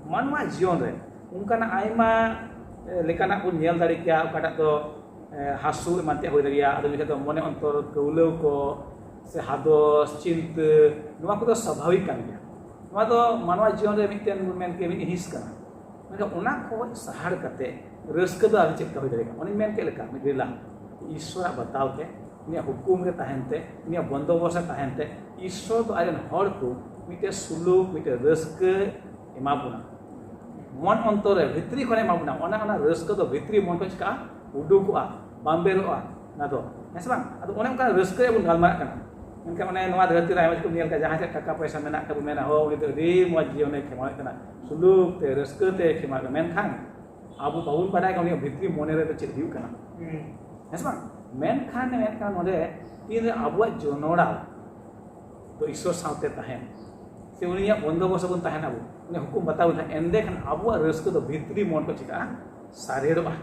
ᱢᱟᱱᱣᱟ ᱡᱤᱭᱚᱱ ᱨᱮ ᱚᱱᱠᱟᱱᱟᱜ ᱟᱭᱢᱟ, ᱮ, ᱞᱮᱠᱟᱱᱟᱜ ᱵᱚᱱ ᱧᱮᱞ ᱫᱟᱲᱮ ᱠᱮᱭᱟ, ᱚᱠᱟᱴᱟᱜ ᱫᱚ, ᱮ, ᱦᱟᱹᱥᱩ ᱮᱢᱟᱱ ᱛᱮᱭᱟᱜ ᱦᱩᱭ ᱫᱟᱲᱮᱭᱟᱜᱼᱟ᱾ ᱟᱫᱚ ᱢᱤᱫ ᱫᱚ ᱢᱚᱱᱮ ᱚᱱᱛᱚᱨ ᱠᱟᱹᱣᱞᱟᱹᱣ ᱠᱚ ᱥᱮ ᱦᱟᱫᱚᱥ, ᱪᱤᱱᱛᱟᱹ, ᱱᱚᱣᱟ ᱠᱚᱫᱚ ᱥᱟᱵᱷᱟᱵᱤᱠ ᱠᱟᱱ ᱜᱮᱭᱟ᱾ ᱱᱚᱣᱟ ᱫᱚ ᱢᱟᱱᱣᱟ ᱡᱤᱭᱚᱱ ᱨᱮ ᱢᱤᱫᱴᱮᱱ ᱵᱚᱱ ᱢᱮᱱ ᱠᱮᱭᱟ ᱢᱤᱫ ᱦᱤᱸᱥ ᱠᱟᱱᱟ᱾ ᱢᱮᱱᱠᱷᱟᱱ ᱚᱱᱟ ᱠᱷᱚᱱ ᱥᱟᱦᱟᱲ ᱠᱟᱛᱮ ᱨᱟᱹᱥᱠᱟᱹ ᱫᱚ ᱟᱨ ᱪᱮᱫ ᱞᱮᱠᱟ ᱦᱩᱭ ᱫᱟᱲᱮᱭᱟᱜᱼᱟ? ᱚᱱᱮᱧ ᱢᱮᱱ ᱠᱮᱫ ᱞᱮᱠᱟ, ᱢᱤᱫ ᱨᱤᱞᱟ ᱤᱥᱥᱚᱨᱟᱜ ᱵᱟᱛᱟᱣ ᱛᱮ, ᱩᱱᱤᱭᱟᱜ ᱦᱩᱠᱩᱢ ᱨᱮ ᱛᱟᱦᱮᱱ ᱛᱮ, ᱩᱱᱤᱭᱟᱜ ᱵᱚᱱᱫᱚᱵᱚᱥ ᱨᱮ ᱛᱟᱦᱮᱱ ᱛᱮ, ᱤᱥᱥᱚᱨ ᱫᱚ ᱟᱡ ᱨᱮᱱ ᱦᱚᱲ ᱠᱚ ᱢᱤᱫᱴᱮᱱ ᱥᱩᱞᱩᱠ, ᱢᱤᱫᱴᱮᱱ ᱨᱟᱹᱥᱠᱟᱹ ᱮᱢᱟ ᱵᱚᱱᱟ᱾ ᱢᱚᱱ ᱚᱱᱛᱚᱨ ᱨᱮ ᱵᱷᱤᱛᱨᱤ ᱠᱷᱚᱱ ᱮᱢᱟ ᱵᱚᱱᱟ᱾ ᱚᱱᱟ, ᱚᱱᱟ ᱨᱟᱹᱥᱠᱟᱹ ᱫᱚ ᱵᱷᱤᱛᱨᱤ ᱢᱚᱱ ᱠᱷᱚᱱ ᱪᱤᱠᱟᱹᱜᱼᱟ? ᱩᱰᱩᱠᱚᱜᱼᱟ, ᱵᱟᱢᱵᱮᱨᱚᱜᱼᱟ᱾ ᱚᱱᱟ ᱫᱚ, ᱦᱮᱸ ᱥᱮ ᱵᱟᱝ? ᱟᱫᱚ ᱚᱱᱮ ᱚᱱᱠᱟ ᱨᱟᱹᱥᱠᱟᱹ ᱨᱮᱭᱟᱜ ᱵᱚᱱ ᱜᱟᱞᱢᱟᱨᱟᱜ ᱠᱟᱱᱟ᱾ ᱢᱮᱱᱠᱷᱟᱱ ᱚᱱᱮ ᱱᱚᱣᱟ ᱫᱷᱟᱹᱨᱛᱤ ᱨᱮ ᱟᱭᱢᱟ ᱠᱤᱪᱷᱩ ᱧᱮᱞ ᱠᱟᱜᱼᱟ, ᱡᱟᱦᱟᱸᱭ ᱴᱷᱮᱱ ᱴᱟᱠᱟ ᱯᱚᱭᱥᱟ ᱢᱮᱱᱟᱜ ᱛᱟᱵᱚ ᱢᱮᱱᱟ, ᱦᱳ, ᱩᱱᱤ ᱫᱚ ᱟᱹᱰᱤ ᱢᱚᱡᱽ ᱡᱤᱭᱚᱱᱮ ᱠᱷᱮᱢᱟᱣᱮᱫ ᱠᱟᱱᱟ, ᱥᱩᱞᱩᱠ ᱛᱮ, ᱨᱟᱹᱥᱠᱟᱹ ᱛᱮ ᱠᱷᱮᱢᱟᱣᱮᱫ ᱠᱟᱱᱟ᱾ ᱢᱮᱱᱠᱷᱟᱱ ᱟᱵᱚ ᱵᱟᱵᱚᱱ ᱵᱟᱰᱟᱭ ᱠᱟᱱᱟ ᱩᱱᱤᱭᱟᱜ ᱵᱷᱤᱛᱨᱤ ᱢᱚᱱᱮ ᱨᱮᱫᱚ ᱪᱮᱫ ᱦᱩᱭᱩᱜ ᱠᱟᱱᱟ᱾ ᱦᱮᱸ ᱥᱮ ᱵᱟᱝ? ᱢᱮᱱᱠᱷᱟᱱ ᱢᱮᱱᱠᱷᱟᱱ ᱱᱚᱰᱮ ᱛᱤᱱᱨᱮ ᱟᱵᱚᱣᱟᱜ ᱡᱚᱱᱚᱲᱟᱣ ᱫᱚ ᱤᱥᱥᱚᱨ ᱥᱟᱶᱛᱮ ᱛᱟᱦᱮᱱ, ᱥᱮ ᱩᱱᱤᱭᱟᱜ ᱵᱚᱱᱫᱚᱵᱚᱥᱛ ᱵᱚᱱ ᱛᱟᱦᱮᱱ, ᱟᱵᱚ ᱩᱱᱤ ᱦᱩᱠᱩᱢ ᱵᱟᱛᱟᱣ ᱞᱮᱠᱷᱟᱱ, ᱮᱸᱰᱮᱠᱷᱟᱱ ᱟᱵᱚᱣᱟᱜ ᱨᱟᱹᱥᱠᱟᱹ ᱫᱚ ᱵᱷᱤᱛᱨᱤ ᱢᱚᱱ ᱠᱚ ᱪᱤᱠᱟᱹᱜᱼᱟ? ᱥᱟᱨᱮᱲᱚᱜᱼᱟ᱾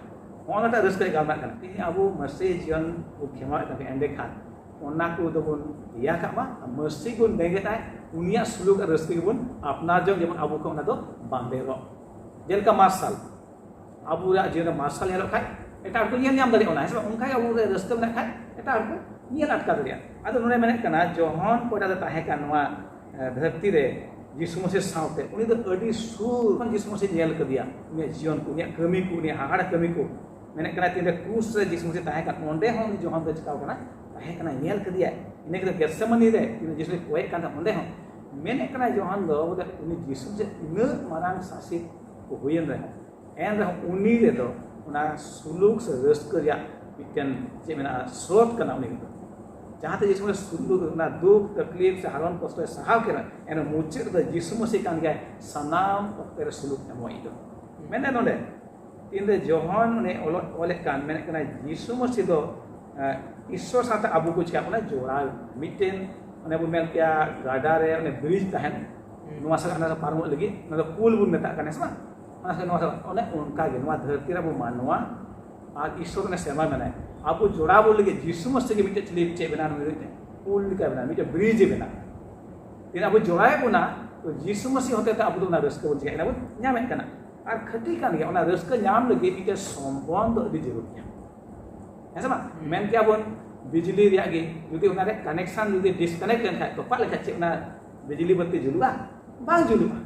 ᱦᱚᱸᱜᱼᱚ ᱱᱟᱴᱟᱜ ᱨᱟᱹᱥᱠᱟᱹ ᱜᱟᱞᱢᱟᱨᱟᱜ ᱠᱟᱱᱟ᱾ ᱛᱮᱦᱮᱧ ᱟᱵᱚ ᱢᱟᱹᱥᱤ ᱡᱤᱭᱚᱱ ᱵᱚ ᱠᱷᱮᱢᱟᱣᱮᱫ ᱠᱟᱱ ᱠᱷᱟᱱ, ᱮᱸᱰᱮᱠᱷᱟᱱ ᱚᱱᱟ ᱠᱚ ᱫᱚᱵᱚᱱ ᱫᱮᱭᱟ ᱠᱟᱜ ᱢᱟ᱾ ᱢᱟᱹᱥᱤ ᱵᱚᱱ ᱵᱮᱸᱜᱮᱫ ᱟᱭ, ᱩᱱᱤᱭᱟᱜ ᱥᱩᱞᱩᱠ ᱟᱨ ᱨᱟᱹᱥᱠᱟᱹ ᱜᱮᱵᱚᱱ ᱟᱯᱱᱟᱨ ᱡᱚᱝ, ᱡᱮᱢᱚᱱ ᱟᱵᱚ ᱠᱷᱚᱱ ᱚᱱᱟ ᱫᱚ ᱵᱟᱝ ᱵᱮᱨᱚᱜ᱾ ᱡᱮᱞᱮᱠᱟ ᱢᱟᱨᱥᱟᱞ, ᱟᱵᱚᱣᱟᱜ ᱡᱤᱭᱚᱱ ᱨᱮ ᱢᱟᱨᱥᱟᱞ ᱧᱮᱞᱚᱜ ᱠᱷᱟᱡ ᱮᱴᱟᱜ ᱦᱚᱲ ᱠᱚ ᱧᱮᱞ ᱧᱟᱢ ᱫᱟᱲᱮᱭᱟᱜᱼᱟ ᱚᱱᱟ, ᱦᱮᱸ ᱥᱮ ᱵᱟᱝ? ᱚᱱᱠᱟ ᱜᱮ ᱟᱵᱚ ᱨᱮ ᱨᱟᱹᱥᱠᱟᱹ ᱢᱮᱱᱟᱜ ᱠᱷᱟᱡ ᱮᱴᱟᱜ ᱦᱚᱲ ᱠᱚ ᱧᱮᱞ ᱟᱴᱠᱟᱣ ᱫᱟᱲᱮᱭᱟᱜᱼᱟ᱾ ᱟᱫᱚ ᱱᱚᱰᱮ ᱢᱮᱱᱮᱫ ᱠᱟᱱᱟ, ᱡᱚᱦᱚᱱ ᱚᱠᱚᱭᱴᱟᱜ ᱫᱚ ᱛᱟᱦᱮᱸ ᱠᱟᱱ ᱱᱚᱣᱟ, ᱮ, ᱫᱷᱟᱹᱨᱛᱤ ᱨᱮ ᱡᱤᱥᱩ ᱢᱟᱹᱥᱤ ᱥᱟᱶᱛᱮ, ᱩᱱᱤ ᱫᱚ ᱟᱹᱰᱤ ᱥᱩᱨ ᱠᱷᱚᱱ ᱡᱤᱥᱩ ᱢᱟᱹᱥᱤ ᱧᱮᱞ ᱠᱟᱫᱮᱭᱟ, ᱩᱱᱤᱭᱟᱜ ᱡᱤᱭᱚᱱ ᱠᱚ, ᱩᱱᱤᱭᱟᱜ ᱠᱟᱹᱢᱤ ᱠᱚ, ᱩᱱᱤᱭᱟᱜ ᱦᱟᱦᱟᱲᱟ ᱠᱟᱹᱢᱤ ᱠᱚ᱾ ᱢᱮᱱᱮᱫ ᱠᱟᱱᱟ, ᱛᱤᱱᱨᱮ ᱠᱨᱩᱥ ᱨᱮ ᱡᱤᱥᱩ ᱢᱟᱹᱥᱤ ᱛᱟᱦᱮᱸ ᱠᱟᱱ, ᱚᱸᱰᱮ ᱦᱚᱸ ᱩᱱᱤ ᱡᱚᱦᱚᱱ ᱫᱚ ᱪᱤᱠᱟᱣ ᱠᱟᱱᱟ? ᱛᱟᱦᱮᱸ ᱠᱟᱱᱟ, ᱧᱮᱞ ᱠᱟᱫᱮᱭᱟᱭ᱾ ᱤᱱᱟᱹ ᱠᱟᱛᱮ ᱜᱮᱛᱥᱮᱢᱟᱱᱤ ᱨᱮ ᱛᱤᱱᱨᱮ ᱡᱤᱥᱩ ᱠᱚᱭᱮᱜ ᱠᱟᱱ ᱛᱟᱦᱮᱸ, ᱚᱸᱰᱮ ᱦᱚᱸ ᱢᱮᱱᱮᱫ ᱠᱟᱱᱟ ᱡᱚᱦᱚᱱ ᱫᱚ, ᱵᱚᱞᱮ ᱩᱱᱤ ᱡᱤᱥᱩ ᱡᱮ ᱛᱤᱱᱟᱹᱜ ᱢᱟᱨᱟᱝ ᱥᱟᱥᱮᱛ ᱠᱚ ᱦᱩᱭᱮᱱ ᱨᱮᱦᱚᱸ, ᱮᱱ ᱨᱮᱦᱚᱸ ᱩᱱᱤ ᱨᱮᱫᱚ ᱚᱱᱟ ᱥᱩᱞᱩᱠ ᱥᱮ ᱨᱟᱹᱥᱠᱟᱹ ᱨᱮᱭᱟᱜ ᱢᱤᱫᱴᱮᱱ ᱪᱮᱫ ᱢᱮᱱᱟᱜᱼᱟ, ᱥᱨᱳᱛ ᱠᱟᱱᱟ ᱩᱱᱤ ᱨᱮᱫᱚ᱾ ᱡᱟᱦᱟᱸᱛᱮ ᱡᱤᱥᱩ ᱢᱟᱹᱥᱤ ᱥᱩᱞᱩᱠ, ᱚᱱᱟ ᱫᱩᱠ ᱛᱟᱠᱞᱤᱯ ᱥᱮ ᱦᱟᱨᱚᱱ ᱠᱚᱥᱴᱚᱭ ᱥᱟᱦᱟᱣ ᱠᱮᱫᱟ, ᱮᱱ ᱨᱮᱦᱚᱸ ᱢᱩᱪᱟᱹᱫ ᱨᱮᱫᱚ ᱡᱤᱥᱩ ᱢᱟᱹᱥᱤ ᱠᱟᱱ ᱜᱮᱭᱟᱭ ᱥᱟᱱᱟᱢ ᱚᱠᱛᱮ ᱨᱮ ᱥᱩᱞᱩᱠ ᱮᱢᱚᱜ ᱫᱚ᱾ ᱢᱮᱱᱫᱟ ᱱᱚᱰᱮ, ᱛᱤᱱᱨᱮ ᱡᱚᱦᱚᱱ ᱩᱱᱤ ᱚᱞᱚᱜ, ᱚᱞᱮᱫ ᱠᱟᱱ, ᱢᱮᱱᱮᱫ ᱠᱟᱱᱟ ᱡᱤᱥᱩ ᱢᱟᱹᱥᱤ ᱫᱚ, ᱮ, ᱤᱥᱥᱚᱨ ᱥᱟᱶᱛᱮ ᱟᱵᱚ ᱠᱚ ᱪᱤᱠᱟ ᱚᱱᱟ ᱡᱚᱲᱟᱣ, ᱢᱤᱫᱴᱮᱱ ᱚᱱᱮ ᱵᱚᱱ ᱢᱮᱱ ᱠᱮᱭᱟ ᱜᱟᱰᱟ ᱨᱮ ᱚᱱᱮ ᱵᱨᱤᱡᱽ ᱛᱟᱦᱮᱱ, ᱦᱩᱸ᱾ ᱱᱚᱣᱟ ᱥᱟᱞᱟᱜ ᱦᱟᱱᱟ ᱥᱟᱞᱟᱜ ᱯᱟᱨᱚᱢᱚᱜ ᱞᱟᱹᱜᱤᱫ, ᱚᱱᱟ ᱫᱚ ᱯᱩᱞ ᱵᱚᱱ ᱢᱮᱛᱟᱜ ᱠᱟᱱᱟ, ᱦᱮᱸ ᱥᱮ ᱵᱟᱝ? ᱚᱱᱟ ᱥᱟᱞᱟᱜ ᱱᱚᱣᱟ ᱥᱟᱞᱟᱜ, ᱚᱱᱮ ᱚᱱᱠᱟ ᱜᱮ ᱱᱚᱣᱟ ᱫᱷᱟᱹᱨᱛᱤ ᱨᱮ ᱟᱵᱚ ᱢᱟᱱᱣᱟ ᱟᱨ ᱤᱥᱥᱚᱨ ᱚᱱᱮ ᱥᱮᱨᱢᱟ ᱢᱮᱱᱟᱭ, ᱟᱵᱚ ᱡᱚᱲᱟᱣ ᱵᱚᱱ ᱞᱟᱹᱜᱤᱫ ᱡᱤᱥᱩ ᱢᱟᱹᱥᱤ ᱜᱮ ᱢᱤᱫᱴᱮᱱ ᱪᱤᱞᱤ ᱪᱮᱫ ᱵᱮᱱᱟᱣ, ᱢᱤᱫᱴᱮᱱ ᱯᱩᱞ ᱞᱮᱠᱟ ᱵᱮᱱᱟᱣ, ᱢᱤᱫᱴᱮᱱ ᱵᱨᱤᱡᱽ ᱮ ᱵᱮᱱᱟᱣ᱾ ᱛᱤᱱᱟᱹᱜ ᱟᱵᱚ ᱡᱚᱲᱟᱣᱮᱫ ᱵᱚᱱᱟ, ᱛᱚ ᱡᱤᱥᱩ ᱢᱟᱹᱥᱤ ᱦᱚᱛᱮ ᱛᱮ ᱟᱵᱚ ᱫᱚ ᱚᱱᱟ ᱨᱟᱹᱥᱠᱟᱹ ᱵᱚᱱ ᱪᱤᱠᱟᱹᱭᱮᱫ ᱠᱟᱱᱟ, ᱵᱚᱱ ᱧᱟᱢᱮᱫ ᱠᱟᱱᱟ᱾ ᱟᱨ ᱠᱷᱟᱹᱴᱤ ᱠᱟᱱ ᱜᱮᱭᱟ, ᱚᱱᱟ ᱨᱟᱹᱥᱠᱟᱹ ᱧᱟᱢ ᱞᱟᱹᱜᱤᱫ ᱢᱤᱫᱴᱮᱱ ᱥᱚᱢᱵᱚᱱᱫᱷ ᱫᱚ ᱟᱹᱰᱤ ᱡᱟᱹᱨᱩᱲ ᱜᱮᱭᱟ, ᱦᱮᱸ ᱥᱮ ᱵᱟᱝ? ᱦᱩᱸ᱾ ᱢᱮᱱ ᱠᱮᱭᱟ ᱵᱚᱱ ᱵᱤᱡᱽᱞᱤ ᱨᱮᱭᱟᱜ ᱜᱮ, ᱡᱩᱫᱤ ᱚᱱᱟ ᱨᱮ ᱠᱟᱱᱮᱠᱥᱚᱱ ᱡᱩᱫᱤ ᱰᱤᱥᱠᱟᱱᱮᱠᱴ ᱞᱮᱱᱠᱷᱟᱱ, ᱛᱚᱯᱟᱜ ᱞᱮᱠᱷᱟᱱ, ᱪᱮᱫ ᱚᱱᱟ ᱵᱤᱡᱽᱞᱤ ᱵᱟᱹᱛᱤ ᱡᱩᱞᱩᱜᱼᱟ? ᱵᱟᱝ ᱡᱩᱞᱩᱜᱼᱟ᱾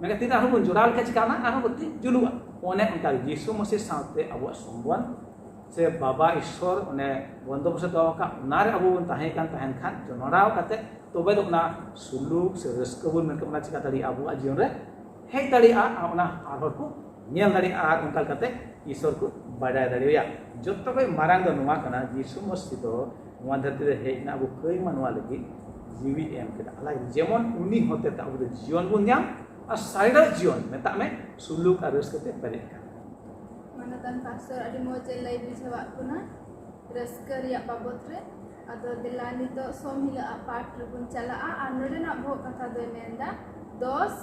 ᱢᱮᱱᱠᱷᱟᱱ ᱛᱤᱱᱟᱹᱜ ᱟᱨᱦᱚᱸ ᱵᱚᱱ ᱡᱚᱲᱟᱣ ᱞᱮᱠᱷᱟᱱ ᱪᱤᱠᱟᱹᱜᱼᱟ? ᱚᱱᱟ ᱟᱨᱦᱚᱸ ᱵᱟᱹᱛᱤ ᱡᱩᱞᱩᱜᱼᱟ᱾ ᱚᱱᱮ ᱚᱱᱠᱟ ᱡᱤᱥᱩ ᱢᱟᱹᱥᱤ ᱥᱟᱶᱛᱮ ᱟᱵᱚᱣᱟᱜ ᱥᱚᱢᱵᱚᱱᱫᱷ ᱥᱮ ᱵᱟᱵᱟ ᱤᱥᱥᱚᱨ ᱚᱱᱮ ᱵᱚᱱᱫᱚᱵᱚᱥᱛ ᱫᱚᱦᱚ ᱟᱠᱟᱫ, ᱚᱱᱟ ᱨᱮ ᱟᱵᱚ ᱵᱚᱱ ᱛᱟᱦᱮᱸ ᱠᱟᱱ, ᱛᱟᱦᱮᱱ ᱠᱷᱟᱱ, ᱡᱚᱱᱚᱲᱟᱣ ᱠᱟᱛᱮ, ᱛᱚᱵᱮ ᱫᱚ ᱚᱱᱟ ᱥᱩᱞᱩᱠ ᱥᱮ ᱨᱟᱹᱥᱠᱟᱹ ᱵᱚᱱ ᱢᱮᱱ ᱠᱮᱫ, ᱚᱱᱟ ᱪᱤᱠᱟ ᱫᱟᱲᱮᱭᱟᱜᱼᱟ ᱟᱵᱚᱣᱟᱜ ᱡᱤᱭᱚᱱ ᱨᱮ ᱦᱮᱡ ᱫᱟᱲᱮᱭᱟᱜᱼᱟ, ᱟᱨ ᱚᱱᱟ ᱟᱨ ᱦᱚᱲ ᱠᱚ ᱧᱮᱞ ᱫᱟᱲᱮᱭᱟᱜᱼᱟ, ᱟᱨ ᱚᱱᱠᱟ ᱠᱟᱛᱮ ᱤᱥᱥᱚᱨ ᱠᱚ ᱵᱟᱰᱟᱭ ᱫᱟᱲᱮᱭᱟᱭᱟ᱾ ᱡᱚᱛᱚ ᱠᱷᱚᱱ ᱢᱟᱨᱟᱝ ᱫᱚ ᱱᱚᱣᱟ ᱠᱟᱱᱟ, ᱡᱤᱥᱩ ᱢᱟᱹᱥᱤ ᱫᱚ ᱱᱚᱣᱟ ᱫᱷᱟᱹᱨᱛᱤ ᱨᱮ ᱦᱮᱡ ᱮᱱᱟ, ᱟᱵᱚ ᱠᱟᱹᱭ ᱢᱟᱱᱣᱟ ᱞᱟᱹᱜᱤᱫ ᱡᱤᱣᱤ ᱮᱢ ᱠᱮᱫᱟ᱾ ᱟᱞᱟᱜ ᱡᱮᱢᱚᱱ ᱩᱱᱤ ᱦᱚᱛᱮᱛᱮ ᱟᱵᱚ ᱫᱚ ᱡᱤᱭᱚᱱ ᱵᱚᱱ ᱧᱟᱢ ᱟᱨ ᱥᱟᱨᱮᱲ ᱡᱤᱭᱚᱱ, ᱢᱮᱛᱟᱜ ᱢᱮ, ᱥᱩᱞᱩᱠ ᱟᱨ ᱨᱟᱹᱥᱠᱟᱹ ᱛᱮ ᱯᱮᱨᱮᱡ ᱠᱟᱱᱟ᱾ ᱢᱟᱱᱚᱛᱟᱱ ᱯᱟᱥᱴᱚᱨ ᱟᱹᱰᱤ ᱢᱚᱡᱽ ᱮ ᱞᱟᱹᱭ ᱵᱩᱡᱷᱟᱹᱣᱟᱫ ᱵᱚᱱᱟ ᱨᱟᱹᱥᱠᱟᱹ ᱨᱮᱭᱟᱜ ᱵᱟᱵᱚᱛ ᱨᱮ᱾ ᱟᱫᱚ ᱫᱮᱞᱟ ᱱᱤᱛᱚᱜ ᱥᱚᱢ ᱦᱤᱞᱳᱜ ᱟᱜ ᱯᱟᱴ ᱨᱮᱵᱚᱱ ᱪᱟᱞᱟᱜᱼᱟ ᱟᱨ ᱱᱚᱰᱮᱱᱟᱜ ᱵᱚᱦᱚᱜ ᱠᱟᱛᱷᱟ ᱫᱚᱭ ᱢᱮᱱᱫᱟ ᱫᱚᱥ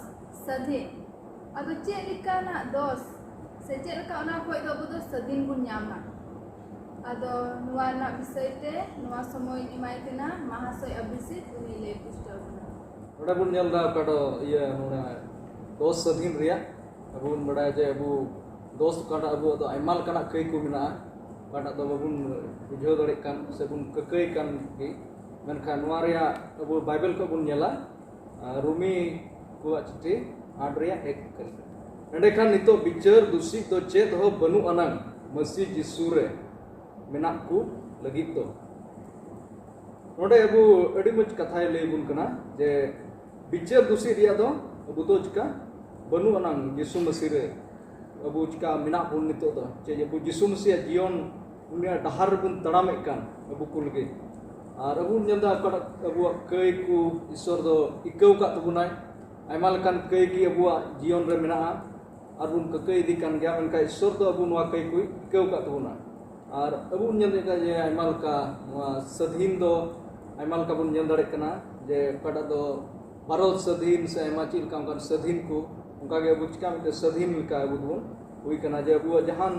ᱥᱟᱹᱫᱷᱤᱱ᱾ ᱟᱫᱚ ᱪᱮᱫ ᱞᱮᱠᱟᱱᱟᱜ ᱫᱚᱥ ᱥᱮ ᱪᱮᱫ ᱞᱮᱠᱟ ᱚᱱᱟ ᱠᱷᱚᱡ ᱫᱚ ᱟᱵᱚ ᱫᱚ ᱥᱟᱹᱫᱷᱤᱱ ᱵᱚᱱ ᱧᱟᱢᱟ? ᱟᱫᱚ ᱱᱚᱣᱟ ᱨᱮᱱᱟᱜ ᱵᱤᱥᱚᱭ ᱛᱮ ᱱᱚᱣᱟ ᱥᱚᱢᱚᱭ ᱤᱧ ᱮᱢᱟᱭ ᱠᱟᱱᱟ ᱢᱟᱦᱟᱥᱚᱭ ᱚᱵᱷᱤᱡᱤᱛ, ᱩᱱᱤ ᱞᱟᱹᱭ ᱯᱩᱥᱴᱟᱹᱣ ᱵᱚᱱᱟ᱾ ᱱᱚᱰᱮ ᱵᱚᱱ ᱧᱮᱞ ᱮᱫᱟ ᱚᱠᱟ ᱫᱚ ᱤᱭᱟᱹ ᱱᱚᱰᱮ ᱫᱚᱥ ᱥᱟᱹᱫᱷᱤᱱ ᱨᱮᱭᱟᱜ ᱟᱵᱚ ᱵᱚᱱ ᱵᱟᱲᱟᱭᱟ ᱡᱮ ᱟᱵᱚ ᱫᱚᱥ ᱚᱠᱟᱴᱟᱜ ᱟᱵᱚᱣᱟᱜ ᱫᱚ ᱟᱭᱢᱟ ᱞᱮᱠᱟᱱᱟᱜ ᱠᱟᱹᱭ ᱠᱚ ᱢᱮᱱᱟᱜᱼᱟ, ᱚᱠᱟᱴᱟᱜ ᱫᱚ ᱵᱟᱵᱚᱱ ᱵᱩᱡᱷᱟᱹᱣ ᱫᱟᱲᱮᱭᱟᱜ ᱠᱟᱱ ᱥᱮᱵᱚᱱ ᱠᱟᱹᱠᱟᱹᱭ ᱠᱟᱱ ᱜᱮ᱾ ᱢᱮᱱᱠᱷᱟᱱ ᱱᱚᱣᱟ ᱨᱮᱭᱟᱜ ᱟᱵᱚ ᱵᱟᱭᱵᱮᱞ ᱠᱷᱚᱱ ᱵᱚᱱ ᱧᱮᱞᱟ, ᱟᱨ ᱨᱳᱢᱤ ᱠᱚᱣᱟᱜ ᱪᱤᱴᱷᱤ ᱟᱴ ᱨᱮᱭᱟᱜ ᱮᱠ᱾ ᱮᱸᱰᱮᱠᱷᱟᱱ ᱱᱤᱛᱚᱜ ᱵᱤᱪᱟᱹᱨ ᱫᱩᱥᱤ ᱫᱚ ᱪᱮᱫ ᱦᱚᱸ ᱵᱟᱹᱱᱩᱜ ᱟᱱᱟᱝ ᱢᱟᱹᱥᱤ ᱡᱤᱥᱩ ᱨᱮ ᱢᱮᱱᱟᱜ ᱠᱚ ᱞᱟᱹᱜᱤᱫ ᱫᱚ᱾ ᱱᱚᱰᱮ ᱟᱵᱚ ᱟᱹᱰᱤ ᱢᱚᱡᱽ ᱠᱟᱛᱷᱟᱭ ᱞᱟᱹᱭ ᱟᱵᱚᱱ ᱠᱟᱱᱟ ᱡᱮ ᱵᱤᱪᱟᱹᱨ ᱫᱩᱥᱤ ᱨᱮᱭᱟᱜ ᱫᱚ ᱟᱵᱚ ᱫᱚ ᱪᱤᱠᱟ ᱵᱟᱹᱱᱩᱜ ᱟᱱᱟᱝ ᱡᱤᱥᱩ ᱢᱟᱹᱥᱤ ᱨᱮ ᱟᱵᱚ ᱪᱤᱠᱟ ᱢᱮᱱᱟᱜ ᱵᱚᱱ ᱱᱤᱛᱚᱜ ᱫᱚ, ᱪᱮ ᱟᱵᱚ ᱡᱤᱥᱩ ᱢᱟᱹᱥᱤᱭᱟᱜ ᱡᱤᱭᱚᱱ ᱩᱱᱤᱭᱟᱜ ᱰᱟᱦᱟᱨ ᱨᱮᱵᱚᱱ ᱛᱟᱲᱟᱢᱮᱫ ᱠᱟᱱ ᱟᱵᱚ ᱠᱚ ᱞᱟᱹᱜᱤᱫ᱾ ᱟᱨ ᱟᱵᱚ ᱵᱚᱱ ᱧᱮᱞ ᱮᱫᱟ ᱚᱠᱟᱴᱟᱜ ᱟᱵᱚᱣᱟᱜ ᱠᱟᱹᱭ ᱠᱚ ᱤᱥᱥᱚᱨ ᱫᱚ ᱤᱠᱟᱹᱣ ᱟᱠᱟᱫ ᱛᱟᱵᱚᱱᱟᱭ, ᱟᱭᱢᱟ ᱞᱮᱠᱟᱱ ᱠᱟᱹᱭ ᱜᱮ ᱟᱵᱚᱣᱟᱜ ᱡᱤᱭᱚᱱ ᱨᱮ ᱢᱮᱱᱟᱜᱼᱟ ᱟᱨ ᱵᱚᱱ ᱠᱟᱹᱠᱟᱹᱭ ᱤᱫᱤ ᱠᱟᱱ ᱜᱮᱭᱟ, ᱢᱮᱱᱠᱷᱟᱱ ᱤᱥᱥᱚᱨ ᱫᱚ ᱟᱵᱚ ᱱᱚᱣᱟ ᱠᱟᱹᱭ ᱠᱚᱭ ᱤᱠᱟᱹᱣ ᱟᱠᱟᱫ ᱛᱟᱵᱚᱱᱟ᱾ ᱟᱨ ᱟᱵᱚ ᱵᱚᱱ ᱧᱮᱞ ᱮᱫ ᱠᱟᱱᱟ ᱡᱮ ᱟᱭᱢᱟ ᱞᱮᱠᱟ ᱱᱚᱣᱟ ᱥᱟᱹᱫᱷᱤᱱ ᱫᱚ ᱟᱭᱢᱟ ᱞᱮᱠᱟ ᱵᱚᱱ ᱧᱮᱞ ᱫᱟᱲᱮᱭᱟᱜ ᱠᱟᱱᱟ ᱡᱮ ᱚᱠᱟᱴᱟᱜ ᱫᱚ ᱵᱷᱟᱨᱚᱛ ᱥᱟᱹᱫᱷᱤᱱ ᱥᱮ ᱟᱭᱢᱟ ᱪᱮᱫ ᱞᱮᱠᱟ ᱚᱱᱠᱟᱱ ᱥᱟᱹᱫᱷᱤᱱ ᱠᱚ, ᱚᱱᱠᱟ ᱜᱮ ᱟᱵᱚ ᱪᱤᱠᱟ ᱢᱤᱫᱴᱮᱱ ᱥᱟᱹᱫᱷᱤᱱ ᱞᱮᱠᱟ ᱟᱵᱚ ᱫᱚᱵᱚᱱ ᱦᱩᱭ ᱠᱟᱱᱟ ᱡᱮ ᱟᱵᱚᱣᱟᱜ ᱡᱟᱦᱟᱱ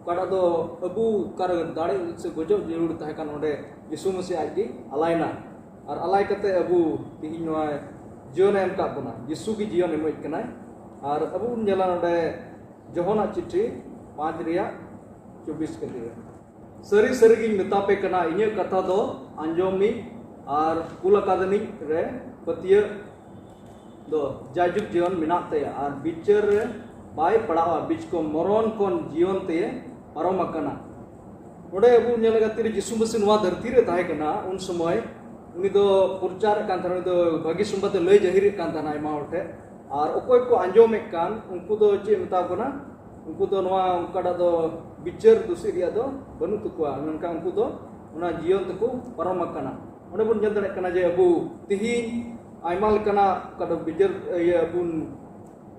ᱚᱠᱟᱴᱟᱜ ᱫᱚ ᱟᱵᱚ ᱚᱠᱟᱨᱮ ᱫᱟᱲᱮ ᱥᱮ ᱜᱚᱡᱚᱜ ᱡᱟᱹᱨᱩᱲ ᱛᱟᱦᱮᱸ ᱠᱟᱱ ᱚᱸᱰᱮ ᱡᱤᱥᱩ ᱢᱟᱹᱥᱤ ᱟᱡ ᱜᱮ ᱟᱞᱟᱭᱱᱟ᱾ ᱟᱨ ᱟᱞᱟᱭ ᱠᱟᱛᱮ ᱟᱵᱚ ᱛᱮᱦᱮᱧ ᱱᱚᱣᱟ ᱡᱤᱭᱚᱱᱮ ᱮᱢ ᱟᱠᱟᱫ ᱵᱚᱱᱟ, ᱡᱤᱥᱩ ᱜᱮ ᱡᱤᱭᱚᱱ ᱮᱢᱚᱜ ᱠᱟᱱᱟᱭ᱾ ᱟᱨ ᱟᱵᱚ ᱵᱚᱱ ᱧᱮᱞᱟ ᱱᱚᱰᱮ ᱡᱚᱦᱚᱱᱟᱜ ᱪᱤᱴᱷᱤ ᱯᱟᱸᱪ ᱨᱮᱭᱟᱜ ᱪᱚᱵᱵᱤᱥ ᱠᱟᱛᱮ, ᱥᱟᱹᱨᱤ ᱥᱟᱹᱨᱤ ᱜᱤᱧ ᱢᱮᱛᱟ ᱯᱮ ᱠᱟᱱᱟ, ᱤᱧᱟᱹᱜ ᱠᱟᱛᱷᱟ ᱫᱚ ᱟᱸᱡᱚᱢᱤᱡ ᱟᱨ ᱠᱩᱞ ᱟᱠᱟᱫᱤᱧ ᱨᱮ ᱯᱟᱹᱛᱭᱟᱹᱜ ᱫᱚ ᱡᱟᱭᱡᱩᱜᱽ ᱡᱤᱭᱚᱱ ᱢᱮᱱᱟᱜ ᱛᱟᱭᱟ ᱟᱨ ᱵᱤᱪᱟᱹᱨ ᱨᱮ ᱵᱟᱭ ᱯᱟᱲᱟᱜᱼᱟ, ᱵᱤᱪᱠᱚᱢ ᱢᱚᱨᱚᱱ ᱠᱷᱚᱱ ᱡᱤᱭᱚᱱ ᱛᱮ ᱯᱟᱨᱚᱢ ᱟᱠᱟᱱᱟ᱾ ᱱᱚᱰᱮ ᱟᱵᱚ ᱧᱮᱞ ᱞᱮᱠᱟ ᱛᱤᱨᱮ ᱡᱤᱥᱩ ᱢᱟᱹᱥᱤ ᱱᱚᱣᱟ ᱫᱷᱟᱹᱨᱛᱤ ᱨᱮ ᱛᱟᱦᱮᱸ ᱠᱟᱱᱟ, ᱩᱱ ᱥᱚᱢᱚᱭ ᱩᱱᱤ ᱫᱚ ᱯᱨᱚᱪᱟᱨᱮᱫ ᱠᱟᱱ ᱛᱟᱦᱮᱱᱟ, ᱩᱱᱤ ᱫᱚ ᱵᱷᱟᱹᱜᱤ ᱥᱚᱢᱵᱟᱫ ᱮ ᱞᱟᱹᱭ ᱡᱟᱹᱦᱤᱨᱮᱫ ᱠᱟᱱ ᱛᱟᱦᱮᱱᱟ ᱟᱭᱢᱟ ᱦᱚᱲ ᱴᱷᱮᱱ᱾ ᱟᱨ ᱚᱠᱚᱭ ᱠᱚ ᱟᱸᱡᱚᱢᱮᱫ ᱠᱟᱱ ᱩᱱᱠᱩ ᱫᱚ ᱪᱮᱫ ᱢᱮᱛᱟ ᱠᱚ ᱠᱟᱱᱟ? ᱩᱱᱠᱩ ᱫᱚ ᱱᱚᱣᱟ ᱚᱠᱟᱴᱟᱜ ᱫᱚ ᱵᱤᱪᱟᱹᱨ ᱫᱩᱥᱤ ᱨᱮᱭᱟᱜ ᱫᱚ ᱵᱟᱹᱱᱩᱜ ᱛᱟᱠᱚᱣᱟ, ᱢᱮᱱᱠᱷᱟᱱ ᱩᱱᱠᱩ ᱫᱚ ᱚᱱᱟ ᱡᱤᱭᱚᱱ ᱛᱮᱠᱚ ᱯᱟᱨᱚᱢ ᱟᱠᱟᱱᱟ᱾ ᱚᱸᱰᱮ ᱵᱚᱱ ᱧᱮᱞ ᱫᱟᱲᱮᱭᱟᱜ ᱠᱟᱱᱟ ᱡᱮ ᱟᱵᱚ ᱛᱤᱦᱤᱧ ᱟᱭᱢᱟ ᱞᱮᱠᱟᱱᱟᱜ ᱚᱠᱟ ᱫᱚ ᱵᱤᱪᱟᱹᱨ, ᱤᱭᱟᱹ ᱵᱚᱱ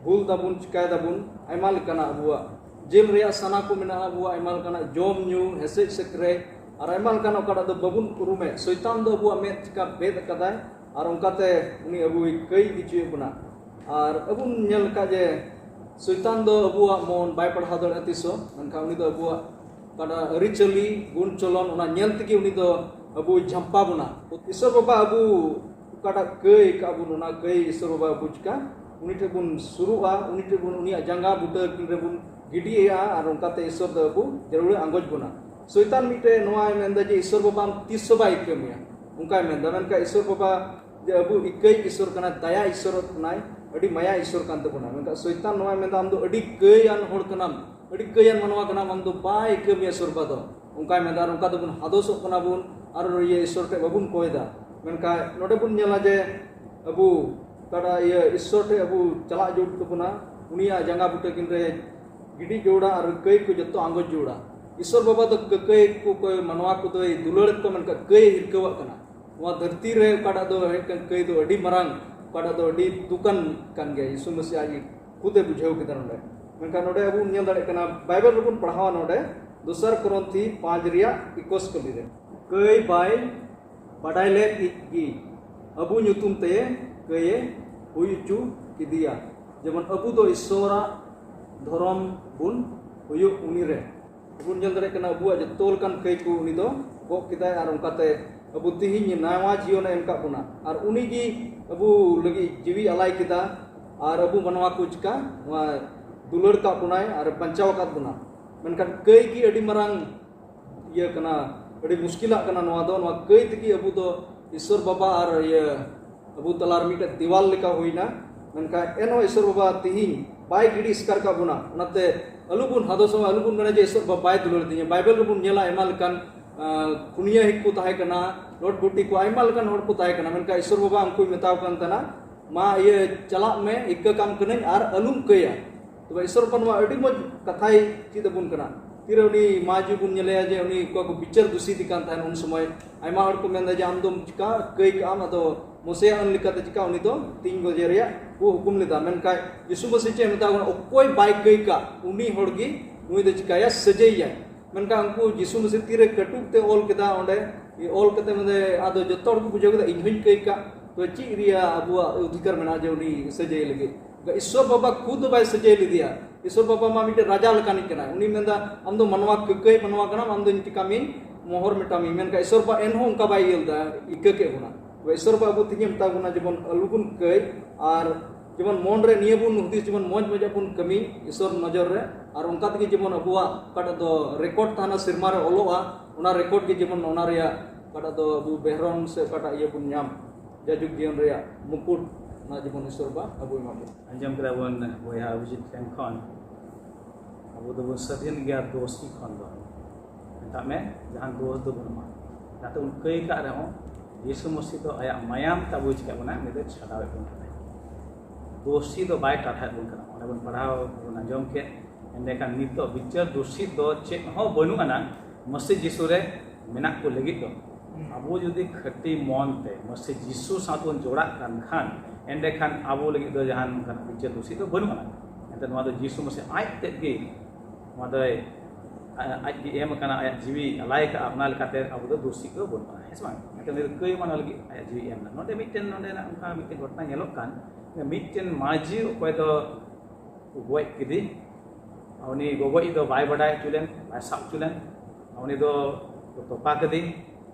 ᱵᱷᱩᱞ ᱫᱟᱵᱚᱱ, ᱪᱤᱠᱟᱭ ᱫᱟᱵᱚᱱ, ᱟᱭᱢᱟ ᱞᱮᱠᱟᱱᱟᱜ ᱟᱵᱚᱣᱟᱜ ᱡᱮᱞ ᱨᱮᱭᱟᱜ ᱥᱟᱱᱟ ᱠᱚ ᱢᱮᱱᱟᱜᱼᱟ, ᱟᱵᱚᱣᱟᱜ ᱟᱭᱢᱟ ᱞᱮᱠᱟᱱᱟᱜ ᱡᱚᱢ ᱧᱩ, ᱦᱮᱸᱥᱮᱡ ᱥᱮᱠᱨᱮᱡ, ᱟᱨ ᱟᱭᱢᱟ ᱞᱮᱠᱟᱱᱟᱜ ᱚᱠᱟᱴᱟᱜ ᱫᱚ ᱵᱟᱵᱚᱱ ᱩᱨᱩᱢᱮᱫ᱾ ᱥᱚᱭᱛᱟᱱ ᱫᱚ ᱟᱵᱚᱣᱟᱜ ᱢᱮᱫ ᱪᱤᱠᱟ ᱵᱮᱫ ᱟᱠᱟᱫᱟᱭ, ᱟᱨ ᱚᱱᱠᱟᱛᱮ ᱩᱱᱤ ᱟᱵᱚᱭ ᱠᱟᱹᱭ ᱤᱫᱤ ᱦᱚᱪᱚᱭᱮᱫ ᱵᱚᱱᱟ᱾ ᱟᱨ ᱟᱵᱚ ᱵᱚᱱ ᱧᱮᱞ ᱟᱠᱟᱫ ᱡᱮ ᱥᱚᱭᱛᱟᱱ ᱫᱚ ᱟᱵᱚᱣᱟᱜ ᱢᱚᱱ ᱵᱟᱭ ᱯᱟᱲᱦᱟᱣ ᱫᱟᱲᱮᱭᱟᱜᱼᱟ ᱛᱤᱥ ᱦᱚᱸ, ᱢᱮᱱᱠᱷᱟᱱ ᱩᱱᱤ ᱫᱚ ᱟᱵᱚᱣᱟᱜ ᱚᱠᱟᱴᱟᱜ ᱟᱹᱨᱤᱪᱟᱹᱞᱤ, ᱜᱩᱱ ᱪᱚᱞᱚᱱ, ᱚᱱᱟ ᱧᱮᱞ ᱛᱮᱜᱮ ᱩᱱᱤ ᱫᱚ ᱟᱵᱚᱭ ᱡᱷᱟᱢᱯᱟ ᱵᱚᱱᱟ᱾ ᱤᱥᱚᱨ ᱵᱟᱵᱟ ᱟᱵᱚ ᱚᱠᱟᱴᱟᱜ ᱠᱟᱹᱭ ᱟᱠᱟᱫ ᱵᱚᱱ, ᱚᱱᱟ ᱠᱟᱹᱭ ᱤᱥᱚᱨ ᱵᱟᱵᱟ ᱟᱵᱚ ᱪᱤᱠᱟ ᱩᱱᱤ ᱴᱷᱮᱱ ᱵᱚᱱ ᱥᱩᱨᱩᱜᱼᱟ, ᱩᱱᱤ ᱴᱷᱮᱱ ᱵᱚᱱ, ᱩᱱᱤᱭᱟᱜ ᱡᱟᱸᱜᱟ ᱵᱩᱴᱟᱹ ᱨᱮᱵᱚᱱ ᱜᱤᱰᱤᱭᱮᱜᱼᱟ, ᱟᱨ ᱚᱱᱠᱟᱛᱮ ᱤᱥᱚᱨ ᱫᱚ ᱟᱵᱚ ᱡᱟᱹᱨᱩᱲᱮ ᱟᱸᱜᱚᱪ ᱵᱚᱱᱟ᱾ ᱥᱚᱭᱛᱟᱱ ᱢᱤᱫᱴᱮᱡ ᱱᱚᱣᱟᱭ ᱢᱮᱱᱫᱟ ᱡᱮ ᱤᱥᱚᱨ ᱵᱟᱵᱟ ᱟᱢ ᱛᱤᱥ ᱦᱚᱸ ᱵᱟᱭ ᱠᱟᱹᱢᱤᱭᱟ, ᱚᱱᱠᱟᱭ ᱢᱮᱱᱫᱟ᱾ ᱢᱮᱱᱠᱷᱟᱱ ᱤᱥᱚᱨ ᱵᱟᱵᱟ ᱡᱮ ᱟᱵᱚ ᱤᱠᱟᱹᱭ ᱤᱥᱚᱨ ᱠᱟᱱᱟᱭ, ᱫᱟᱭᱟ ᱤᱥᱚᱨ ᱠᱟᱱᱟᱭ, ᱟᱹᱰᱤ ᱢᱟᱭᱟ ᱤᱥᱚᱨ ᱠᱟᱱ ᱛᱟᱵᱚᱱᱟ᱾ ᱢᱮᱱᱠᱷᱟᱱ ᱥᱚᱭᱛᱟᱱ ᱱᱚᱣᱟᱭ ᱢᱮᱱᱫᱟ, ᱟᱢ ᱫᱚ ᱟᱹᱰᱤ ᱠᱟᱹᱭᱟᱱ ᱦᱚᱲ ᱠᱟᱱᱟᱢ, ᱟᱹᱰᱤ ᱠᱟᱹᱭᱟᱱ ᱢᱟᱱᱣᱟ ᱠᱟᱱᱟᱢ, ᱟᱢ ᱫᱚ ᱵᱟᱭ ᱠᱟᱹᱢᱤᱭᱟ ᱤᱥᱚᱨ ᱵᱟᱵᱟ ᱫᱚ, ᱚᱱᱠᱟᱭ ᱢᱮᱱᱫᱟ᱾ ᱟᱨ ᱚᱱᱠᱟ ᱛᱮᱵᱚᱱ ᱦᱟᱫᱚᱥᱚᱜ ᱠᱟᱱᱟ ᱵᱚᱱ, ᱟᱨ ᱤᱭᱟᱹ ᱤᱥᱚᱨ ᱴᱷᱮᱱ ᱵᱟᱵᱚᱱ ᱠᱚᱭ ᱫᱟ᱾ ᱢᱮᱱᱠᱷᱟᱱ ᱱᱚᱰᱮ ᱵᱚᱱ ᱧᱮᱞᱟ ᱡᱮ ᱟᱵᱚ ᱚᱠᱟᱴᱟᱜ ᱤᱭᱟᱹ ᱤᱥᱚᱨ ᱴᱷᱮᱱ ᱟᱵᱚ ᱪᱟᱞᱟᱜ ᱡᱟᱹᱨᱩᱲ ᱛᱟᱵᱚᱱᱟ, ᱩᱱᱤᱭᱟᱜ ᱡᱟᱸᱜᱟ ᱵᱩᱴᱟᱹ ᱠᱤᱱ ᱨᱮ ᱜᱤᱰᱤ ᱡᱟᱹᱨᱩᱲᱟ ᱟᱨ ᱠᱟᱹᱭ ᱠᱚ ᱡᱚᱛᱚ ᱟᱸᱜᱚᱪ ᱡᱟᱹᱨᱩᱲᱟ᱾ ᱤᱥᱚᱨ ᱵᱟᱵᱟ ᱫᱚ ᱠᱟᱹᱠᱟᱹᱭ ᱠᱚ, ᱠᱚ ᱢᱟᱱᱣᱟ ᱠᱚᱫᱚᱭ ᱫᱩᱞᱟᱹᱲ ᱠᱚ, ᱢᱮᱱᱠᱷᱟᱱ ᱠᱟᱹᱭ ᱦᱤᱨᱠᱟᱹᱣᱟᱜ ᱠᱟᱱᱟ᱾ ᱱᱚᱣᱟ ᱫᱷᱟᱹᱨᱛᱤ ᱨᱮ ᱚᱠᱟᱴᱟᱜ ᱫᱚ ᱦᱮᱡ ᱠᱟᱱ ᱠᱟᱹᱭ ᱫᱚ ᱟᱹᱰᱤ ᱢᱟᱨᱟᱝ, ᱚᱠᱟᱴᱟᱜ ᱫᱚ ᱟᱹᱰᱤ ᱫᱩᱠᱟᱱ ᱠᱟᱱ ᱜᱮᱭᱟ᱾ ᱭᱤᱥᱩ ᱢᱟᱹᱥᱤ ᱟᱡ ᱠᱷᱩᱫ ᱮ ᱵᱩᱡᱷᱟᱹᱣ ᱠᱮᱫᱟ ᱱᱚᱰᱮ᱾ ᱢᱮᱱᱠᱷᱟᱱ ᱱᱚᱰᱮ ᱟᱵᱚ ᱵᱚᱱ ᱧᱮᱞ ᱫᱟᱲᱮᱭᱟᱜ ᱠᱟᱱᱟ, ᱵᱟᱭᱵᱮᱞ ᱨᱮᱵᱚᱱ ᱯᱟᱲᱦᱟᱣᱟ ᱱᱚᱰᱮ ᱫᱚᱥᱟᱨ ᱠᱚᱨᱚᱱᱛᱷᱤ ᱯᱟᱸᱪ ᱨᱮᱭᱟᱜ ᱮᱠᱩᱥ ᱠᱟᱹᱞᱤ ᱨᱮ, ᱠᱟᱹᱭ ᱵᱟᱭ ᱵᱟᱰᱟᱭ ᱞᱮᱫ ᱜᱮ ᱟᱵᱚ ᱧᱩᱛᱩᱢ ᱛᱮ ᱠᱟᱹᱭᱮ ᱦᱩᱭ ᱦᱚᱪᱚ ᱠᱮᱫᱮᱭᱟ, ᱡᱮᱢᱚᱱ ᱟᱵᱚ ᱫᱚ ᱤᱥᱚᱨᱟᱜ ᱫᱷᱚᱨᱚᱢ ᱵᱚᱱ ᱦᱩᱭᱩᱜ ᱩᱱᱤ ᱨᱮ᱾ ᱵᱚᱱ ᱧᱮᱞ ᱫᱟᱲᱮᱭᱟᱜ ᱠᱟᱱᱟ, ᱟᱵᱚᱣᱟᱜ ᱡᱚᱛᱚ ᱞᱮᱠᱟᱱ ᱠᱟᱹᱭ ᱠᱚ ᱩᱱᱤ ᱫᱚ ᱜᱚᱜ ᱠᱮᱫᱟᱭ, ᱟᱨ ᱚᱱᱠᱟᱛᱮ ᱟᱵᱚ ᱛᱤᱦᱤᱧ ᱱᱟᱣᱟ ᱡᱤᱭᱚᱱ ᱮ ᱮᱢ ᱠᱟᱜ ᱵᱚᱱᱟ᱾ ᱟᱨ ᱩᱱᱤ ᱜᱮ ᱟᱵᱚ ᱞᱟᱹᱜᱤᱫ ᱡᱤᱣᱤ ᱟᱞᱟᱭ ᱠᱮᱫᱟ, ᱟᱨ ᱟᱵᱚ ᱢᱟᱱᱣᱟ ᱠᱚ ᱪᱤᱠᱟ ᱱᱚᱣᱟ ᱫᱩᱞᱟᱹᱲ ᱠᱟᱜ ᱵᱚᱱᱟᱭ ᱟᱨ ᱵᱟᱧᱪᱟᱣ ᱟᱠᱟᱫ ᱵᱚᱱᱟ᱾ ᱢᱮᱱᱠᱷᱟᱱ ᱠᱟᱹᱭ ᱜᱮ ᱟᱹᱰᱤ ᱢᱟᱨᱟᱝ ᱤᱭᱟᱹ ᱠᱟᱱᱟ, ᱟᱹᱰᱤ ᱢᱩᱥᱠᱤᱞᱟᱜ ᱠᱟᱱᱟ ᱱᱚᱣᱟ ᱫᱚ᱾ ᱱᱚᱣᱟ ᱠᱟᱹᱭ ᱛᱮᱜᱮ ᱟᱵᱚ ᱫᱚ ᱤᱥᱚᱨ ᱵᱟᱵᱟ ᱟᱨ ᱤᱭᱟᱹ ᱟᱵᱚ ᱛᱟᱞᱟ ᱨᱮ ᱢᱤᱫᱴᱮᱱ ᱫᱮᱣᱟᱞ ᱞᱮᱠᱟ ᱦᱩᱭᱱᱟ᱾ ᱢᱮᱱᱠᱷᱟᱱ ᱮᱱᱦᱚᱸ ᱤᱥᱚᱨ ᱵᱟᱵᱟ ᱛᱤᱦᱤᱧ ᱵᱟᱭ ᱜᱤᱰᱤ ᱮᱥᱠᱟᱨ ᱠᱟᱜ ᱵᱚᱱᱟ᱾ ᱚᱱᱟᱛᱮ ᱟᱞᱚ ᱵᱚᱱ ᱦᱟᱫᱚᱥᱚᱜᱼᱟ, ᱟᱞᱚ ᱵᱚᱱ ᱢᱮᱱᱟ ᱡᱮ ᱤᱥᱚᱨ ᱵᱟᱵᱟ ᱵᱟᱭ ᱫᱩᱞᱟᱹᱲ ᱫᱤᱧᱟ᱾ ᱵᱟᱭᱵᱮᱞ ᱨᱮᱵᱚᱱ ᱧᱮᱞᱟ ᱟᱭᱢᱟ ᱞᱮᱠᱟᱱ, ᱟᱸ, ᱠᱷᱩᱱᱭᱟᱹ ᱦᱮᱡ ᱠᱚ ᱛᱟᱦᱮᱸ ᱠᱟᱱᱟ, ᱞᱚᱴ ᱜᱩᱴᱤ ᱠᱚ, ᱟᱭᱢᱟ ᱞᱮᱠᱟᱱ ᱦᱚᱲ ᱠᱚ ᱛᱟᱦᱮᱸ ᱠᱟᱱᱟ, ᱢᱮᱱᱠᱷᱟᱱ ᱤᱥᱚᱨ ᱵᱟᱵᱟ ᱩᱱᱠᱩᱭ ᱢᱮᱛᱟᱣ ᱠᱟᱱ ᱛᱟᱦᱮᱱᱟ, ᱢᱟ ᱤᱭᱟᱹ ᱪᱟᱞᱟᱜ ᱢᱮ, ᱤᱠᱟᱹ ᱠᱟᱢ ᱠᱟᱹᱱᱟᱹᱧ ᱟᱨ ᱟᱞᱚᱢ ᱠᱟᱹᱭᱟ᱾ ᱛᱚᱵᱮ ᱤᱥᱚᱨ ᱵᱟᱵᱟ ᱱᱚᱣᱟ ᱟᱹᱰᱤ ᱢᱚᱡᱽ ᱠᱟᱛᱷᱟᱭ ᱪᱮᱫ ᱟᱵᱚᱱ ᱠᱟᱱᱟ᱾ ᱛᱤᱨᱮ ᱩᱱᱤ ᱢᱟᱹᱡᱷᱤ ᱵᱚᱱ ᱧᱮᱞᱮᱭᱟ ᱡᱮ ᱩᱱᱤ ᱚᱠᱚᱭ ᱠᱚ ᱵᱤᱪᱟᱹᱨ ᱫᱩᱥᱤᱛ ᱠᱟᱱ ᱛᱟᱦᱮᱱ, ᱩᱱ ᱥᱚᱢᱚᱭ ᱟᱭᱢᱟ ᱦᱚᱲ ᱠᱚ ᱢᱮᱱᱫᱟ ᱡᱮ ᱟᱢ ᱫᱚᱢ ᱪᱤᱠᱟ ᱠᱟᱹᱭ ᱠᱟᱜ ᱟᱢ, ᱟᱫᱚ ᱢᱚᱥᱮᱭᱟᱜ ᱟᱹᱱ ᱞᱮᱠᱟᱛᱮ ᱪᱤᱠᱟ ᱩᱱᱤ ᱫᱚ ᱛᱤᱧ ᱜᱚᱡᱮ ᱨᱮᱭᱟᱜ ᱠᱚ ᱦᱩᱠᱩᱢ ᱞᱮᱫᱟ᱾ ᱢᱮᱱᱠᱷᱟᱱ ᱡᱤᱥᱩ ᱢᱟᱹᱥᱤ ᱪᱮᱫ ᱮ ᱢᱮᱛᱟ ᱠᱚ ᱠᱟᱱᱟ? ᱚᱠᱚᱭ ᱵᱟᱭ ᱠᱟᱹᱭ ᱠᱟᱜ ᱩᱱᱤ ᱦᱚᱲ ᱜᱮ ᱱᱩᱭ ᱫᱚ ᱪᱤᱠᱟᱭᱟ? ᱥᱟᱹᱡᱟᱹᱭᱮᱭᱟᱭ᱾ ᱢᱮᱱᱠᱷᱟᱱ ᱩᱱᱠᱩ ᱡᱤᱥᱩ ᱢᱟᱹᱥᱤ ᱛᱤᱨᱮ ᱠᱟᱹᱴᱩᱵ ᱛᱮ ᱚᱞ ᱠᱮᱫᱟ, ᱚᱸᱰᱮ ᱚᱞ ᱠᱟᱛᱮ ᱢᱟᱱᱮ ᱟᱫᱚ ᱡᱚᱛᱚ ᱦᱚᱲ ᱠᱚ ᱵᱩᱡᱷᱟᱹᱣ ᱠᱮᱫᱟ ᱤᱧ ᱦᱚᱧ ᱠᱟᱹᱭ ᱠᱟᱜ᱾ ᱛᱚ ᱪᱮᱫ ᱨᱮᱭᱟᱜ ᱟᱵᱚᱣᱟᱜ ᱚᱫᱷᱤᱠᱟᱨ ᱢᱮᱱᱟᱜᱼᱟ ᱡᱮ ᱩᱱᱤ ᱥᱟᱹᱡᱟᱹᱭ ᱞᱟᱹᱜᱤᱫ? ᱤᱥᱥᱚᱨ ᱵᱟᱵᱟ ᱠᱷᱩᱫ ᱫᱚ ᱵᱟᱭ ᱥᱟᱹᱡᱟᱹᱭ ᱞᱮᱫᱮᱭᱟ᱾ ᱤᱥᱥᱚᱨ ᱵᱟᱵᱟ ᱢᱟ ᱢᱤᱫᱴᱮᱱ ᱨᱟᱡᱟ ᱞᱮᱠᱟᱱᱤᱡ ᱠᱟᱱᱟᱭ᱾ ᱩᱱᱤ ᱢᱮᱱᱫᱟ ᱟᱢ ᱫᱚ ᱢᱟᱱᱣᱟ ᱠᱟᱹᱠᱟᱹᱭ ᱢᱟᱱᱣᱟ ᱠᱟᱱᱟᱢ, ᱟᱢ ᱫᱚ ᱤᱧ ᱪᱤᱠᱟ ᱢᱤᱧ ᱢᱚᱦᱚᱨ ᱢᱮᱴᱟᱣ ᱢᱤᱧ᱾ ᱢᱮᱱᱠᱷᱟᱱ ᱤᱥᱥᱚᱨ ᱵᱟᱵᱟ ᱮᱱᱦᱚᱸ ᱚᱱᱠᱟ ᱵᱟᱭ ᱤᱭᱟᱹ ᱞᱮᱫᱟ, ᱤᱠᱟᱹ ᱠᱮᱫ ᱵᱚᱱᱟ᱾ ᱛᱚᱵᱮ ᱤᱥᱥᱚᱨ ᱵᱟᱵᱟ ᱟᱵᱚ ᱛᱮᱦᱮᱧ ᱢᱮᱛᱟ ᱵᱚᱱᱟ ᱡᱮᱢᱚᱱ ᱟᱞᱚᱵᱚᱱ ᱠᱟᱹᱭ, ᱟᱨ ᱡᱮᱢᱚᱱ ᱢᱚᱱ ᱨᱮ ᱱᱤᱭᱟᱹ ᱵᱚᱱ ᱦᱩᱫᱤᱥ ᱡᱮᱢᱚᱱ ᱢᱚᱡᱽ ᱢᱚᱡᱽ ᱟᱜ ᱵᱚᱱ ᱠᱟᱹᱢᱤ ᱤᱥᱥᱚᱨ ᱱᱚᱡᱚᱨ ᱨᱮ, ᱟᱨ ᱚᱱᱠᱟ ᱛᱮᱜᱮ ᱡᱮᱢᱚᱱ ᱟᱵᱚᱣᱟᱜ ᱚᱠᱟᱴᱟᱜ ᱫᱚ ᱨᱮᱠᱚᱨᱰ ᱛᱟᱦᱮᱱᱟ ᱥᱮᱨᱢᱟ ᱨᱮ ᱚᱞᱚᱜᱼᱟ, ᱚᱱᱟ ᱨᱮᱠᱚᱨᱰ ᱜᱮ ᱡᱮᱢᱚᱱ ᱚᱱᱟ ᱨᱮᱭᱟᱜ ᱚᱠᱟᱴᱟᱜ ᱫᱚ ᱟᱵᱚ ᱵᱮᱦᱨᱚᱱ ᱥᱮ ᱚᱠᱟᱴᱟᱜ ᱤᱭᱟᱹ ᱵᱚᱱ ᱧᱟᱢ ᱡᱟᱡᱩᱜᱽ ᱡᱤᱭᱚᱱ ᱨᱮᱭᱟᱜ ᱢᱩᱠᱩᱴ, ᱚᱱᱟ ᱡᱮᱢᱚᱱ ᱤᱥᱥᱚᱨ ᱵᱟᱵᱟ ᱟᱵᱚᱭ ᱮᱢᱟ ᱵᱚᱱ᱾ ᱟᱸᱡᱚᱢ ᱠᱮᱫᱟ ᱵᱚᱱ ᱵᱚᱭᱦᱟ ᱚᱵᱷᱤᱡᱤᱛ ᱴᱷᱮᱱ ᱠᱷᱚᱱ, ᱟᱵᱚ ᱫᱚᱵᱚᱱ ᱥᱟᱹᱫᱷᱤᱱ ᱜᱮᱭᱟ ᱫᱳᱥᱤ ᱠᱷᱚᱱ ᱫᱚ, ᱢᱮᱛᱟᱜ ᱢᱮ ᱡᱟᱦᱟᱸ ᱫᱳᱥ ᱫᱚ ᱵᱟᱹᱱᱩᱜᱼᱟ᱾ ᱚᱱᱟᱛᱮ ᱵᱚᱱ ᱠᱟᱹᱭ ᱠᱟᱜ ᱨᱮᱦᱚᱸ ᱡᱤᱥᱩ ᱢᱟᱹᱥᱤ ᱫᱚ ᱟᱭᱟᱜ ᱢᱟᱭᱟᱢ ᱛᱮ ᱟᱵᱚᱭ ᱪᱤᱠᱟᱹ ᱵᱚᱱᱟ? ᱩᱱᱤ ᱫᱚ ᱪᱷᱟᱰᱟᱣᱮᱫ ᱵᱚᱱ ᱠᱟᱱᱟᱭ᱾ ᱫᱳᱥᱤ ᱫᱚ ᱵᱟᱭ ᱴᱟᱨᱦᱟᱣᱮᱫ ᱵᱚᱱ ᱠᱟᱱᱟ᱾ ᱚᱸᱰᱮ ᱵᱚᱱ ᱯᱟᱲᱦᱟᱣ ᱵᱚᱱ ᱟᱸᱡᱚᱢ ᱠᱮᱫ, ᱮᱸᱰᱮᱠᱷᱟᱱ ᱱᱤᱛᱚᱜ ᱵᱤᱪᱟᱹᱨ ᱫᱳᱥᱤ ᱫᱚ ᱪᱮᱫ ᱦᱚᱸ ᱵᱟᱹᱱᱩᱜ ᱟᱱᱟᱝ ᱢᱟᱹᱥᱤ ᱡᱤᱥᱩ ᱨᱮ ᱢᱮᱱᱟᱜ ᱠᱚ ᱞᱟᱹᱜᱤᱫ ᱫᱚ᱾ ᱟᱵᱚ ᱡᱩᱫᱤ ᱠᱷᱟᱹᱴᱤ ᱢᱚᱱ ᱛᱮ ᱢᱟᱹᱥᱤ ᱡᱤᱥᱩ ᱥᱟᱶ ᱛᱮᱵᱚᱱ ᱡᱚᱲᱟᱜ ᱠᱟᱱ ᱠᱷᱟᱱ, ᱮᱸᱰᱮᱠᱷᱟᱱ ᱟᱵᱚ ᱞᱟᱹᱜᱤᱫ ᱫᱚ ᱡᱟᱦᱟᱱ ᱚᱱᱠᱟᱱ ᱵᱤᱪᱟᱹᱨ ᱫᱳᱥᱤ ᱫᱚ ᱵᱟᱹᱱᱩᱜ ᱟᱱᱟ᱾ ᱮᱱᱛᱮ ᱱᱚᱣᱟ ᱫᱚ ᱡᱤᱥᱩ ᱢᱟᱹᱥᱤ ᱟᱡ ᱛᱮᱫ ᱜᱮ ᱱᱚᱣᱟ ᱫᱚᱭ ᱟ-, ᱟᱡ ᱜᱮ ᱮᱢ ᱟᱠᱟᱱᱟ, ᱟᱭᱟᱜ ᱡᱤᱣᱤ ᱟᱞᱟᱭ ᱟᱠᱟᱫᱼᱟ, ᱚᱱᱟ ᱞᱮᱠᱟᱛᱮ ᱟᱵᱚ ᱫᱚ ᱫᱳᱥᱤ ᱫᱚ ᱵᱟᱹᱱᱩᱜ ᱟᱱᱟ, ᱦᱮᱸ ᱥᱮ ᱵᱟᱝ? ᱮᱱᱛᱮ ᱩᱱᱤ ᱫᱚ ᱠᱟᱹᱭ ᱢᱟᱱᱟ ᱞᱟᱹᱜᱤᱫ ᱟᱭᱟᱜ ᱡᱤᱣᱤ ᱮᱢ ᱮᱱᱟ᱾ ᱱᱚᱰᱮ ᱢᱤᱫᱴᱮᱱ, ᱱᱚᱰᱮᱱᱟᱜ ᱚᱱᱠᱟ ᱢᱤᱫᱴᱮᱱ ᱜᱷᱚᱴᱚᱱᱟ ᱧᱮᱞᱚᱜ ᱠᱟᱱ, ᱢᱤᱫᱴᱮᱱ ᱢᱟᱹᱡᱷᱤ ᱚᱠᱚᱭ ᱫᱚ ᱠᱚ ᱜᱚᱡ ᱠᱮᱫᱮ, ᱩᱱᱤ ᱜᱚᱜᱚᱡ ᱫᱚ ᱵᱟᱭ ᱵᱟᱰᱟᱭ ᱦᱚᱪᱚ ᱞᱮᱱ, ᱵᱟᱭ ᱥᱟᱵ ᱦᱚᱪᱚ ᱞᱮᱱ, ᱩᱱᱤ ᱫᱚ ᱠᱚ ᱛᱚᱯᱟ ᱠᱮᱫᱮ᱾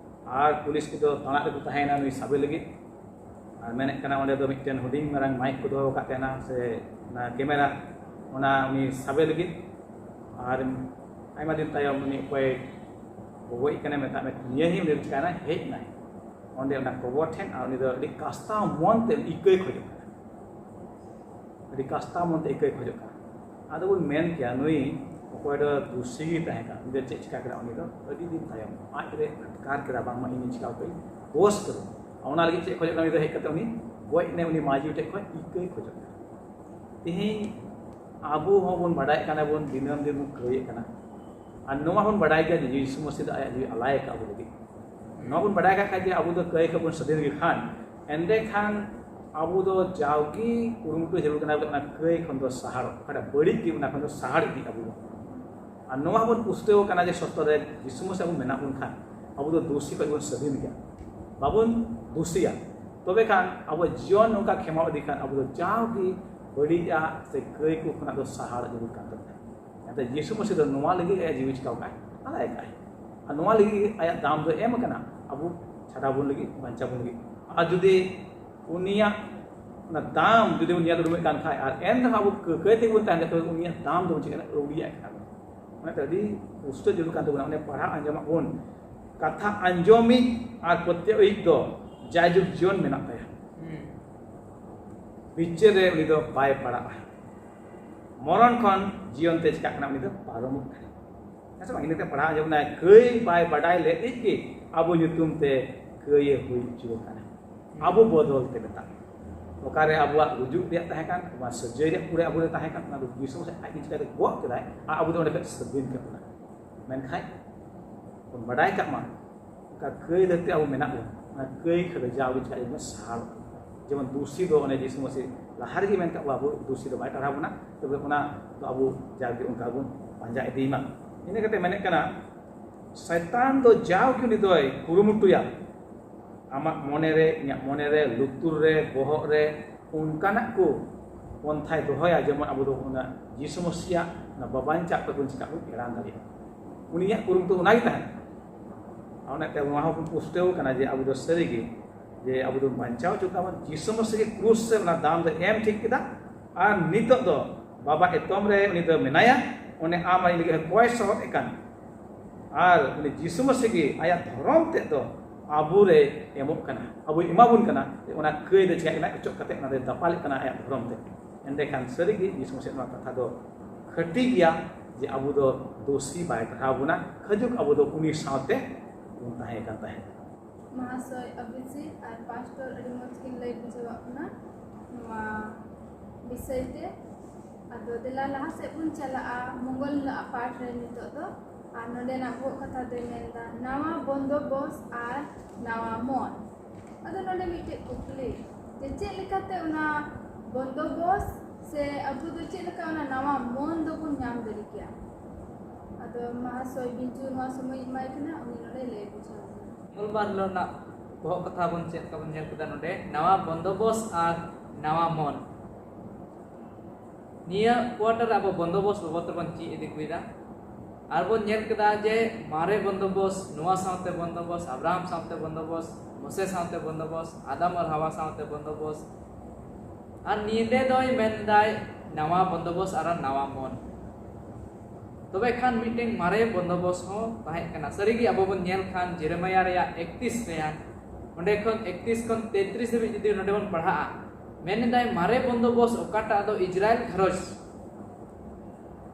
ᱟᱨ ᱯᱩᱞᱤᱥ ᱠᱚᱫᱚ ᱛᱟᱲᱟᱜ ᱨᱮᱠᱚ ᱛᱟᱦᱮᱸᱭᱮᱱᱟ ᱱᱩᱭ ᱥᱟᱵᱮ ᱞᱟᱹᱜᱤᱫ᱾ ᱟᱨ ᱢᱮᱱᱮᱫ ᱠᱟᱱᱟ ᱚᱸᱰᱮ ᱫᱚ ᱢᱤᱫᱴᱮᱱ ᱦᱩᱰᱤᱧ ᱢᱟᱨᱟᱝ ᱢᱟᱭᱤᱠ ᱠᱚ ᱫᱚᱦᱚ ᱟᱠᱟᱫ ᱛᱟᱦᱮᱱᱟ, ᱥᱮ ᱚᱱᱟ ᱠᱮᱢᱮᱨᱟ, ᱚᱱᱟ ᱩᱱᱤ ᱥᱟᱵᱮ ᱞᱟᱹᱜᱤᱫ᱾ ᱟᱨ ᱟᱭᱢᱟ ᱫᱤᱱ ᱛᱟᱭᱚᱢ ᱩᱱᱤ ᱚᱠᱚᱭ ᱜᱚᱜᱚᱡ ᱠᱟᱱᱟᱭ, ᱢᱮᱛᱟᱜ ᱢᱮ, ᱱᱤᱭᱟᱹ ᱦᱤ ᱩᱱᱤ ᱪᱤᱠᱟᱭᱱᱟ, ᱦᱮᱡ ᱮᱱᱟᱭ ᱚᱸᱰᱮ ᱚᱱᱟ ᱠᱚᱵᱚᱨ ᱴᱷᱮᱱ᱾ ᱟᱨ ᱩᱱᱤ ᱫᱚ ᱟᱹᱰᱤ ᱠᱟᱥᱛᱟᱣ ᱢᱚᱱ ᱛᱮ ᱤᱠᱟᱹᱭ ᱠᱷᱚᱡᱚᱜ ᱠᱟᱱᱟ, ᱟᱹᱰᱤ ᱠᱟᱥᱛᱟᱣ ᱢᱚᱱ ᱛᱮ ᱤᱠᱟᱹᱭ ᱠᱷᱚᱡᱚᱜ ᱠᱟᱱᱟ᱾ ᱟᱫᱚ ᱵᱚᱱ ᱢᱮᱱ ᱠᱮᱭᱟ ᱱᱩᱭ ᱚᱠᱚᱭ ᱫᱚ ᱫᱩᱥᱤ ᱜᱮ ᱛᱟᱦᱮᱸ ᱠᱟᱱᱟ, ᱩᱱᱤ ᱫᱚ ᱪᱮᱫ ᱪᱤᱠᱟ ᱠᱮᱫᱟ? ᱩᱱᱤ ᱫᱚ ᱟᱹᱰᱤ ᱫᱤᱱ ᱛᱟᱭᱚᱢ ᱟᱡ ᱨᱮ ᱟᱴᱠᱟᱨ ᱠᱮᱫᱟ, ᱵᱟᱝᱢᱟ ᱤᱧ ᱪᱤᱠᱟ ᱠᱟᱹᱧ ᱫᱳᱥ ᱠᱟᱫᱟ᱾ ᱚᱱᱟ ᱞᱟᱹᱜᱤᱫ ᱪᱮᱫ ᱠᱷᱚᱡᱚᱜ ᱠᱟᱱᱟ? ᱩᱱᱤ ᱫᱚ ᱦᱮᱡ ᱠᱟᱛᱮ ᱩᱱᱤ ᱜᱚᱡ ᱮᱱᱟᱭ, ᱩᱱᱤ ᱢᱟᱹᱡᱷᱤ ᱴᱷᱮᱡ ᱠᱷᱚᱡ ᱤᱠᱟᱹᱭ ᱠᱷᱚᱡᱚᱜ ᱠᱟᱱᱟ᱾ ᱛᱮᱦᱮᱧ ᱟᱵᱚ ᱦᱚᱸᱵᱚᱱ ᱵᱟᱰᱟᱭᱮᱫ ᱠᱟᱱᱟ ᱵᱚᱱ, ᱫᱤᱱᱟᱹᱢ ᱫᱤᱱ ᱵᱚᱱ ᱠᱟᱹᱭᱮᱫ ᱠᱟᱱᱟ, ᱟᱨ ᱱᱚᱣᱟ ᱵᱚᱱ ᱵᱟᱰᱟᱭ ᱜᱮᱭᱟ ᱡᱮ ᱡᱤᱥᱩ ᱢᱟᱹᱥᱤ ᱫᱚ ᱟᱭᱟᱜ ᱡᱤᱣᱤ ᱟᱞᱟᱭ ᱟᱠᱟᱫ ᱟᱵᱚ ᱞᱟᱹᱜᱤᱫ᱾ ᱱᱚᱣᱟ ᱵᱚᱱ ᱵᱟᱰᱟᱭ ᱠᱟᱜ ᱠᱷᱟᱡ ᱡᱮ ᱟᱵᱚ ᱫᱚ ᱠᱟᱹᱭ ᱠᱷᱚᱱ ᱵᱚᱱ ᱥᱟᱹᱫᱷᱤᱱ ᱜᱮ ᱠᱷᱟᱱ, ᱮᱸᱰᱮᱠᱷᱟᱱ ᱟᱵᱚ ᱫᱚ ᱡᱟᱣᱜᱮ ᱠᱩᱨᱩᱢᱩᱴᱩ ᱡᱟᱹᱨᱩᱲ ᱠᱟᱱᱟ ᱵᱚᱞᱮ ᱚᱱᱟ ᱠᱟᱹᱭ ᱠᱷᱚᱱ ᱫᱚ ᱥᱟᱦᱟᱲᱚᱜ, ᱚᱠᱟᱴᱟᱜ ᱵᱟᱹᱲᱤᱡ ᱜᱮ ᱚᱱᱟ ᱠᱷᱚᱱ ᱫᱚ ᱥᱟᱦᱟᱲ ᱤᱫᱤᱜ ᱟᱵᱚ ᱫᱚ᱾ ᱟᱨ ᱱᱚᱣᱟ ᱦᱚᱸᱵᱚᱱ ᱯᱩᱥᱴᱟᱹᱣ ᱠᱟᱱᱟ ᱡᱮ ᱥᱚᱥᱛᱚ ᱨᱮ ᱡᱤᱥᱩ ᱢᱟᱹᱥᱤ ᱟᱵᱚ ᱢᱮᱱᱟᱜ ᱵᱚᱱ ᱠᱷᱟᱱ ᱟᱵᱚ ᱫᱚ ᱫᱳᱥᱤ ᱠᱷᱚᱱ ᱵᱚᱱ ᱥᱟᱹᱫᱷᱤᱱ ᱜᱮᱭᱟ, ᱵᱟᱵᱚᱱ ᱫᱳᱥᱤᱭᱟ᱾ ᱛᱚᱵᱮ ᱠᱷᱟᱱ ᱟᱵᱚ ᱡᱤᱭᱚᱱ ᱱᱚᱝᱠᱟ ᱠᱷᱮᱢᱟᱣ ᱤᱫᱤ ᱠᱷᱟᱱ ᱟᱵᱚ ᱫᱚ ᱡᱟᱣᱜᱮ ᱵᱟᱹᱲᱤᱡᱟᱜ ᱥᱮ ᱠᱟᱹᱭ ᱠᱚ ᱠᱷᱚᱱᱟᱜ ᱫᱚ ᱥᱟᱦᱟᱲ ᱡᱟᱹᱨᱩᱲ ᱠᱟᱱ ᱛᱟᱵᱚᱱᱟ᱾ ᱮᱱᱛᱮ ᱡᱤᱥᱩ ᱢᱟᱹᱥᱤ ᱫᱚ ᱱᱚᱣᱟ ᱞᱟᱹᱜᱤᱫ ᱟᱭᱟᱜ ᱡᱤᱣᱤ ᱪᱤᱠᱟᱹᱣ ᱠᱟᱜᱼᱟᱭ, ᱟᱞᱟᱭ ᱠᱟᱜᱼᱟᱭ᱾ ᱟᱨ ᱱᱚᱣᱟ ᱞᱟᱹᱜᱤᱫ ᱟᱭᱟᱜ ᱫᱟᱢ ᱫᱚ ᱮᱢ ᱠᱟᱱᱟ, ᱟᱵᱚ ᱪᱷᱟᱰᱟᱣ ᱵᱚᱱ ᱞᱟᱹᱜᱤᱫ, ᱵᱟᱧᱪᱟᱣ ᱵᱚᱱ ᱞᱟᱹᱜᱤᱫ᱾ ᱟᱨ ᱡᱩᱫᱤ ᱩᱱᱤᱭᱟᱜ ᱚᱱᱟ ᱫᱟᱢ ᱡᱩᱫᱤ ᱵᱚᱱ ᱧᱮᱞ ᱩᱨᱩᱢᱮᱫ ᱠᱟᱱ ᱠᱷᱟᱡ ᱟᱨ ᱮᱱ ᱨᱮᱦᱚᱸ ᱟᱵᱚ ᱠᱟᱹ-, ᱠᱟᱹᱭ ᱛᱮᱜᱮ ᱵᱚᱱ ᱛᱟᱦᱮᱱ ᱠᱷᱟᱡ, ᱛᱚᱵᱮ ᱩᱱᱤᱭᱟᱜ ᱫᱟᱢ ᱫᱚ ᱵᱚᱱ ᱪᱤᱠᱟᱹᱭᱟ? ᱟᱹᱣᱲᱤᱭᱟᱜ ᱠᱟᱱᱟ ᱵᱚᱱ᱾ ᱚᱱᱟᱛᱮ ᱟᱹᱰᱤ ᱯᱩᱥᱴᱟᱹᱣ ᱡᱟᱹᱨᱩᱲ ᱠᱟᱱ ᱛᱟᱵᱚᱱᱟ᱾ ᱚᱱᱮ ᱯᱟᱲᱦᱟᱜ ᱟᱸᱡᱚᱢᱟᱜ ᱵᱚᱱ, ᱠᱟᱛᱷᱟ ᱟᱸᱡᱚᱢᱤᱡ ᱟᱨ ᱯᱟᱹᱛᱭᱟᱹᱣᱤᱡ ᱫᱚ ᱡᱟᱭᱡᱩᱜᱽ ᱡᱤᱭᱚᱱ ᱢᱮᱱᱟᱜ ᱛᱟᱭᱟ᱾ ᱵᱤᱪᱟᱹᱨ ᱨᱮ ᱩᱱᱤ ᱫᱚ ᱵᱟᱭ ᱯᱟᱲᱟᱜᱼᱟ᱾ ᱢᱚᱨᱚᱱ ᱠᱷᱚᱱ ᱡᱤᱭᱚᱱ ᱛᱮ ᱪᱤᱠᱟᱜ ᱠᱟᱱᱟ? ᱩᱱᱤ ᱫᱚ ᱯᱟᱨᱚᱢᱚᱜ ᱠᱟᱱᱟ᱾ ᱦᱮᱸ ᱥᱮ ᱵᱟᱝ? ᱤᱱᱟᱹᱛᱮ ᱯᱟᱲᱦᱟᱣ ᱟᱸᱡᱚᱢ ᱱᱟᱭ, ᱠᱟᱹᱭ ᱵᱟᱭ ᱵᱟᱰᱟᱭ ᱞᱮᱫ ᱜᱮ ᱟᱵᱚ ᱧᱩᱛᱩᱢ ᱛᱮ ᱠᱟᱹᱭᱮ ᱦᱩᱭ ᱦᱚᱪᱚ ᱟᱠᱟᱱᱟ᱾ ᱟᱵᱚ ᱵᱚᱫᱚᱞ ᱛᱮ ᱢᱮᱛᱟᱜ ᱢᱮ᱾ ᱚᱠᱟᱨᱮ ᱟᱵᱚᱣᱟᱜ ᱜᱩᱡᱩᱜ ᱨᱮᱭᱟᱜ ᱛᱟᱦᱮᱸ ᱠᱟᱱ, ᱚᱱᱟ ᱥᱟᱹᱡᱟᱹᱭ ᱨᱮᱭᱟᱜ ᱠᱩᱲᱟᱹᱭ ᱟᱵᱚᱨᱮ ᱛᱟᱦᱮᱸ ᱠᱟᱱ, ᱚᱱᱟ ᱫᱚ ᱡᱤᱥᱩ ᱢᱟᱹᱥᱤ ᱟᱡ ᱜᱮ ᱪᱤᱠᱟᱹᱛᱮ ᱜᱚᱜ ᱠᱮᱫᱟᱭ ᱟᱨ ᱟᱵᱚ ᱫᱚ ᱚᱸᱰᱮ ᱠᱷᱚᱱ ᱥᱟᱹᱫᱷᱤᱱ ᱠᱮᱫ ᱵᱚᱱᱟ᱾ ᱢᱮᱱᱠᱷᱟᱱ ᱵᱚᱱ ᱵᱟᱰᱟᱭ ᱠᱟᱜ ᱢᱟ, ᱚᱠᱟ ᱠᱟᱹᱭ ᱫᱷᱟᱹᱨᱛᱤ ᱟᱵᱚ ᱢᱮᱱᱟᱜ ᱵᱚᱱ, ᱚᱱᱟ ᱠᱟᱹᱭ ᱠᱷᱚᱱ ᱫᱚ ᱡᱟᱣᱜᱮ ᱪᱤᱠᱟᱹ ᱵᱚᱱ ᱥᱟᱦᱟᱲᱚᱜ᱾ ᱡᱮᱢᱚᱱ ᱫᱩᱥᱤ ᱫᱚ ᱚᱱᱮ ᱡᱤᱥᱩ ᱢᱟᱹᱥᱤ ᱞᱟᱦᱟ ᱨᱮᱜᱮ ᱢᱮᱱ ᱠᱟᱜ ᱵᱚᱱᱟ, ᱟᱵᱚ ᱫᱩᱥᱤ ᱫᱚ ᱵᱟᱭ ᱴᱟᱨᱦᱟᱣ ᱵᱚᱱᱟ, ᱛᱚᱵᱮ ᱚᱱᱟ ᱫᱚ ᱟᱵᱚ ᱡᱟᱣᱜᱮ ᱚᱱᱠᱟ ᱵᱚᱱ ᱯᱟᱸᱡᱟ ᱤᱫᱤᱭ ᱢᱟ᱾ ᱤᱱᱟᱹ ᱠᱟᱛᱮ ᱢᱮᱱᱮᱫ ᱠᱟᱱᱟ, ᱥᱟᱭᱛᱟᱱ ᱫᱚ ᱡᱟᱣᱜᱮ ᱩᱱᱤ ᱫᱚᱭ ᱠᱩᱨᱩᱢᱩᱴᱩᱭᱟ, ᱟᱢᱟᱜ ᱢᱚᱱᱮ ᱨᱮ, ᱤᱧᱟᱹᱜ ᱢᱚᱱᱮ ᱨᱮ, ᱞᱩᱛᱩᱨ ᱨᱮ, ᱵᱚᱦᱚᱜ ᱨᱮ ᱚᱱᱠᱟᱱᱟᱜ ᱠᱚ ᱯᱚᱱᱛᱷᱟᱭ ᱫᱚᱦᱚᱭᱟ, ᱡᱮᱢᱚᱱ ᱟᱵᱚ ᱫᱚ ᱚᱱᱟ ᱡᱤᱥᱩ ᱢᱟᱹᱥᱤᱭᱟᱜ ᱚᱱᱟ ᱵᱟᱵᱟᱧᱪᱟᱜ ᱠᱷᱚᱱ ᱵᱚᱱ ᱪᱤᱠᱟ ᱵᱚᱱ ᱮᱲᱟᱱ ᱫᱟᱲᱮᱭᱟᱜᱼᱟ᱾ ᱩᱱᱤᱭᱟᱜ ᱠᱩᱨᱩᱢᱩᱴᱩ ᱚᱱᱟᱜᱮ ᱛᱟᱦᱮᱱᱟ᱾ ᱟᱨ ᱚᱱᱟᱛᱮ ᱱᱚᱣᱟ ᱦᱚᱸ ᱵᱚᱱ ᱯᱩᱥᱴᱟᱹᱣ ᱠᱟᱱᱟ ᱡᱮ ᱟᱵᱚ ᱫᱚ ᱥᱟᱹᱨᱤᱜᱮ ᱡᱮ ᱟᱵᱚ ᱫᱚ ᱵᱟᱧᱪᱟᱣ ᱦᱚᱪᱚ ᱠᱟᱵᱚᱱ, ᱡᱤᱥᱩ ᱢᱟᱹᱥᱤ ᱜᱮ ᱠᱨᱩᱥ ᱨᱮ ᱚᱱᱟ ᱫᱟᱢ ᱫᱚ ᱮᱢ ᱴᱷᱤᱠ ᱠᱮᱫᱟ᱾ ᱟᱨ ᱱᱤᱛᱚᱜ ᱫᱚ ᱵᱟᱵᱟ ᱮᱛᱚᱢ ᱨᱮ ᱩᱱᱤ ᱫᱚ ᱢᱮᱱᱟᱭᱟ, ᱚᱱᱮ ᱟᱢ ᱟᱨ ᱤᱧ ᱞᱟᱹᱜᱤᱫ ᱦᱚᱸ ᱠᱚᱭ ᱥᱚᱦᱚᱫ ᱮ ᱠᱟᱱ᱾ ᱟᱨ ᱩᱱᱤ ᱡᱤᱥᱩ ᱢᱟᱹᱥᱤ ᱜᱮ ᱟᱭᱟᱜ ᱫᱷᱚᱨᱚᱢ ᱛᱮᱫ ᱫᱚ ᱟᱵᱚ ᱨᱮ ᱮᱢᱚᱜ ᱠᱟᱱᱟ, ᱟᱵᱚᱭ ᱮᱢᱟ ᱵᱚᱱ ᱠᱟᱱᱟ᱾ ᱚᱱᱟ ᱠᱟᱹᱭ ᱫᱚ ᱪᱤᱠᱟᱹᱜ ᱠᱟᱱᱟ? ᱚᱪᱚᱜ ᱠᱟᱛᱮ ᱚᱱᱟ ᱫᱚᱭ ᱫᱟᱯᱟᱞᱮᱫ ᱠᱟᱱᱟ ᱟᱭᱟᱜ ᱫᱷᱚᱨᱚᱢ ᱛᱮ᱾ ᱮᱸᱰᱮᱠᱷᱟᱱ ᱥᱟᱹᱨᱤᱜᱮ ᱡᱤᱥᱩ ᱢᱟᱹᱥᱤ ᱱᱚᱣᱟ ᱠᱟᱛᱷᱟ ᱫᱚ ᱠᱷᱟᱹᱴᱤ ᱜᱮᱭᱟ ᱡᱮ ᱟᱵᱚ ᱫᱚ ᱫᱳᱥᱤ ᱵᱟᱭ ᱴᱟᱨᱦᱟᱣ ᱵᱚᱱᱟ, ᱠᱷᱟᱹᱡᱩᱜ ᱟᱵᱚ ᱫᱚ ᱩᱱᱤ ᱥᱟᱶᱛᱮ ᱵᱚᱱ ᱛᱟᱦᱮᱸ ᱠᱟᱱ ᱛᱟᱦᱮᱸᱫ᱾ ᱢᱟᱦᱟᱥᱚᱭ ᱚᱵᱷᱤᱡᱤᱛ ᱟᱨ ᱯᱟᱥᱴᱚᱨ ᱟᱹᱰᱤ ᱢᱚᱡᱽ ᱠᱤᱱ ᱞᱟᱹᱭ ᱵᱩᱡᱷᱟᱹᱣᱟᱜ ᱵᱚᱱᱟ ᱱᱚᱣᱟ ᱵᱤᱥᱚᱭ ᱛᱮ᱾ ᱟᱫᱚ ᱫᱮᱞᱟ ᱞᱟᱦᱟ ᱥᱮᱫ ᱵᱚᱱ ᱪᱟᱞᱟᱜᱼᱟ ᱢᱚᱝᱜᱚᱞ ᱦᱤᱞᱳᱜ ᱟᱜ ᱯᱟᱴ ᱨᱮ᱾ ᱱᱤᱛᱚᱜ ᱫᱚ ᱟᱨ ᱱᱚᱰᱮᱱᱟᱜ ᱵᱚᱦᱚᱜ ᱠᱟᱛᱷᱟ ᱫᱚᱭ ᱢᱮᱱᱫᱟ ᱱᱟᱣᱟ ᱵᱚᱱᱫᱚᱵᱚᱥ ᱟᱨ ᱱᱟᱣᱟ ᱢᱚᱱ᱾ ᱟᱫᱚ ᱱᱚᱰᱮ ᱢᱤᱫᱴᱮᱡ ᱠᱩᱠᱞᱤ, ᱡᱮ ᱪᱮᱫ ᱞᱮᱠᱟᱛᱮ ᱚᱱᱟ ᱵᱚᱱᱫᱚᱵᱚᱥ ᱥᱮ ᱟᱵᱚ ᱫᱚ ᱪᱮᱫ ᱞᱮᱠᱟ ᱚᱱᱟ ᱱᱟᱣᱟ ᱢᱚᱱ ᱫᱚᱵᱚᱱ ᱧᱟᱢ ᱫᱟᱲᱮ ᱠᱮᱭᱟ? ᱟᱫᱚ ᱢᱟᱦᱟᱥᱚᱭ ᱵᱤᱧᱪᱩ ᱱᱚᱣᱟ ᱥᱚᱢᱚᱭ ᱮᱢᱟᱭ ᱠᱟᱱᱟ, ᱩᱱᱤ ᱱᱚᱰᱮ ᱞᱟᱹᱭ ᱵᱩᱡᱷᱟᱹᱣ ᱵᱚᱱᱟ᱾ ᱢᱚᱝᱜᱚᱞᱵᱟᱨ ᱦᱤᱞᱳᱜ ᱨᱮᱱᱟᱜ ᱵᱚᱦᱚᱜ ᱠᱟᱛᱷᱟ ᱵᱚᱱ ᱪᱮᱫ ᱞᱮᱠᱟ ᱵᱚᱱ ᱧᱮᱞ ᱠᱮᱫᱟ ᱱᱚᱰᱮ, ᱱᱟᱣᱟ ᱵᱚᱱᱫᱚᱵᱚᱥ ᱟᱨ ᱱᱟᱣᱟ ᱢᱚᱱ᱾ ᱱᱤᱭᱟᱹ quarter ᱨᱮ ᱟᱵᱚ ᱵᱚᱱᱫᱚᱵᱚᱥ ᱵᱟᱵᱚᱫ ᱛᱮᱵᱚᱱ ᱪᱮᱫ ᱤᱫᱤ ᱠᱮᱫᱟ᱾ ᱟᱨ ᱵᱚᱱ ᱧᱮᱞ ᱠᱮᱫᱟ ᱡᱮ ᱢᱟᱨᱮ ᱵᱚᱱᱫᱚᱵᱚᱥ, ᱱᱚᱣᱟ ᱥᱟᱶᱛᱮ ᱵᱚᱱᱫᱚᱵᱚᱥ, ᱟᱵᱨᱟᱦᱟᱢ ᱥᱟᱶᱛᱮ ᱵᱚᱱᱫᱚᱵᱚᱥ, ᱢᱳᱥᱮ ᱥᱟᱶᱛᱮ ᱵᱚᱱᱫᱚᱵᱚᱥ, ᱟᱫᱟᱢ ᱟᱨ ᱦᱟᱣᱟ ᱥᱟᱶᱛᱮ ᱵᱚᱱᱫᱚᱵᱚᱥ᱾ ᱟᱨ ᱱᱤᱭᱟᱹ ᱫᱚᱭ ᱢᱮᱱᱫᱟᱭ ᱱᱟᱣᱟ ᱵᱚᱱᱫᱚᱵᱚᱥ ᱟᱨ ᱱᱟᱣᱟ ᱢᱚᱱ᱾ ᱛᱚᱵᱮ ᱠᱷᱟᱱ ᱢᱤᱫᱴᱮᱱ ᱢᱟᱨᱮ ᱵᱚᱱᱫᱚᱵᱚᱥ ᱦᱚᱸ ᱛᱟᱦᱮᱸ ᱠᱟᱱᱟ᱾ ᱥᱟᱹᱨᱤᱜᱮ ᱟᱵᱚ ᱵᱚᱱ ᱧᱮᱞ ᱠᱷᱟᱱ ᱡᱮᱨᱮᱢᱟᱭᱟ ᱨᱮᱭᱟᱜ ᱮᱠᱛᱤᱥ ᱨᱮᱭᱟᱜ, ᱚᱸᱰᱮ ᱠᱷᱚᱱ ᱮᱠᱛᱤᱥ ᱠᱷᱚᱱ ᱛᱮᱛᱨᱤᱥ ᱫᱷᱟᱹᱵᱤᱡ ᱡᱩᱫᱤ ᱱᱚᱰᱮ ᱵᱚᱱ ᱯᱟᱲᱦᱟᱜᱼᱟ, ᱢᱮᱱᱮᱫᱟᱭ ᱢᱟᱨᱮ ᱵᱚᱱᱫᱚᱵᱚᱥ ᱚᱠᱟᱴᱟᱜ ᱫᱚ ᱤᱡᱽᱨᱟᱭᱮᱞ ᱜᱷᱟᱨᱚᱸᱡᱽ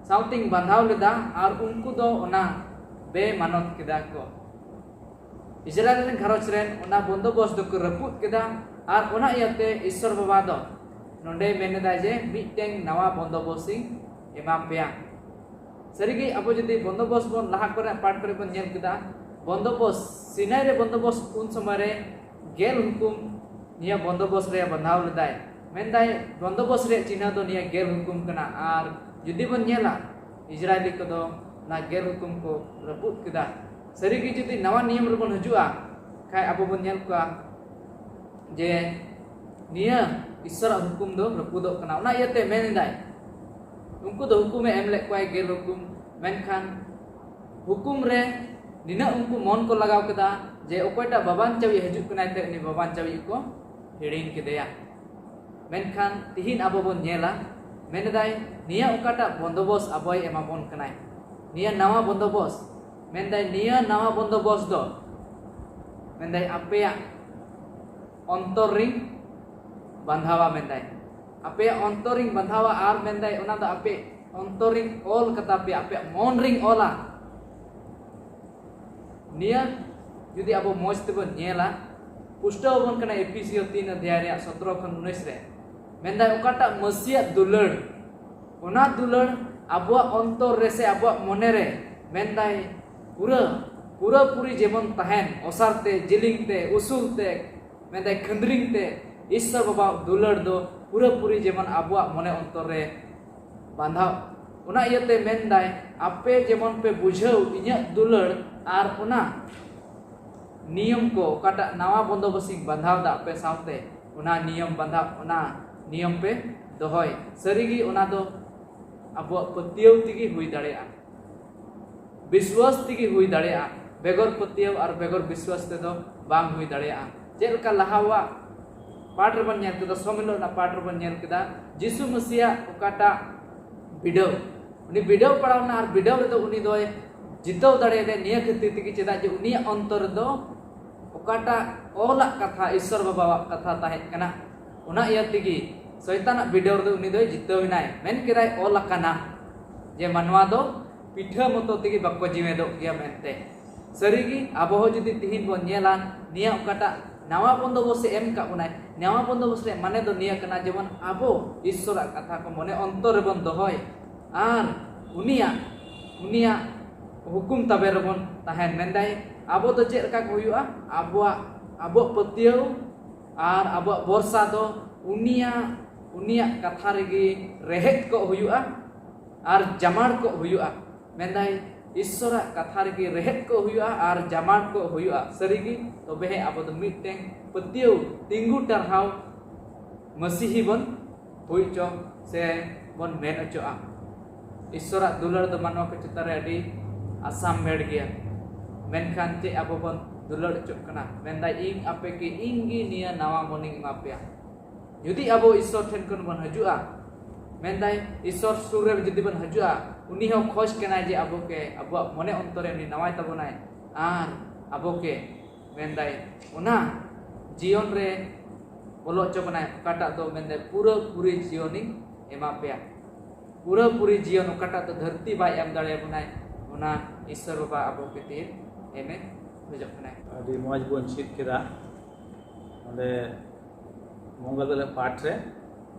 ᱥᱟᱶᱛᱮᱧ ᱵᱟᱸᱫᱷᱟᱣ ᱞᱮᱫᱟ ᱟᱨ ᱩᱱᱠᱩ ᱫᱚ ᱚᱱᱟ ᱵᱮᱢᱟᱱᱚᱛ ᱠᱮᱫᱟ ᱠᱚ᱾ ᱤᱥᱨᱟᱭᱮᱞ ᱨᱮᱱ ᱜᱷᱟᱨᱚᱸᱡᱽ ᱨᱮᱱ ᱚᱱᱟ ᱵᱚᱱᱫᱚᱵᱚᱥ ᱫᱚᱠᱚ ᱨᱟᱹᱯᱩᱫ ᱠᱮᱫᱟ᱾ ᱟᱨ ᱚᱱᱟ ᱤᱭᱟᱹᱛᱮ ᱤᱥᱥᱚᱨ ᱵᱟᱵᱟ ᱫᱚ ᱱᱚᱰᱮ ᱢᱮᱱ ᱮᱫᱟᱭ ᱡᱮ ᱢᱤᱫᱴᱮᱱ ᱱᱟᱣᱟ ᱵᱚᱱᱫᱚᱵᱚᱥ ᱤᱧ ᱮᱢᱟ ᱯᱮᱭᱟ᱾ ᱥᱟᱹᱨᱤᱜᱮ ᱟᱵᱚ ᱡᱩᱫᱤ ᱵᱚᱱᱫᱚᱵᱚᱥ ᱵᱚᱱ ᱞᱟᱦᱟ ᱠᱚᱨᱮ ᱯᱟᱴ ᱠᱚᱨᱮ ᱵᱚᱱ ᱧᱮᱞ ᱠᱮᱫᱟ, ᱵᱚᱱᱫᱚᱵᱚᱥ, ᱥᱤᱱᱟᱭ ᱨᱮ ᱵᱚᱱᱫᱚᱵᱚᱥ ᱩᱱ ᱥᱚᱢᱚᱭ ᱨᱮ ᱜᱮᱞ ᱦᱩᱠᱩᱢ ᱱᱤᱭᱟᱹ ᱵᱚᱱᱫᱚᱵᱚᱥ ᱨᱮ ᱵᱟᱸᱫᱷᱟᱣ ᱞᱮᱫᱟᱭ᱾ ᱢᱮᱱᱫᱟᱭ ᱵᱚᱱᱫᱚᱵᱚᱥ ᱨᱮᱭᱟᱜ ᱪᱤᱱᱦᱟᱹ ᱫᱚ ᱱᱤᱭᱟᱹ ᱜᱮᱞ ᱦᱩᱠᱩᱢ ᱠᱟᱱᱟ᱾ ᱟᱨ ᱡᱩᱫᱤ ᱵᱚᱱ ᱧᱮᱞᱟ, ᱤᱥᱨᱟᱭᱮᱞᱤ ᱠᱚᱫᱚ ᱚᱱᱟ ᱜᱮᱞ ᱦᱩᱠᱩᱢ ᱠᱚ ᱨᱟᱹᱯᱩᱫ ᱠᱮᱫᱟ᱾ ᱥᱟᱹᱨᱤᱜᱮ ᱡᱩᱫᱤ ᱱᱟᱣᱟ ᱱᱤᱭᱚᱢ ᱨᱮᱵᱚᱱ ᱦᱤᱡᱩᱜᱼᱟ, ᱠᱷᱟᱡ ᱟᱵᱚ ᱵᱚᱱ ᱧᱮᱞ ᱠᱚᱣᱟ ᱡᱮ ᱱᱤᱭᱟᱹ ᱤᱥᱥᱚᱨᱟᱜ ᱦᱩᱠᱩᱢ ᱫᱚ ᱨᱟᱹᱯᱩᱫᱚᱜ ᱠᱟᱱᱟ᱾ ᱚᱱᱟ ᱤᱭᱟᱹᱛᱮ ᱢᱮᱱ ᱮᱫᱟᱭ, ᱩᱱᱠᱩ ᱫᱚ ᱦᱩᱠᱩᱢᱮ ᱮᱢ ᱞᱮᱫ ᱠᱚᱣᱟᱭ, ᱜᱮᱞ ᱦᱩᱠᱩᱢ, ᱢᱮᱱᱠᱷᱟᱱ ᱦᱩᱠᱩᱢ ᱨᱮ ᱱᱤᱱᱟᱹᱜ ᱩᱱᱠᱩ ᱢᱚᱱ ᱠᱚ ᱞᱟᱜᱟᱣ ᱠᱮᱫᱟ ᱡᱮ ᱚᱠᱚᱭᱴᱟᱜ ᱵᱟᱵᱟᱱ ᱪᱟᱣᱤᱡ ᱦᱤᱡᱩᱜ ᱠᱟᱱᱟᱭ ᱛᱮ ᱩᱱᱤ ᱵᱟᱵᱟᱱ ᱪᱟᱣᱤᱡ ᱠᱚ ᱦᱤᱲᱤᱧ ᱠᱮᱫᱮᱭᱟ᱾ ᱢᱮᱱᱠᱷᱟᱱ ᱛᱤᱦᱤᱧ ᱟᱵᱚ ᱵᱚᱱ ᱧᱮᱞᱟ, ᱢᱮᱱᱮᱫᱟᱭ ᱱᱤᱭᱟᱹ ᱚᱠᱟᱴᱟᱜ ᱵᱚᱱᱫᱚᱵᱚᱥ ᱟᱵᱚᱭ ᱮᱢᱟᱵᱚᱱ ᱠᱟᱱᱟᱭ, ᱱᱤᱭᱟᱹ ᱱᱟᱣᱟ ᱵᱚᱱᱫᱚᱵᱚᱥ, ᱢᱮᱱᱫᱟᱭ ᱱᱤᱭᱟᱹ ᱱᱟᱣᱟ ᱵᱚᱱᱫᱚᱵᱚᱥ ᱫᱚ, ᱢᱮᱱᱫᱟᱭ ᱟᱯᱮᱭᱟᱜ ᱚᱱᱛᱚᱨ ᱨᱤᱧ ᱵᱟᱸᱫᱷᱟᱣᱟ, ᱢᱮᱱᱫᱟᱭ ᱟᱯᱮᱭᱟᱜ ᱚᱱᱛᱚᱨ ᱨᱤᱧ ᱵᱟᱸᱫᱷᱟᱣᱟ᱾ ᱟᱨ ᱢᱮᱱᱫᱟᱭ ᱚᱱᱟ ᱫᱚ ᱟᱯᱮ ᱚᱱᱛᱚᱨ ᱨᱤᱧ ᱚᱞ ᱠᱟᱛᱟ ᱯᱮᱭᱟ, ᱟᱯᱮᱭᱟᱜ ᱢᱚᱱ ᱨᱤᱧ ᱚᱞᱟ᱾ ᱱᱤᱭᱟᱹ ᱡᱩᱫᱤ ᱟᱵᱚ ᱢᱚᱡᱽ ᱛᱮᱵᱚᱱ ᱧᱮᱞᱟ, ᱯᱩᱥᱴᱟᱹᱣ ᱟᱵᱚᱱ ᱠᱟᱱᱟ ᱮᱯᱷᱤᱥᱤᱭᱚ ᱛᱤᱱ ᱚᱫᱷᱭᱟᱭ ᱨᱮᱭᱟᱜ ᱥᱚᱛᱨᱚ ᱠᱷᱚᱱ ᱩᱱᱤᱥ ᱨᱮ᱾ ᱢᱮᱱᱫᱟᱭ ᱚᱠᱟᱴᱟᱜ ᱢᱟᱹᱥᱤᱭᱟᱜ ᱫᱩᱞᱟᱹᱲ, ᱚᱱᱟ ᱫᱩᱞᱟᱹᱲ ᱟᱵᱚᱣᱟᱜ ᱚᱱᱛᱚᱨ ᱨᱮ ᱥᱮ ᱟᱵᱚᱣᱟᱜ ᱢᱚᱱᱮ ᱨᱮ ᱢᱮᱱᱫᱟᱭ ᱯᱩᱨᱟᱹ ᱯᱩᱨᱟᱹᱯᱩᱨᱤ ᱡᱮᱢᱚᱱ ᱛᱟᱦᱮᱱ, ᱚᱥᱟᱨ ᱛᱮ, ᱡᱮᱞᱮᱧ ᱛᱮ, ᱩᱥᱩᱞ ᱛᱮ, ᱢᱮᱱᱫᱟᱭ ᱠᱷᱟᱹᱱᱫᱽᱨᱤᱝ ᱛᱮ, ᱤᱥᱥᱚᱨ ᱵᱟᱵᱟᱣᱟᱜ ᱫᱩᱞᱟᱹᱲ ᱫᱚ ᱯᱩᱨᱟᱹᱯᱩᱨᱤ ᱡᱮᱢᱚᱱ ᱟᱵᱚᱣᱟᱜ ᱢᱚᱱᱮ ᱚᱱᱛᱚᱨ ᱨᱮ ᱵᱟᱸᱫᱷᱟᱣ᱾ ᱚᱱᱟ ᱤᱭᱟᱹᱛᱮ ᱢᱮᱱᱫᱟᱭ, ᱟᱯᱮ ᱡᱮᱢᱚᱱ ᱯᱮ ᱵᱩᱡᱷᱟᱹᱣ ᱤᱧᱟᱹᱜ ᱫᱩᱞᱟᱹᱲ ᱟᱨ ᱚᱱᱟ ᱱᱤᱭᱚᱢ ᱠᱚ, ᱚᱠᱟᱴᱟᱜ ᱱᱟᱣᱟ ᱵᱚᱱᱫᱚᱵᱚᱥᱛ ᱤᱧ ᱵᱟᱸᱫᱷᱟᱣ ᱫᱟ ᱟᱯᱮ ᱥᱟᱶᱛᱮ, ᱚᱱᱟ ᱱᱤᱭᱚᱢ ᱵᱟᱸᱫᱷᱟᱣ, ᱚᱱᱟ ᱱᱤᱭᱚᱢ ᱯᱮ ᱫᱚᱦᱚᱭ᱾ ᱥᱟᱹᱨᱤᱜᱮ ᱚᱱᱟ ᱫᱚ ᱟᱵᱚᱣᱟᱜ ᱯᱟᱹᱛᱭᱟᱹᱣ ᱛᱮᱜᱮ ᱦᱩᱭ ᱫᱟᱲᱮᱭᱟᱜᱼᱟ, ᱵᱤᱥᱣᱟᱥ ᱛᱮᱜᱮ ᱦᱩᱭ ᱫᱟᱲᱮᱭᱟᱜᱼᱟ᱾ ᱵᱮᱜᱚᱨ ᱯᱟᱹᱛᱭᱟᱹᱣ ᱟᱨ ᱵᱮᱜᱚᱨ ᱵᱤᱥᱣᱟᱥ ᱛᱮᱫᱚ ᱵᱟᱝ ᱦᱩᱭ ᱫᱟᱲᱮᱭᱟᱜᱼᱟ᱾ ᱪᱮᱫ ᱞᱮᱠᱟ ᱞᱟᱦᱟᱣᱟᱜ ᱯᱟᱴ ᱨᱮᱵᱚᱱ ᱧᱮᱞ ᱠᱮᱫᱟ, ᱥᱚᱢᱤᱞᱚᱱ ᱨᱮᱱᱟᱜ ᱯᱟᱴ ᱨᱮᱵᱚᱱ ᱧᱮᱞ ᱠᱮᱫᱟ, ᱡᱤᱥᱩ ᱢᱟᱹᱥᱤᱭᱟᱜ ᱚᱠᱟᱴᱟᱜ ᱵᱤᱰᱟᱹᱣ, ᱩᱱᱤ ᱵᱤᱰᱟᱹᱣ ᱯᱟᱲᱟᱣ ᱮᱱᱟ ᱟᱨ ᱵᱤᱰᱟᱹᱣ ᱨᱮᱫᱚ ᱩᱱᱤ ᱫᱚᱭ ᱡᱤᱛᱟᱹᱣ ᱫᱟᱲᱮᱭᱟᱫᱮᱭᱟ ᱱᱤᱭᱟᱹ ᱠᱷᱟᱹᱛᱤᱨ ᱛᱮᱜᱮ, ᱪᱮᱫᱟᱜ ᱡᱮ ᱩᱱᱤᱭᱟᱜ ᱚᱱᱛᱚᱨ ᱨᱮᱫᱚ ᱚᱠᱟᱴᱟᱜ ᱚᱞᱟᱜ ᱠᱟᱛᱷᱟ, ᱤᱥᱥᱚᱨ ᱵᱟᱵᱟᱣᱟᱜ ᱠᱟᱛᱷᱟ ᱛᱟᱦᱮᱸ ᱠᱟᱱᱟ᱾ ᱚᱱᱟ ᱤᱭᱟᱹ ᱛᱮᱜᱮ ᱥᱚᱭᱛᱟᱱᱟᱜ ᱵᱤᱰᱟᱹᱣ ᱨᱮᱫᱚ ᱩᱱᱤ ᱫᱚᱭ ᱡᱤᱛᱟᱹᱣ ᱮᱱᱟᱭ᱾ ᱢᱮᱱ ᱠᱮᱫᱟᱭ, ᱚᱞ ᱟᱠᱟᱱᱟ ᱡᱮ ᱢᱟᱱᱣᱟ ᱫᱚ ᱯᱤᱴᱷᱟᱹ ᱢᱚᱛᱚ ᱛᱮᱜᱮ ᱵᱟᱠᱚ ᱡᱤᱣᱮᱫᱚᱜ ᱜᱮᱭᱟ ᱢᱮᱱᱛᱮ᱾ ᱥᱟᱹᱨᱤᱜᱮ ᱟᱵᱚ ᱦᱚᱸ ᱡᱩᱫᱤ ᱛᱤᱦᱤᱧ ᱵᱚᱱ ᱧᱮᱞᱟ, ᱱᱤᱭᱟᱹ ᱚᱠᱟᱴᱟᱜ ᱱᱟᱣᱟ ᱵᱚᱱᱫᱚᱵᱚᱥᱛ ᱮ ᱮᱢ ᱠᱟᱜ ᱵᱚᱱᱟᱭ, ᱱᱟᱣᱟ ᱵᱚᱱᱫᱚᱵᱚᱥᱛ ᱨᱮᱭᱟᱜ ᱢᱟᱱᱮ ᱫᱚ ᱱᱤᱭᱟᱹ ᱠᱟᱱᱟ, ᱡᱮᱢᱚᱱ ᱟᱵᱚ ᱤᱥᱥᱚᱨᱟᱜ ᱠᱟᱛᱷᱟ ᱠᱚ ᱢᱚᱱᱮ ᱚᱱᱛᱚᱨ ᱨᱮᱵᱚᱱ ᱫᱚᱦᱚᱭ ᱟᱨ ᱩᱱᱤᱭᱟᱜ, ᱩᱱᱤᱭᱟᱜ ᱦᱩᱠᱩᱢ ᱛᱟᱵᱮ ᱨᱮᱵᱚᱱ ᱛᱟᱦᱮᱱ᱾ ᱢᱮᱱᱫᱟᱭ, ᱟᱵᱚ ᱫᱚ ᱪᱮᱫ ᱞᱮᱠᱟ ᱠᱚ ᱦᱩᱭᱩᱜᱼᱟ? ᱟᱵᱚᱣᱟᱜ, ᱟᱵᱚᱣᱟᱜ ᱯᱟᱹᱛᱭᱟᱹᱣ ᱟᱨ ᱟᱵᱚᱣᱟᱜ ᱵᱷᱚᱨᱥᱟ ᱫᱚ ᱩᱱᱤᱭᱟᱜ, ᱩᱱᱤᱭᱟᱜ ᱠᱟᱛᱷᱟ ᱨᱮᱜᱮ ᱨᱮᱦᱮᱫ ᱠᱚᱜ ᱦᱩᱭᱩᱜᱼᱟ ᱟᱨ ᱡᱟᱢᱟᱲ ᱠᱚᱜ ᱦᱩᱭᱩᱜᱼᱟ᱾ ᱢᱮᱱᱫᱟᱭ, ᱤᱥᱥᱚᱨᱟᱜ ᱠᱟᱛᱷᱟ ᱨᱮᱜᱮ ᱨᱮᱦᱮᱫ ᱠᱚᱜ ᱦᱩᱭᱩᱜᱼᱟ ᱟᱨ ᱡᱟᱢᱟᱲ ᱠᱚᱜ ᱦᱩᱭᱩᱜᱼᱟ᱾ ᱥᱟᱹᱨᱤᱜᱮ ᱛᱚᱵᱮ ᱦᱮᱸ ᱟᱵᱚ ᱫᱚ ᱢᱤᱫᱴᱮᱱ ᱯᱟᱹᱛᱭᱟᱹᱣ ᱛᱤᱸᱜᱩ ᱴᱟᱨᱦᱟᱣ ᱢᱟᱹᱥᱤᱦᱤ ᱵᱚᱱ ᱦᱩᱭ ᱦᱚᱪᱚ ᱥᱮ ᱵᱚᱱ ᱢᱮᱱ ᱦᱚᱪᱚᱜᱼᱟ᱾ ᱤᱥᱥᱚᱨᱟᱜ ᱫᱩᱞᱟᱹᱲ ᱫᱚ ᱢᱟᱱᱣᱟ ᱠᱚ ᱪᱮᱛᱟᱱ ᱨᱮ ᱟᱹᱰᱤ ᱟᱥᱟᱢ ᱢᱮᱲ ᱜᱮᱭᱟ᱾ ᱢᱮᱱᱠᱷᱟᱱ ᱪᱮᱫ ᱟᱵᱚ ᱵᱚᱱ ᱫᱩᱞᱟᱹᱲ ᱦᱚᱪᱚᱜ ᱠᱟᱱᱟ? ᱢᱮᱱᱫᱟᱭ, ᱤᱧ ᱟᱯᱮ ᱠᱮ ᱤᱧ ᱜᱮ ᱱᱤᱭᱟᱹ ᱱᱟᱣᱟ ᱢᱚᱱᱮᱧ ᱮᱢᱟ ᱯᱮᱭᱟ᱾ ᱡᱩᱫᱤ ᱟᱵᱚ ᱤᱥᱥᱚᱨ ᱴᱷᱮᱱ ᱠᱷᱚᱱ ᱵᱚᱱ ᱦᱤᱡᱩᱜᱼᱟ, ᱢᱮᱱᱫᱟᱭ, ᱤᱥᱥᱚᱨ ᱥᱩᱨ ᱨᱮ ᱡᱩᱫᱤ ᱵᱚᱱ ᱦᱤᱡᱩᱜᱼᱟ, ᱩᱱᱤ ᱦᱚᱸ ᱠᱷᱚᱡᱽ ᱠᱟᱱᱟᱭ ᱡᱮ ᱟᱵᱚ ᱠᱮ, ᱟᱵᱚᱣᱟᱜ ᱢᱚᱱᱮ ᱚᱱᱛᱚᱨ ᱨᱮ ᱩᱱᱤ ᱱᱟᱣᱟᱭ ᱛᱟᱵᱚᱱᱟᱭ ᱟᱨ ᱟᱵᱚ ᱠᱮ, ᱢᱮᱱᱫᱟᱭ, ᱚᱱᱟ ᱡᱤᱭᱚᱱ ᱨᱮ ᱵᱚᱞᱚ ᱦᱚᱪᱚ ᱵᱚᱱᱟᱭ, ᱚᱠᱟᱴᱟᱜ ᱫᱚ ᱢᱮᱱᱫᱟᱭ ᱯᱩᱨᱟᱹ ᱯᱩᱨᱤ ᱡᱤᱭᱚᱱᱤᱧ ᱮᱢᱟ ᱯᱮᱭᱟ᱾ ᱯᱩᱨᱟᱹ ᱯᱩᱨᱤ ᱡᱤᱭᱚᱱ ᱚᱠᱟᱴᱟᱜ ᱫᱚ ᱫᱷᱟᱹᱨᱛᱤ ᱵᱟᱭ ᱮᱢ ᱫᱟᱲᱮᱭᱟᱵᱚᱱᱟᱭ, ᱚᱱᱟ ᱤᱥᱥᱚᱨ ᱵᱟᱵᱟ ᱟᱵᱚ ᱠᱷᱟᱹᱛᱤᱨ ᱮᱢᱮ ᱠᱷᱚᱡᱚᱜ ᱠᱟᱱᱟᱭ᱾ ᱟᱹᱰᱤ ᱢᱚᱡᱽ ᱵᱚᱱ ᱪᱮᱫ ᱠᱮᱫᱟ᱾ ᱚᱸᱰᱮ ᱵᱚᱸᱜᱟ ᱫᱚᱞᱮ ᱯᱟᱴ ᱨᱮ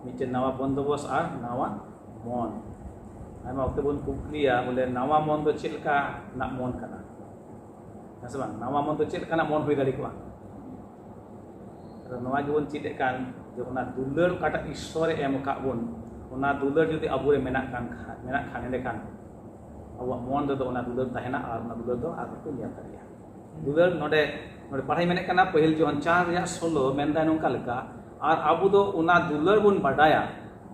ᱢᱤᱫᱴᱮᱱ ᱱᱟᱣᱟ ᱵᱚᱱᱫᱚᱵᱚᱥ ᱟᱨ ᱱᱟᱣᱟ ᱢᱚᱱ᱾ ᱟᱭᱢᱟ ᱚᱠᱛᱮ ᱵᱚᱱ ᱠᱩᱠᱞᱤᱭᱟ ᱵᱚᱞᱮ, ᱱᱟᱣᱟ ᱢᱚᱱ ᱫᱚ ᱪᱮᱫ ᱞᱮᱠᱟᱱᱟᱜ ᱢᱚᱱ ᱠᱟᱱᱟ? ᱦᱮᱸ ᱥᱮ ᱵᱟᱝ? ᱱᱟᱣᱟ ᱢᱚᱱ ᱫᱚ ᱪᱮᱫ ᱞᱮᱠᱟᱱᱟᱜ ᱢᱚᱱ ᱦᱩᱭ ᱫᱟᱲᱮ ᱠᱚᱜᱼᱟ? ᱟᱫᱚ ᱱᱚᱣᱟ ᱜᱮᱵᱚᱱ ᱪᱮᱫ ᱮᱫ ᱠᱟᱱ, ᱡᱮ ᱚᱱᱟ ᱫᱩᱞᱟᱹᱲ ᱚᱠᱟᱴᱟᱜ ᱤᱥᱥᱚᱨᱮ ᱮᱢ ᱟᱠᱟᱫ ᱵᱚᱱ, ᱚᱱᱟ ᱫᱩᱞᱟᱹᱲ ᱡᱩᱫᱤ ᱟᱵᱚᱨᱮ ᱢᱮᱱᱟᱜ ᱠᱟᱱ ᱠᱷᱟᱱ, ᱢᱮᱱᱟᱜ ᱠᱷᱟᱱ, ᱮᱸᱰᱮᱠᱷᱟᱱ ᱟᱵᱚᱣᱟᱜ ᱢᱚᱱ ᱨᱮᱫᱚ ᱚᱱᱟ ᱫᱩᱞᱟᱹᱲ ᱛᱟᱦᱮᱱᱟ ᱟᱨ ᱚᱱᱟ ᱫᱩᱞᱟᱹᱲ ᱫᱚ ᱟᱨ ᱵᱟᱠᱚ ᱧᱮᱞ ᱫᱟᱲᱮᱭᱟᱜᱼᱟ᱾ ᱫᱩᱞᱟᱹᱲ ᱱᱚᱰᱮ, ᱱᱚᱰᱮ ᱯᱟᱲᱦᱟᱣ ᱢᱮᱱᱮᱫ ᱠᱟᱱᱟ, ᱯᱟᱹᱦᱤᱞ ᱡᱚᱦᱚᱱ ᱪᱟᱨ ᱨᱮᱭᱟᱜ ᱥᱳᱞᱳ ᱢᱮᱱᱫᱟᱭ ᱱᱚᱝᱠᱟ ᱞᱮᱠᱟ, ᱟᱨ ᱟᱵᱚ ᱫᱚ ᱚᱱᱟ ᱫᱩᱞᱟᱹᱲ ᱵᱚᱱ ᱵᱟᱰᱟᱭᱟ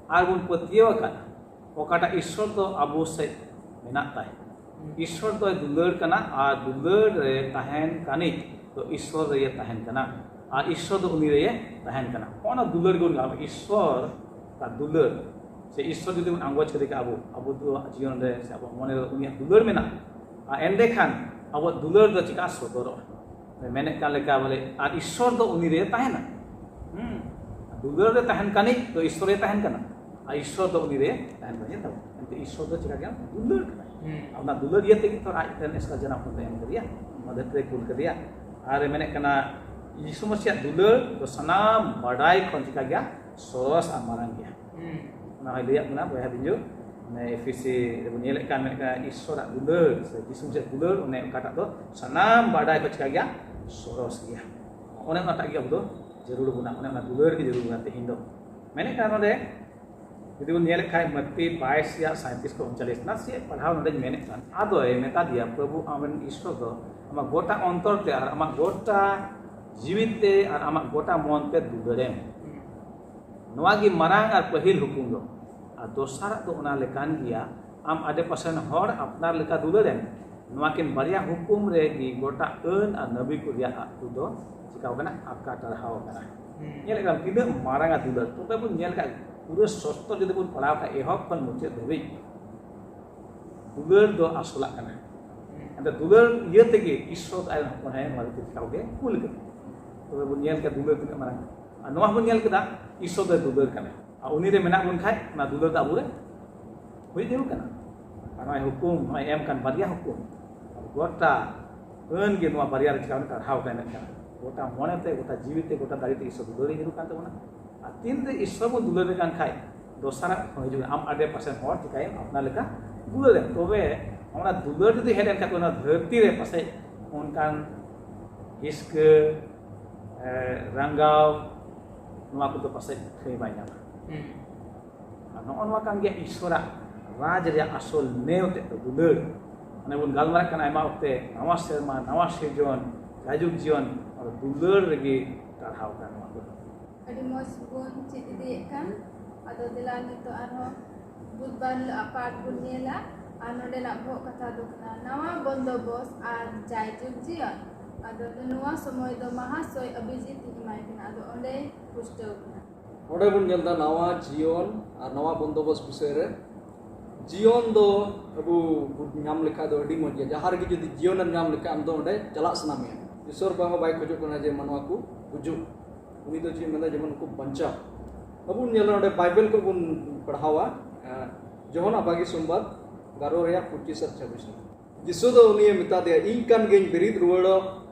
ᱟᱨ ᱵᱚᱱ ᱯᱟᱹᱛᱭᱟᱹᱣ ᱟᱠᱟᱫᱟ, ᱚᱠᱟᱴᱟᱜ ᱤᱥᱥᱚᱨ ᱫᱚ ᱟᱵᱚ ᱥᱮᱫ ᱢᱮᱱᱟᱜ ᱛᱟᱭ᱾ ᱤᱥᱥᱚᱨ ᱫᱚᱭ ᱫᱩᱞᱟᱹᱲ ᱠᱟᱱᱟ ᱟᱨ ᱫᱩᱞᱟᱹᱲ ᱨᱮ ᱛᱟᱦᱮᱱ ᱠᱟᱱᱤᱡ ᱫᱚ ᱤᱥᱥᱚᱨ ᱨᱮᱭᱮ ᱛᱟᱦᱮᱱ ᱠᱟᱱᱟ ᱟᱨ ᱤᱥᱥᱚᱨ ᱫᱚ ᱩᱱᱤ ᱨᱮᱭᱮ ᱛᱟᱦᱮᱱ ᱠᱟᱱᱟ᱾ ᱚᱱᱟ ᱫᱩᱞᱟᱹᱲ ᱜᱮᱵᱚᱱ ᱧᱟᱢᱟ, ᱤᱥᱥᱚᱨ ᱟᱨ ᱫᱩᱞᱟᱹᱲ᱾ ᱥᱮ ᱤᱥᱥᱚᱨ ᱡᱩᱫᱤ ᱵᱚᱱ ᱟᱸᱜᱚᱪ ᱠᱮᱫᱮ ᱠᱷᱟᱱ ᱟᱵᱚ, ᱟᱵᱚ ᱫᱚ ᱡᱤᱭᱚᱱ ᱨᱮ ᱥᱮ ᱟᱵᱚᱣᱟᱜ ᱢᱚᱱᱮ ᱨᱮ ᱩᱱᱤᱭᱟᱜ ᱫᱩᱞᱟᱹᱲ ᱢᱮᱱᱟᱜᱼᱟ, ᱟᱨ ᱮᱸᱰᱮᱠᱷᱟᱱ ᱟᱵᱚᱣᱟᱜ ᱫᱩᱞᱟᱹᱲ ᱫᱚ ᱪᱮᱠᱟ ᱥᱚᱫᱚᱨᱚᱜᱼᱟ? ᱢᱮᱱᱮᱫ ᱠᱟᱱ ᱞᱮᱠᱟ ᱵᱚᱞᱮ, ᱟᱨ ᱤᱥᱥᱚᱨ ᱫᱚ ᱩᱱᱤ ᱨᱮ ᱛᱟᱦᱮᱱᱟ᱾ ᱦᱩᱸ᱾ ᱫᱩᱞᱟᱹᱲ ᱨᱮ ᱛᱟᱦᱮᱱ ᱠᱟᱱᱤᱡ ᱫᱚ ᱤᱥᱥᱚᱨ ᱨᱮ ᱛᱟᱦᱮᱱ ᱠᱟᱱᱟ, ᱟᱨ ᱤᱥᱥᱚᱨ ᱫᱚ ᱩᱱᱤ ᱨᱮ ᱛᱟᱦᱮᱱ ᱠᱟᱱᱟ᱾ ᱧᱮᱞ ᱛᱟᱵᱚᱱ, ᱮᱱᱛᱮ ᱤᱥᱥᱚᱨ ᱫᱚ ᱪᱮᱠᱟ ᱜᱮᱭᱟ? ᱫᱩᱞᱟᱹᱲ ᱠᱟᱱᱟᱭ᱾ ᱦᱩᱸ᱾ ᱟᱨ ᱚᱱᱟ ᱫᱩᱞᱟᱹᱲ ᱤᱭᱟᱹ ᱛᱮᱜᱮ ᱛᱚ ᱟᱡ ᱨᱮᱱ ᱮᱥᱠᱟᱨ ᱡᱟᱱᱟᱢ ᱠᱷᱚᱱ ᱫᱚ ᱮᱢ ᱠᱟᱫᱮᱭᱟ, ᱚᱱᱟ ᱫᱷᱟᱹᱨᱛᱤ ᱨᱮ ᱠᱩᱞ ᱠᱟᱫᱮᱭᱟ᱾ ᱟᱨ ᱮ ᱢᱮᱱᱮᱫ ᱠᱟᱱᱟ, ᱡᱤᱥᱩ ᱢᱟᱹᱥᱤᱭᱟᱜ ᱫᱩᱞᱟᱹᱲ ᱫᱚ ᱥᱟᱱᱟᱢ ᱵᱟᱰᱟᱭ ᱠᱷᱚᱱ ᱪᱮᱠᱟ ᱜᱮᱭᱟ? ᱥᱚᱨᱚᱥ ᱟᱨ ᱢᱟᱨᱟᱝ ᱜᱮᱭᱟ᱾ ᱦᱩᱸ᱾ ᱚᱱᱟ ᱦᱚᱸᱭ ᱞᱟᱹᱭᱟᱜ ᱵᱚᱱᱟ ᱵᱚᱭᱦᱟ ᱵᱤᱧᱡᱩ, ᱢᱟᱱᱮ ᱮᱯᱷᱤᱥᱤ ᱨᱮᱵᱚᱱ ᱧᱮᱞᱮᱫ ᱠᱟᱱ, ᱢᱮᱱᱮᱫ ᱠᱟᱱᱟ ᱤᱥᱥᱚᱨᱟᱜ ᱫᱩᱞᱟᱹᱲ ᱥᱮ ᱡᱤᱥᱩ ᱢᱟᱹᱥᱤᱭᱟᱜ ᱫᱩᱞᱟᱹᱲ, ᱚᱱᱮ ᱚᱠᱟᱴᱟᱜ ᱫᱚ ᱥᱟᱱᱟᱢ ᱵᱟᱰᱟᱭ ᱠᱷᱚᱱ ᱪᱮᱠᱟ ᱜᱮᱭᱟ? ᱥᱚᱨᱚᱥ ᱜᱮᱭᱟ᱾ ᱚᱱᱮ ᱚᱱᱟᱴᱟᱜ ᱜᱮ ᱟᱵᱚ ᱫᱚ ᱡᱟᱹᱨᱩᱲ ᱵᱚᱱᱟ, ᱚᱱᱮ ᱚᱱᱟ ᱫᱩᱞᱟᱹᱲ ᱜᱮ ᱡᱟᱹᱨᱩᱲ ᱵᱚᱱᱟ ᱛᱮᱦᱮᱧ ᱫᱚ᱾ ᱢᱮᱱᱮᱫ ᱠᱟᱱᱟ ᱱᱚᱰᱮ, ᱡᱩᱫᱤ ᱵᱚᱱ ᱧᱮᱞᱮᱫ ᱠᱷᱟᱱ ᱢᱟᱛᱤ ᱵᱟᱭᱤᱥ ᱨᱮᱭᱟᱜ ᱥᱟᱸᱭᱛᱨᱤᱥ ᱠᱷᱚᱱ ᱩᱱᱪᱟᱞᱤᱥ, ᱱᱟᱥᱮᱭᱟᱜ ᱯᱟᱲᱦᱟᱣ ᱱᱚᱰᱮᱧ ᱢᱮᱱᱮᱫ ᱠᱟᱱ, ᱟᱫᱚᱭ ᱢᱮᱛᱟ ᱫᱮᱭᱟ, ᱯᱨᱚᱵᱷᱩ ᱟᱢᱨᱮᱱ ᱤᱥᱥᱚᱨ ᱫᱚ ᱟᱢᱟᱜ ᱜᱚᱴᱟ ᱚᱱᱛᱚᱨ ᱛᱮ ᱟᱨ ᱟᱢᱟᱜ ᱜᱚᱴᱟ ᱡᱤᱣᱤ ᱛᱮ ᱟᱨ ᱟᱢᱟᱜ ᱜᱚᱴᱟ ᱢᱚᱱ ᱛᱮ ᱫᱩᱞᱟᱹᱲᱮᱢ᱾ ᱱᱚᱣᱟ ᱜᱮ ᱢᱟᱨᱟᱝ ᱟᱨ ᱯᱟᱹᱦᱤᱞ ᱦᱩᱠᱩᱢ ᱫᱚ᱾ ᱟᱨ ᱫᱚᱥᱟᱨᱟᱜ ᱫᱚ ᱚᱱᱟ ᱞᱮᱠᱟᱱ ᱜᱮᱭᱟ, ᱟᱢ ᱟᱰᱮ ᱯᱟᱥᱮ ᱨᱮᱱ ᱦᱚᱲ ᱟᱯᱱᱟᱨ ᱞᱮᱠᱟ ᱫᱩᱞᱟᱹᱲᱮᱢ᱾ ᱱᱚᱣᱟ ᱠᱤᱱ ᱵᱟᱨᱭᱟ ᱦᱩᱠᱩᱢ ᱨᱮ ᱜᱮ ᱜᱚᱴᱟ ᱟᱹᱱ ᱟᱨ ᱱᱟᱵᱤ ᱠᱚ ᱨᱮᱭᱟᱜ ᱟᱹᱛᱩ ᱫᱚ ᱪᱤᱠᱟᱹᱣ ᱠᱟᱱᱟ? ᱟᱵᱠᱟ ᱴᱟᱨᱦᱟᱣ ᱠᱟᱱᱟ᱾ ᱦᱩᱸ᱾ ᱧᱮᱞᱮᱫ ᱠᱟᱱ ᱛᱤᱱᱟᱹᱜ ᱢᱟᱨᱟᱝ ᱟᱜ ᱫᱩᱞᱟᱹᱲ᱾ ᱛᱚᱵᱮ ᱵᱚᱱ ᱧᱮᱞ ᱠᱟᱜ, ᱯᱩᱨᱟᱹ ᱥᱚᱥᱛᱚᱨ ᱡᱩᱫᱤ ᱵᱚᱱ ᱯᱟᱲᱦᱟᱣ ᱠᱷᱟᱡ, ᱮᱦᱚᱵ ᱠᱷᱚᱱ ᱢᱩᱪᱟᱹᱫ ᱫᱷᱟᱹᱵᱤᱡ ᱫᱩᱞᱟᱹᱲ ᱫᱚ ᱟᱥᱚᱞᱟᱜ ᱠᱟᱱᱟ᱾ ᱦᱩᱸ᱾ ᱟᱫᱚ ᱫᱩᱞᱟᱹᱲ ᱤᱭᱟᱹ ᱛᱮᱜᱮ ᱤᱥᱥᱚᱨ ᱟᱡ ᱨᱮᱱ ᱦᱚᱯᱚᱱ ᱮ ᱱᱚᱣᱟ ᱫᱷᱟᱹᱨᱛᱤ ᱴᱷᱟᱶ ᱜᱮ ᱠᱩᱞ ᱠᱟᱫᱟ᱾ ᱛᱚᱵᱮ ᱵᱚᱱ ᱧᱮᱞ ᱠᱮᱫᱟ ᱫᱩᱞᱟᱹᱲ ᱛᱤᱱᱟᱹᱜ ᱢᱟᱨᱟᱝ᱾ ᱟᱨ ᱱᱚᱣᱟ ᱦᱚᱸᱵᱚᱱ ᱧᱮᱞ ᱠᱮᱫᱟ, ᱤᱥᱥᱚᱨ ᱫᱚ ᱫᱩᱞᱟᱹᱲ ᱠᱟᱱᱟ᱾ ᱟᱨ ᱩᱱᱤ ᱨᱮ ᱢᱮᱱᱟᱜ ᱵᱚᱱ ᱠᱷᱟᱡ, ᱚᱱᱟ ᱫᱩᱞᱟᱹᱲ ᱫᱚ ᱟᱵᱚ ᱨᱮ ᱦᱩᱭ ᱡᱟᱹᱨᱩᱲ ᱠᱟᱱᱟ᱾ ᱟᱨ ᱱᱚᱜᱼᱚᱭ ᱦᱩᱠᱩᱢ, ᱱᱚᱜᱼᱚᱭ ᱮᱢ ᱠᱟᱱ ᱵᱟᱨᱭᱟ ᱦᱩᱠᱩᱢ, ᱜᱚᱴᱟ ᱟᱹᱱ ᱜᱮ ᱱᱚᱣᱟ ᱵᱟᱨᱭᱟ ᱨᱮ ᱪᱤᱠᱟ ᱢᱮᱱᱟᱜ, ᱴᱟᱨᱦᱟᱣ ᱠᱟᱱᱟ ᱢᱮᱱᱠᱷᱟᱱ ᱜᱚᱴᱟ ᱢᱚᱱᱮ ᱛᱮ, ᱜᱚᱴᱟ ᱡᱤᱣᱤ ᱛᱮ, ᱜᱚᱴᱟ ᱫᱟᱲᱮ ᱛᱮ ᱤᱥᱥᱚᱨ ᱫᱩᱞᱟᱹᱲ ᱡᱟᱹᱨᱩᱲ ᱠᱟᱱ ᱛᱟᱵᱚᱱᱟ᱾ ᱟᱨ ᱛᱤᱱ ᱨᱮ ᱤᱥᱥᱚᱨ ᱵᱚᱱ ᱫᱩᱞᱟᱹᱲ ᱠᱟᱱ ᱠᱷᱟᱡ, ᱫᱚᱥᱟᱨᱟᱜ ᱦᱚᱸ ᱦᱤᱡᱩᱜ ᱠᱟᱱᱟ, ᱟᱢ ᱟᱰᱮ ᱯᱟᱥᱮ ᱦᱚᱲ ᱪᱤᱠᱟᱹᱭᱮᱢ ᱟᱯᱱᱟᱨ ᱞᱮᱠᱟ ᱫᱩᱞᱟᱹᱲ ᱮᱢ᱾ ᱛᱚᱵᱮ ᱚᱱᱟ ᱫᱩᱞᱟᱹᱲ ᱡᱩᱫᱤ ᱦᱮᱡ ᱞᱮᱱᱠᱷᱟᱱ ᱚᱱᱟ ᱫᱷᱟᱹᱨᱛᱤ ᱨᱮ ᱯᱟᱥᱮᱡ ᱚᱱᱠᱟᱱ ᱦᱤᱥᱠᱟᱹ, ᱮ, ᱨᱟᱸᱜᱟᱣ, ᱱᱚᱣᱟ ᱠᱚᱫᱚ ᱯᱟᱥᱮᱡ ᱴᱷᱟᱹᱭ ᱵᱟᱭ ᱧᱟᱢᱟ᱾ ᱟᱨ ᱱᱚᱜᱼᱚ ᱱᱚᱣᱟ ᱠᱟᱱ ᱜᱮᱭᱟ ᱤᱥᱚᱨᱟᱜ ᱨᱟᱡᱽ ᱨᱮᱭᱟᱜ ᱟᱥᱚᱞ ᱱᱮᱣ ᱛᱮᱫ ᱫᱚ ᱫᱩᱞᱟᱹᱲ᱾ ᱚᱱᱮ ᱵᱚᱱ ᱜᱟᱞᱢᱟᱨᱟᱜ ᱠᱟᱱᱟ ᱟᱭᱢᱟ ᱚᱠᱛᱮ, ᱱᱟᱣᱟ ᱥᱮᱨᱢᱟ, ᱱᱟᱣᱟ ᱥᱤᱨᱡᱚᱱ, ᱡᱟᱭᱡᱩᱜᱽ ᱡᱤᱭᱚᱱ, ᱚᱱᱟ ᱫᱩᱞᱟᱹᱲ ᱨᱮᱜᱮ ᱴᱟᱨᱦᱟᱣ ᱠᱟᱱᱟ ᱱᱚᱣᱟ ᱠᱚᱫᱚ᱾ ᱟᱹᱰᱤ ᱢᱚᱡᱽ ᱵᱚᱱ ᱪᱮᱫ ᱤᱫᱤᱭᱮᱫ ᱠᱟᱱ᱾ ᱟᱫᱚ ᱫᱮᱞᱟ ᱱᱤᱛᱚᱜ ᱟᱨᱦᱚᱸ ᱵᱩᱫᱷᱵᱟᱨ ᱦᱤᱞᱳᱜ ᱟᱜ ᱯᱟᱴ ᱵᱚᱱ ᱧᱮᱞᱟ᱾ ᱟᱨ ᱱᱚᱰᱮᱱᱟᱜ ᱵᱚᱦᱚᱜ ᱠᱟᱛᱷᱟ ᱫᱚ ᱠᱟᱱᱟ ᱱᱟᱣᱟ ᱵᱚᱱᱫᱚᱵᱚᱥ ᱟᱨ ᱡᱟᱭᱡᱩᱜᱽ ᱡᱤᱭᱚᱱ᱾ ᱟᱫᱚ ᱱᱚᱣᱟ ᱥᱚᱢᱚᱭ ᱫᱚ ᱢᱟᱦᱟᱥᱚᱭ ᱚᱵᱷᱤᱡᱤᱛ ᱤᱧ ᱮᱢᱟᱭ ᱠᱟᱱᱟ, ᱟᱫᱚ ᱚᱸᱰᱮ ᱯᱩᱥᱴᱟᱹᱣ ᱠᱟᱱᱟ᱾ ᱱᱚᱰᱮ ᱵᱚᱱ ᱧᱮᱞ ᱮᱫᱟ ᱱᱟᱣᱟ ᱡᱤᱭᱚᱱ ᱟᱨ ᱱᱟᱣᱟ ᱵᱚᱱᱫᱚᱵᱚᱥ ᱵᱤᱥᱚᱭ ᱨᱮ᱾ ᱡᱤᱭᱚᱱ ᱫᱚ ᱟᱵᱚ ᱵᱚᱱ ᱧᱟᱢ ᱞᱮᱠᱷᱟᱡ ᱫᱚ ᱟᱹᱰᱤ ᱢᱚᱡᱽ ᱜᱮᱭᱟ᱾ ᱡᱟᱦᱟᱸ ᱨᱮᱜᱮ ᱡᱩᱫᱤ ᱡᱤᱭᱚᱱᱮᱢ ᱧᱟᱢ ᱞᱮᱠᱷᱟᱡ ᱟᱢ ᱫᱚ ᱚᱸᱰᱮ ᱪᱟᱞᱟᱜ ᱥᱟᱱᱟ ᱢᱮᱭᱟ᱾ ᱤᱥᱚᱨ ᱵᱟᱵᱟ ᱦᱚᱸ ᱵᱟᱭ ᱠᱷᱚᱡᱚᱜ ᱠᱟᱱᱟ ᱡᱮ ᱢᱟᱱᱣᱟ ᱠᱚ ᱜᱩᱡᱩᱜ᱾ ᱩᱱᱤ ᱫᱚ ᱪᱮᱫ ᱢᱮᱱᱫᱟ, ᱡᱮᱢᱚᱱ ᱠᱚ ᱵᱟᱧᱪᱟᱣ᱾ ᱟᱵᱚ ᱵᱚᱱ ᱧᱮᱞᱟ ᱱᱚᱰᱮ ᱵᱟᱭᱵᱮᱞ ᱠᱷᱚᱱ ᱵᱚᱱ ᱯᱟᱲᱦᱟᱣᱟ, ᱮᱸ, ᱡᱚᱦᱚᱱᱟᱜ ᱵᱟᱜᱤ ᱥᱚᱢᱵᱟᱫ ᱮᱜᱟᱨᱚ ᱨᱮᱭᱟᱜ ᱯᱚᱸᱪᱤᱥ ᱟᱨ ᱪᱷᱟᱵᱵᱤᱥ ᱨᱮ᱾ ᱡᱤᱥᱩ ᱫᱚ ᱩᱱᱤᱭᱮ ᱢᱮᱛᱟ ᱫᱮᱭᱟ, "ᱤᱧ ᱠᱟᱱ ᱜᱤᱭᱟᱹᱧ ᱵᱮᱨᱮᱫ ᱨᱩᱣᱟᱹᱲᱚᱜ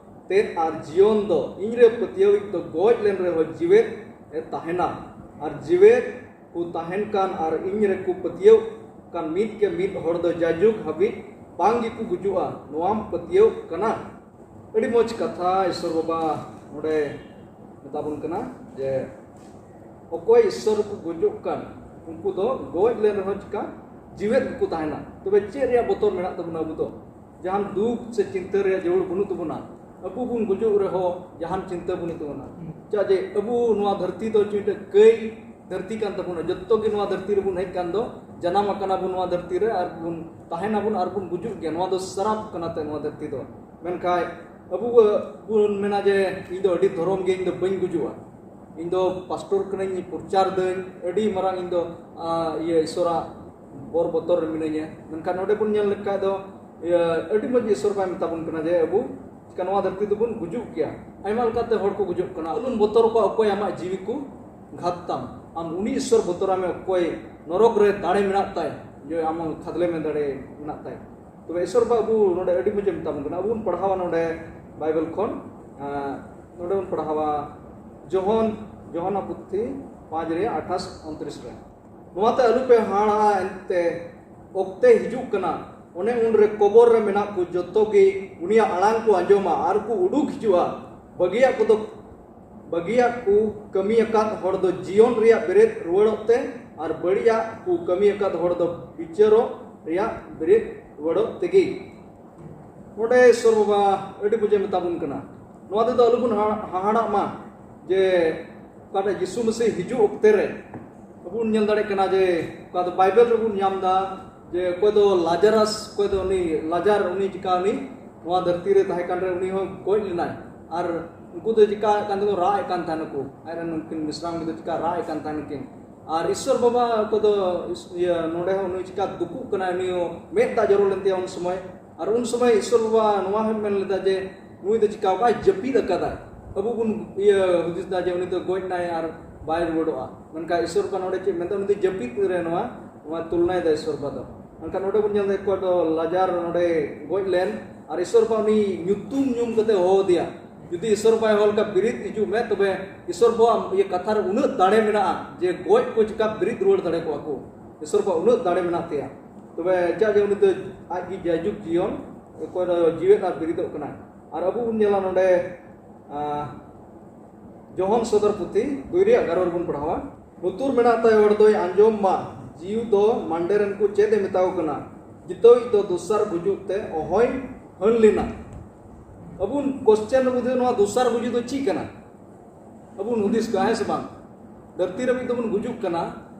ᱛᱮᱫ ᱟᱨ ᱡᱤᱭᱚᱱ ᱫᱚ, ᱤᱧ ᱨᱮ ᱯᱟᱹᱛᱭᱟᱹᱣᱤᱡ ᱫᱚ ᱜᱚᱡ ᱞᱮᱱ ᱨᱮᱦᱚᱸ ᱡᱤᱣᱮᱫ ᱮ ᱛᱟᱦᱮᱱᱟ, ᱟᱨ ᱡᱤᱣᱮᱫ ᱠᱚ ᱛᱟᱦᱮᱱ ᱠᱟᱱ ᱟᱨ ᱤᱧ ᱨᱮᱠᱚ ᱯᱟᱹᱛᱭᱟᱹᱣ ᱠᱟᱱ ᱢᱤᱫ ᱠᱮ ᱢᱤᱫ ᱦᱚᱲ ᱫᱚ ᱡᱟᱭᱡᱩᱜᱽ ᱦᱟᱹᱵᱤᱡ ᱵᱟᱝ ᱜᱮᱠᱚ ᱜᱩᱡᱩᱜᱼᱟ, ᱱᱚᱣᱟᱢ ᱯᱟᱹᱛᱭᱟᱹᱣ ᱠᱟᱱᱟ?" ᱟᱹᱰᱤ ᱢᱚᱡᱽ ᱠᱟᱛᱷᱟ ᱤᱥᱚᱨ ᱵᱟᱵᱟ ᱱᱚᱰᱮ ᱢᱮᱛᱟ ᱵᱚᱱ ᱠᱟᱱᱟ ᱡᱮ ᱚᱠᱚᱭ ᱤᱥᱚᱨ ᱠᱚ ᱜᱩᱡᱩᱜ ᱠᱟᱱ, ᱩᱱᱠᱩ ᱫᱚ ᱜᱚᱡ ᱞᱮᱱ ᱨᱮᱦᱚᱸ ᱪᱤᱠᱟ ᱡᱤᱣᱮᱫ ᱜᱮᱠᱚ ᱛᱟᱦᱮᱱᱟ᱾ ᱛᱚᱵᱮ ᱪᱮᱫ ᱨᱮᱭᱟᱜ ᱵᱚᱛᱚᱨ ᱢᱮᱱᱟᱜ ᱛᱟᱵᱚᱱᱟ? ᱟᱵᱚ ᱫᱚ ᱡᱟᱦᱟᱱ ᱫᱩᱠ ᱥᱮ ᱪᱤᱱᱛᱟᱹ ᱨᱮᱭᱟᱜ ᱡᱟᱹᱨᱩᱲ ᱵᱟᱹᱱᱩᱜ ᱛᱟᱵᱚᱱᱟ᱾ ᱟᱵᱚ ᱵᱚᱱ ᱜᱩᱡᱩᱜ ᱨᱮᱦᱚᱸ ᱡᱟᱦᱟᱱ ᱪᱤᱱᱛᱟᱹ ᱵᱟᱹᱱᱩᱜ ᱛᱟᱵᱚᱱᱟ᱾ ᱪᱮᱫᱟᱜ ᱡᱮ ᱟᱵᱚ ᱱᱚᱣᱟ ᱫᱷᱟᱹᱨᱛᱤ ᱫᱚ ᱢᱤᱫᱴᱮᱱ ᱠᱟᱹᱭ ᱫᱷᱟᱹᱨᱛᱤ ᱠᱟᱱ ᱛᱟᱵᱚᱱᱟ᱾ ᱡᱚᱛᱚ ᱜᱮ ᱱᱚᱣᱟ ᱫᱷᱟᱹᱨᱛᱤ ᱨᱮᱵᱚᱱ ᱦᱮᱡ ᱠᱟᱱ ᱫᱚ, ᱡᱟᱱᱟᱢ ᱟᱠᱟᱱᱟ ᱵᱚᱱ ᱱᱚᱣᱟ ᱫᱷᱟᱹᱨᱛᱤ ᱨᱮ ᱟᱨ ᱵᱚᱱ ᱛᱟᱦᱮᱱᱟᱵᱚᱱ ᱟᱨ ᱵᱚᱱ ᱜᱩᱡᱩᱜ ᱜᱮᱭᱟ᱾ ᱱᱚᱣᱟ ᱫᱚ ᱥᱨᱟᱯ ᱠᱟᱱᱟ ᱛᱮ ᱱᱚᱣᱟ ᱫᱷᱟᱹᱨᱛᱤ ᱫᱚ᱾ ᱢᱮᱱᱠᱷᱟᱱ ᱟᱵᱚ ᱵᱚᱱ ᱢᱮᱱᱟ ᱡᱮ, "ᱤᱧ ᱫᱚ ᱟᱹᱰᱤ ᱫᱷᱚᱨᱚᱢ ᱜᱮ, ᱤᱧ ᱫᱚ ᱵᱟᱹᱧ ᱜᱩᱡᱩᱜᱼᱟ, ᱤᱧ ᱫᱚ ᱯᱟᱥᱴᱚᱨ ᱠᱟᱹᱱᱟᱹᱧ, ᱯᱨᱚᱪᱟᱨ ᱫᱟᱹᱧ, ᱟᱹᱰᱤ ᱢᱟᱨᱟᱝ ᱤᱧ ᱫᱚ, ᱟ, ᱤᱭᱟᱹ, ᱤᱥᱚᱨᱟᱜ ᱵᱚᱨ ᱵᱚᱛᱚᱨ ᱨᱮ ᱢᱤᱱᱟᱹᱧᱟ᱾" ᱢᱮᱱᱠᱷᱟᱱ ᱱᱚᱰᱮ ᱵᱚᱱ ᱧᱮᱞ ᱞᱮᱠᱷᱟᱡ ᱫᱚ, ᱤᱭᱟᱹ, ᱟᱹᱰᱤ ᱢᱚᱡᱽ ᱤᱥᱚᱨ ᱵᱟᱭ ᱢᱮᱛᱟ ᱵᱚᱱ ᱠᱟᱱᱟ ᱡᱮ ᱟᱵᱚ ᱪᱤᱠᱟ ᱱᱚᱣᱟ ᱫᱷᱟᱹᱨᱛᱤ ᱫᱚᱵᱚᱱ ᱜᱩᱡᱩᱜ ᱜᱮᱭᱟ᱾ ᱟᱭᱢᱟ ᱞᱮᱠᱟᱛᱮ ᱦᱚᱲ ᱠᱚ ᱜᱩᱡᱩᱜ ᱠᱟᱱᱟ᱾ ᱟᱞᱚᱢ ᱵᱚᱛᱚᱨ ᱠᱚᱣᱟ ᱚᱠᱚᱭ ᱟᱢᱟᱜ ᱡᱤᱣᱤ ᱠᱚ ᱜᱷᱟᱛ ᱛᱟᱢ᱾ ᱟᱢ ᱩᱱᱤ ᱤᱥᱚᱨ ᱵᱚᱛᱚᱨᱟᱭ ᱢᱮ ᱚᱠᱚᱭ ᱱᱚᱨᱚᱠ ᱨᱮ ᱫᱟᱲᱮ ᱢᱮᱱᱟᱜ ᱛᱟᱭ, ᱡᱮ ᱟᱢ ᱠᱷᱟᱫᱽᱞᱮ ᱢᱮ ᱫᱟᱲᱮ ᱢᱮᱱᱟᱜ ᱛᱟᱭ᱾ ᱛᱚᱵᱮ ᱤᱥᱚᱨ ᱵᱟᱵᱟ ᱟᱵᱚ ᱱᱚᱰᱮ ᱟᱹᱰᱤ ᱢᱚᱡᱽ ᱮ ᱢᱮᱛᱟ ᱵᱚᱱ ᱠᱟᱱᱟ᱾ ᱟᱵᱚ ᱵᱚᱱ ᱯᱟᱲᱦᱟᱣᱟ ᱱᱚᱰᱮ ᱵᱟᱭᱵᱮᱞ ᱠᱷᱚᱱ, ᱟᱸ, ᱱᱚᱰᱮ ᱵᱚᱱ ᱯᱟᱲᱦᱟᱣᱟ ᱡᱚᱦᱚᱱ, ᱡᱚᱦᱚᱱᱟᱜ ᱯᱩᱛᱷᱤ ᱯᱟᱸᱪ ᱨᱮᱭᱟᱜ ᱟᱴᱷᱟᱥ ᱩᱱᱛᱨᱤᱥ ᱨᱮ᱾ ᱱᱚᱣᱟᱛᱮ ᱟᱞᱚᱯᱮ ᱦᱟᱦᱟᱲᱟᱜᱼᱟ, ᱮᱱᱛᱮ ᱚᱠᱛᱮ ᱦᱤᱡᱩᱜ ᱠᱟᱱᱟ, ᱚᱱᱮ ᱩᱱᱨᱮ ᱠᱚᱵᱚᱨ ᱨᱮ ᱢᱮᱱᱟᱜ ᱠᱚ ᱡᱚᱛᱚ ᱜᱮ ᱩᱱᱤᱭᱟᱜ ᱟᱲᱟᱝ ᱠᱚ ᱟᱸᱡᱚᱢᱟ ᱟᱨ ᱠᱚ ᱩᱰᱩᱠ ᱦᱤᱡᱩᱜᱼᱟ᱾ ᱵᱟᱹᱜᱤᱭᱟᱜ ᱠᱚᱫᱚ ᱵᱟᱹᱜᱤᱭᱟᱜ ᱠᱚ ᱠᱟᱹᱢᱤ ᱟᱠᱟᱫ ᱦᱚᱲ ᱫᱚ ᱡᱤᱭᱚᱱ ᱨᱮᱭᱟᱜ ᱵᱮᱨᱮᱫ ᱨᱩᱣᱟᱹᱲᱚᱜ ᱛᱮ, ᱟᱨ ᱵᱟᱹᱲᱤᱡᱟᱜ ᱠᱚ ᱠᱟᱹᱢᱤ ᱟᱠᱟᱫ ᱦᱚᱲ ᱫᱚ ᱵᱤᱪᱟᱹᱨᱚᱜ ᱨᱮᱭᱟᱜ ᱵᱮᱨᱮᱫ ᱨᱩᱣᱟᱹᱲᱚᱜ ᱛᱮᱜᱮ᱾ ᱱᱚᱰᱮ ᱤᱥᱚᱨ ᱵᱟᱵᱟ ᱟᱹᱰᱤ ᱵᱩᱡᱮ ᱢᱮᱛᱟ ᱵᱚᱱ ᱠᱟᱱᱟ᱾ ᱱᱚᱣᱟ ᱛᱮᱫᱚ ᱟᱞᱚᱵᱚᱱ ᱦᱟ- ᱦᱟᱦᱟᱲᱟᱜ ᱢᱟ ᱡᱮ ᱚᱠᱟᱴᱟᱜ ᱡᱤᱥᱩ ᱢᱟᱹᱥᱤ ᱦᱤᱡᱩᱜ ᱚᱠᱛᱮ ᱨᱮ ᱟᱵᱚ ᱵᱚᱱ ᱧᱮᱞ ᱫᱟᱲᱮᱭᱟᱜ ᱠᱟᱱᱟ ᱡᱮ ᱚᱠᱟ ᱫᱚ ᱵᱟᱭᱵᱮᱞ ᱨᱮᱵᱚᱱ ᱧᱟᱢ ᱮᱫᱟ ᱡᱮ ᱚᱠᱚᱭ ᱫᱚ ᱞᱟᱡᱟᱨᱟᱥ, ᱚᱠᱚᱭ ᱫᱚ ᱩᱱᱤ ᱞᱟᱡᱟᱨ, ᱩᱱᱤ ᱪᱤᱠᱟ ᱩᱱᱤ ᱱᱚᱣᱟ ᱫᱷᱟᱹᱨᱛᱤ ᱨᱮ ᱛᱟᱦᱮᱸ ᱠᱟᱱ ᱨᱮ ᱩᱱᱤ ᱦᱚᱸ ᱜᱚᱡ ᱞᱮᱱᱟᱭ᱾ ᱟᱨ ᱩᱱᱠᱩ ᱫᱚ ᱪᱤᱠᱟ ᱠᱟᱱ ᱫᱚᱠᱚ ᱨᱟᱜ ᱮᱫ ᱠᱟᱱ ᱛᱟᱦᱮᱱᱟᱠᱚ, ᱟᱡ ᱨᱮᱱ ᱩᱱᱠᱤᱱ ᱢᱤᱥᱨᱟᱢ ᱜᱤᱫᱽᱨᱟᱹ ᱪᱤᱠᱟ ᱨᱟᱜ ᱮᱫ ᱠᱟᱱ ᱛᱟᱦᱮᱱᱟᱠᱤᱱ᱾ ᱟᱨ ᱤᱥᱚᱨ ᱵᱟᱵᱟ ᱠᱚᱫᱚ ᱤᱥ- ᱤᱭᱟᱹ ᱱᱚᱰᱮ ᱦᱚᱸ ᱩᱱᱤ ᱪᱤᱠᱟ ᱫᱩᱠᱩᱜ ᱠᱟᱱᱟᱭ, ᱩᱱᱤ ᱦᱚᱸ ᱢᱮᱫ ᱫᱟᱜ ᱡᱚᱨᱚ ᱞᱮᱱ ᱛᱟᱭᱟ ᱩᱱ ᱥᱚᱢᱚᱭ᱾ ᱟᱨ ᱩᱱ ᱥᱚᱢᱚᱭ ᱤᱥᱚᱨ ᱵᱟᱵᱟ ᱱᱚᱣᱟ ᱦᱚᱸᱭ ᱢᱮᱱ ᱞᱮᱫᱟ ᱡᱮ ᱱᱩᱭ ᱫᱚ ᱪᱤᱠᱟ ᱟᱠᱟᱫ, ᱡᱟᱹᱯᱤᱫ ᱟᱠᱟᱫᱟᱭ᱾ ᱟᱵᱚ ᱵᱚᱱ ᱤᱭᱟᱹ ᱦᱩᱫᱤᱥ ᱫᱟ ᱡᱮ ᱩᱱᱤ ᱫᱚ ᱜᱚᱡ ᱱᱟᱭ ᱟᱨ ᱵᱟᱭ ᱨᱩᱣᱟᱹᱲᱚᱜᱼᱟ, ᱢᱮᱱᱠᱷᱟᱱ ᱤᱥᱚᱨ ᱵᱟᱵᱟ ᱱᱚᱰᱮ ᱪᱮᱫ ᱢᱮᱱᱫᱟ, ᱩᱱᱤ ᱫᱚ ᱡᱟᱹᱯᱤᱫ ᱨᱮ ᱱᱚᱣᱟ ᱱᱚᱣᱟ ᱛᱩᱞᱱᱟᱭ ᱫᱟ ᱤᱥᱚᱨ ᱵᱟᱵᱟ ᱫᱚ᱾ ᱢᱮᱱᱠᱷᱟᱱ ᱱᱚᱰᱮ ᱵᱚᱱ ᱧᱮᱞ ᱫᱟ ᱚᱠᱚᱭ ᱫᱚ ᱞᱟᱡᱟᱨ ᱱᱚᱰᱮ ᱜᱚᱡ ᱞᱮᱱ ᱟᱨ ᱤᱥᱚᱨ ᱵᱟᱵᱟ ᱩᱱᱤ ᱧᱩᱛᱩᱢ ᱧᱩᱢ ᱠᱟᱛᱮ ᱦᱚᱦᱚ ᱟᱫᱮᱭᱟ᱾ ᱡᱩᱫᱤ ᱤᱥᱚᱨ ᱵᱟᱵᱟᱭ ᱦᱚᱦᱚ ᱞᱮᱠᱷᱟᱱ ᱵᱤᱨᱤᱫ ᱦᱤᱡᱩᱜ ᱢᱮ, ᱛᱚᱵᱮ ᱤᱥᱚᱨ ᱵᱟᱵᱟ ᱤᱭᱟᱹ ᱠᱟᱛᱷᱟ ᱨᱮ ᱩᱱᱟᱹᱜ ᱫᱟᱲᱮ ᱢᱮᱱᱟᱜᱼᱟ ᱡᱮ ᱜᱚᱡ ᱠᱚ ᱪᱤᱠᱟ ᱵᱤᱨᱤᱫ ᱨᱩᱣᱟᱹᱲ ᱫᱟᱲᱮ ᱠᱚᱣᱟ ᱠᱚ᱾ ᱤᱥᱚᱨ ᱵᱟᱵᱟ ᱩᱱᱟᱹᱜ ᱫᱟᱲᱮ ᱢᱮᱱᱟᱜ ᱛᱟᱭᱟ᱾ ᱛᱚᱵᱮ ᱪᱮᱫᱟᱜ ᱡᱮ ᱩᱱᱤ ᱫᱚ ᱟᱡ ᱜᱮ ᱡᱟᱭᱡᱩᱜᱽ ᱡᱤᱭᱚᱱ, ᱚᱠᱚᱭ ᱫᱚ ᱡᱤᱣᱮᱫ ᱟᱨ ᱵᱤᱨᱤᱫᱚᱜ ᱠᱟᱱᱟᱭ᱾ ᱟᱨ ᱟᱵᱚ ᱵᱚᱱ ᱧᱮᱞᱟ ᱱᱚᱰᱮ, ᱟᱸ, ᱡᱚᱦᱚᱱ ᱥᱚᱫᱚᱨ ᱯᱩᱛᱷᱤ ᱫᱩᱭ ᱨᱮᱭᱟᱜ ᱮᱜᱟᱨᱚ ᱨᱮᱵᱚᱱ ᱯᱟᱲᱦᱟᱣᱟ, ᱞᱩᱛᱩᱨ ᱢᱮᱱᱟᱜ ᱛᱟᱭ ᱦᱚᱲ ᱫᱚᱭ ᱟᱸᱡᱚᱢ ᱢᱟ, ᱡᱤᱣᱤ ᱫᱚ ᱢᱟᱱᱰᱮ ᱨᱮᱱ ᱠᱚ ᱪᱮᱫ ᱮ ᱢᱮᱛᱟᱣ ᱠᱟᱱᱟ, ᱡᱤᱛᱟᱹᱣᱤᱡ ᱫᱚ ᱫᱚᱥᱟᱨ ᱜᱩᱡᱩᱜ ᱛᱮ ᱚᱦᱚᱭ ᱦᱟᱹᱱ ᱞᱮᱱᱟ᱾ ᱟᱵᱚ ᱠᱚᱥᱪᱮᱱ ᱨᱮ ᱵᱩᱡᱷᱟᱹᱣ, ᱱᱚᱣᱟ ᱫᱚᱥᱟᱨ ᱜᱩᱡᱩᱜ ᱫᱚ ᱪᱮᱫ ᱠᱟᱱᱟ? ᱟᱵᱚ ᱵᱚᱱ ᱦᱩᱫᱤᱥ ᱠᱟᱜᱼᱟ, ᱦᱮᱸ ᱥᱮ ᱵᱟᱝ? ᱫᱷᱟᱹᱨᱛᱤ ᱨᱮ ᱢᱤᱫ ᱫᱚᱵᱚᱱ ᱜᱩᱡᱩᱜ ᱠᱟᱱᱟ,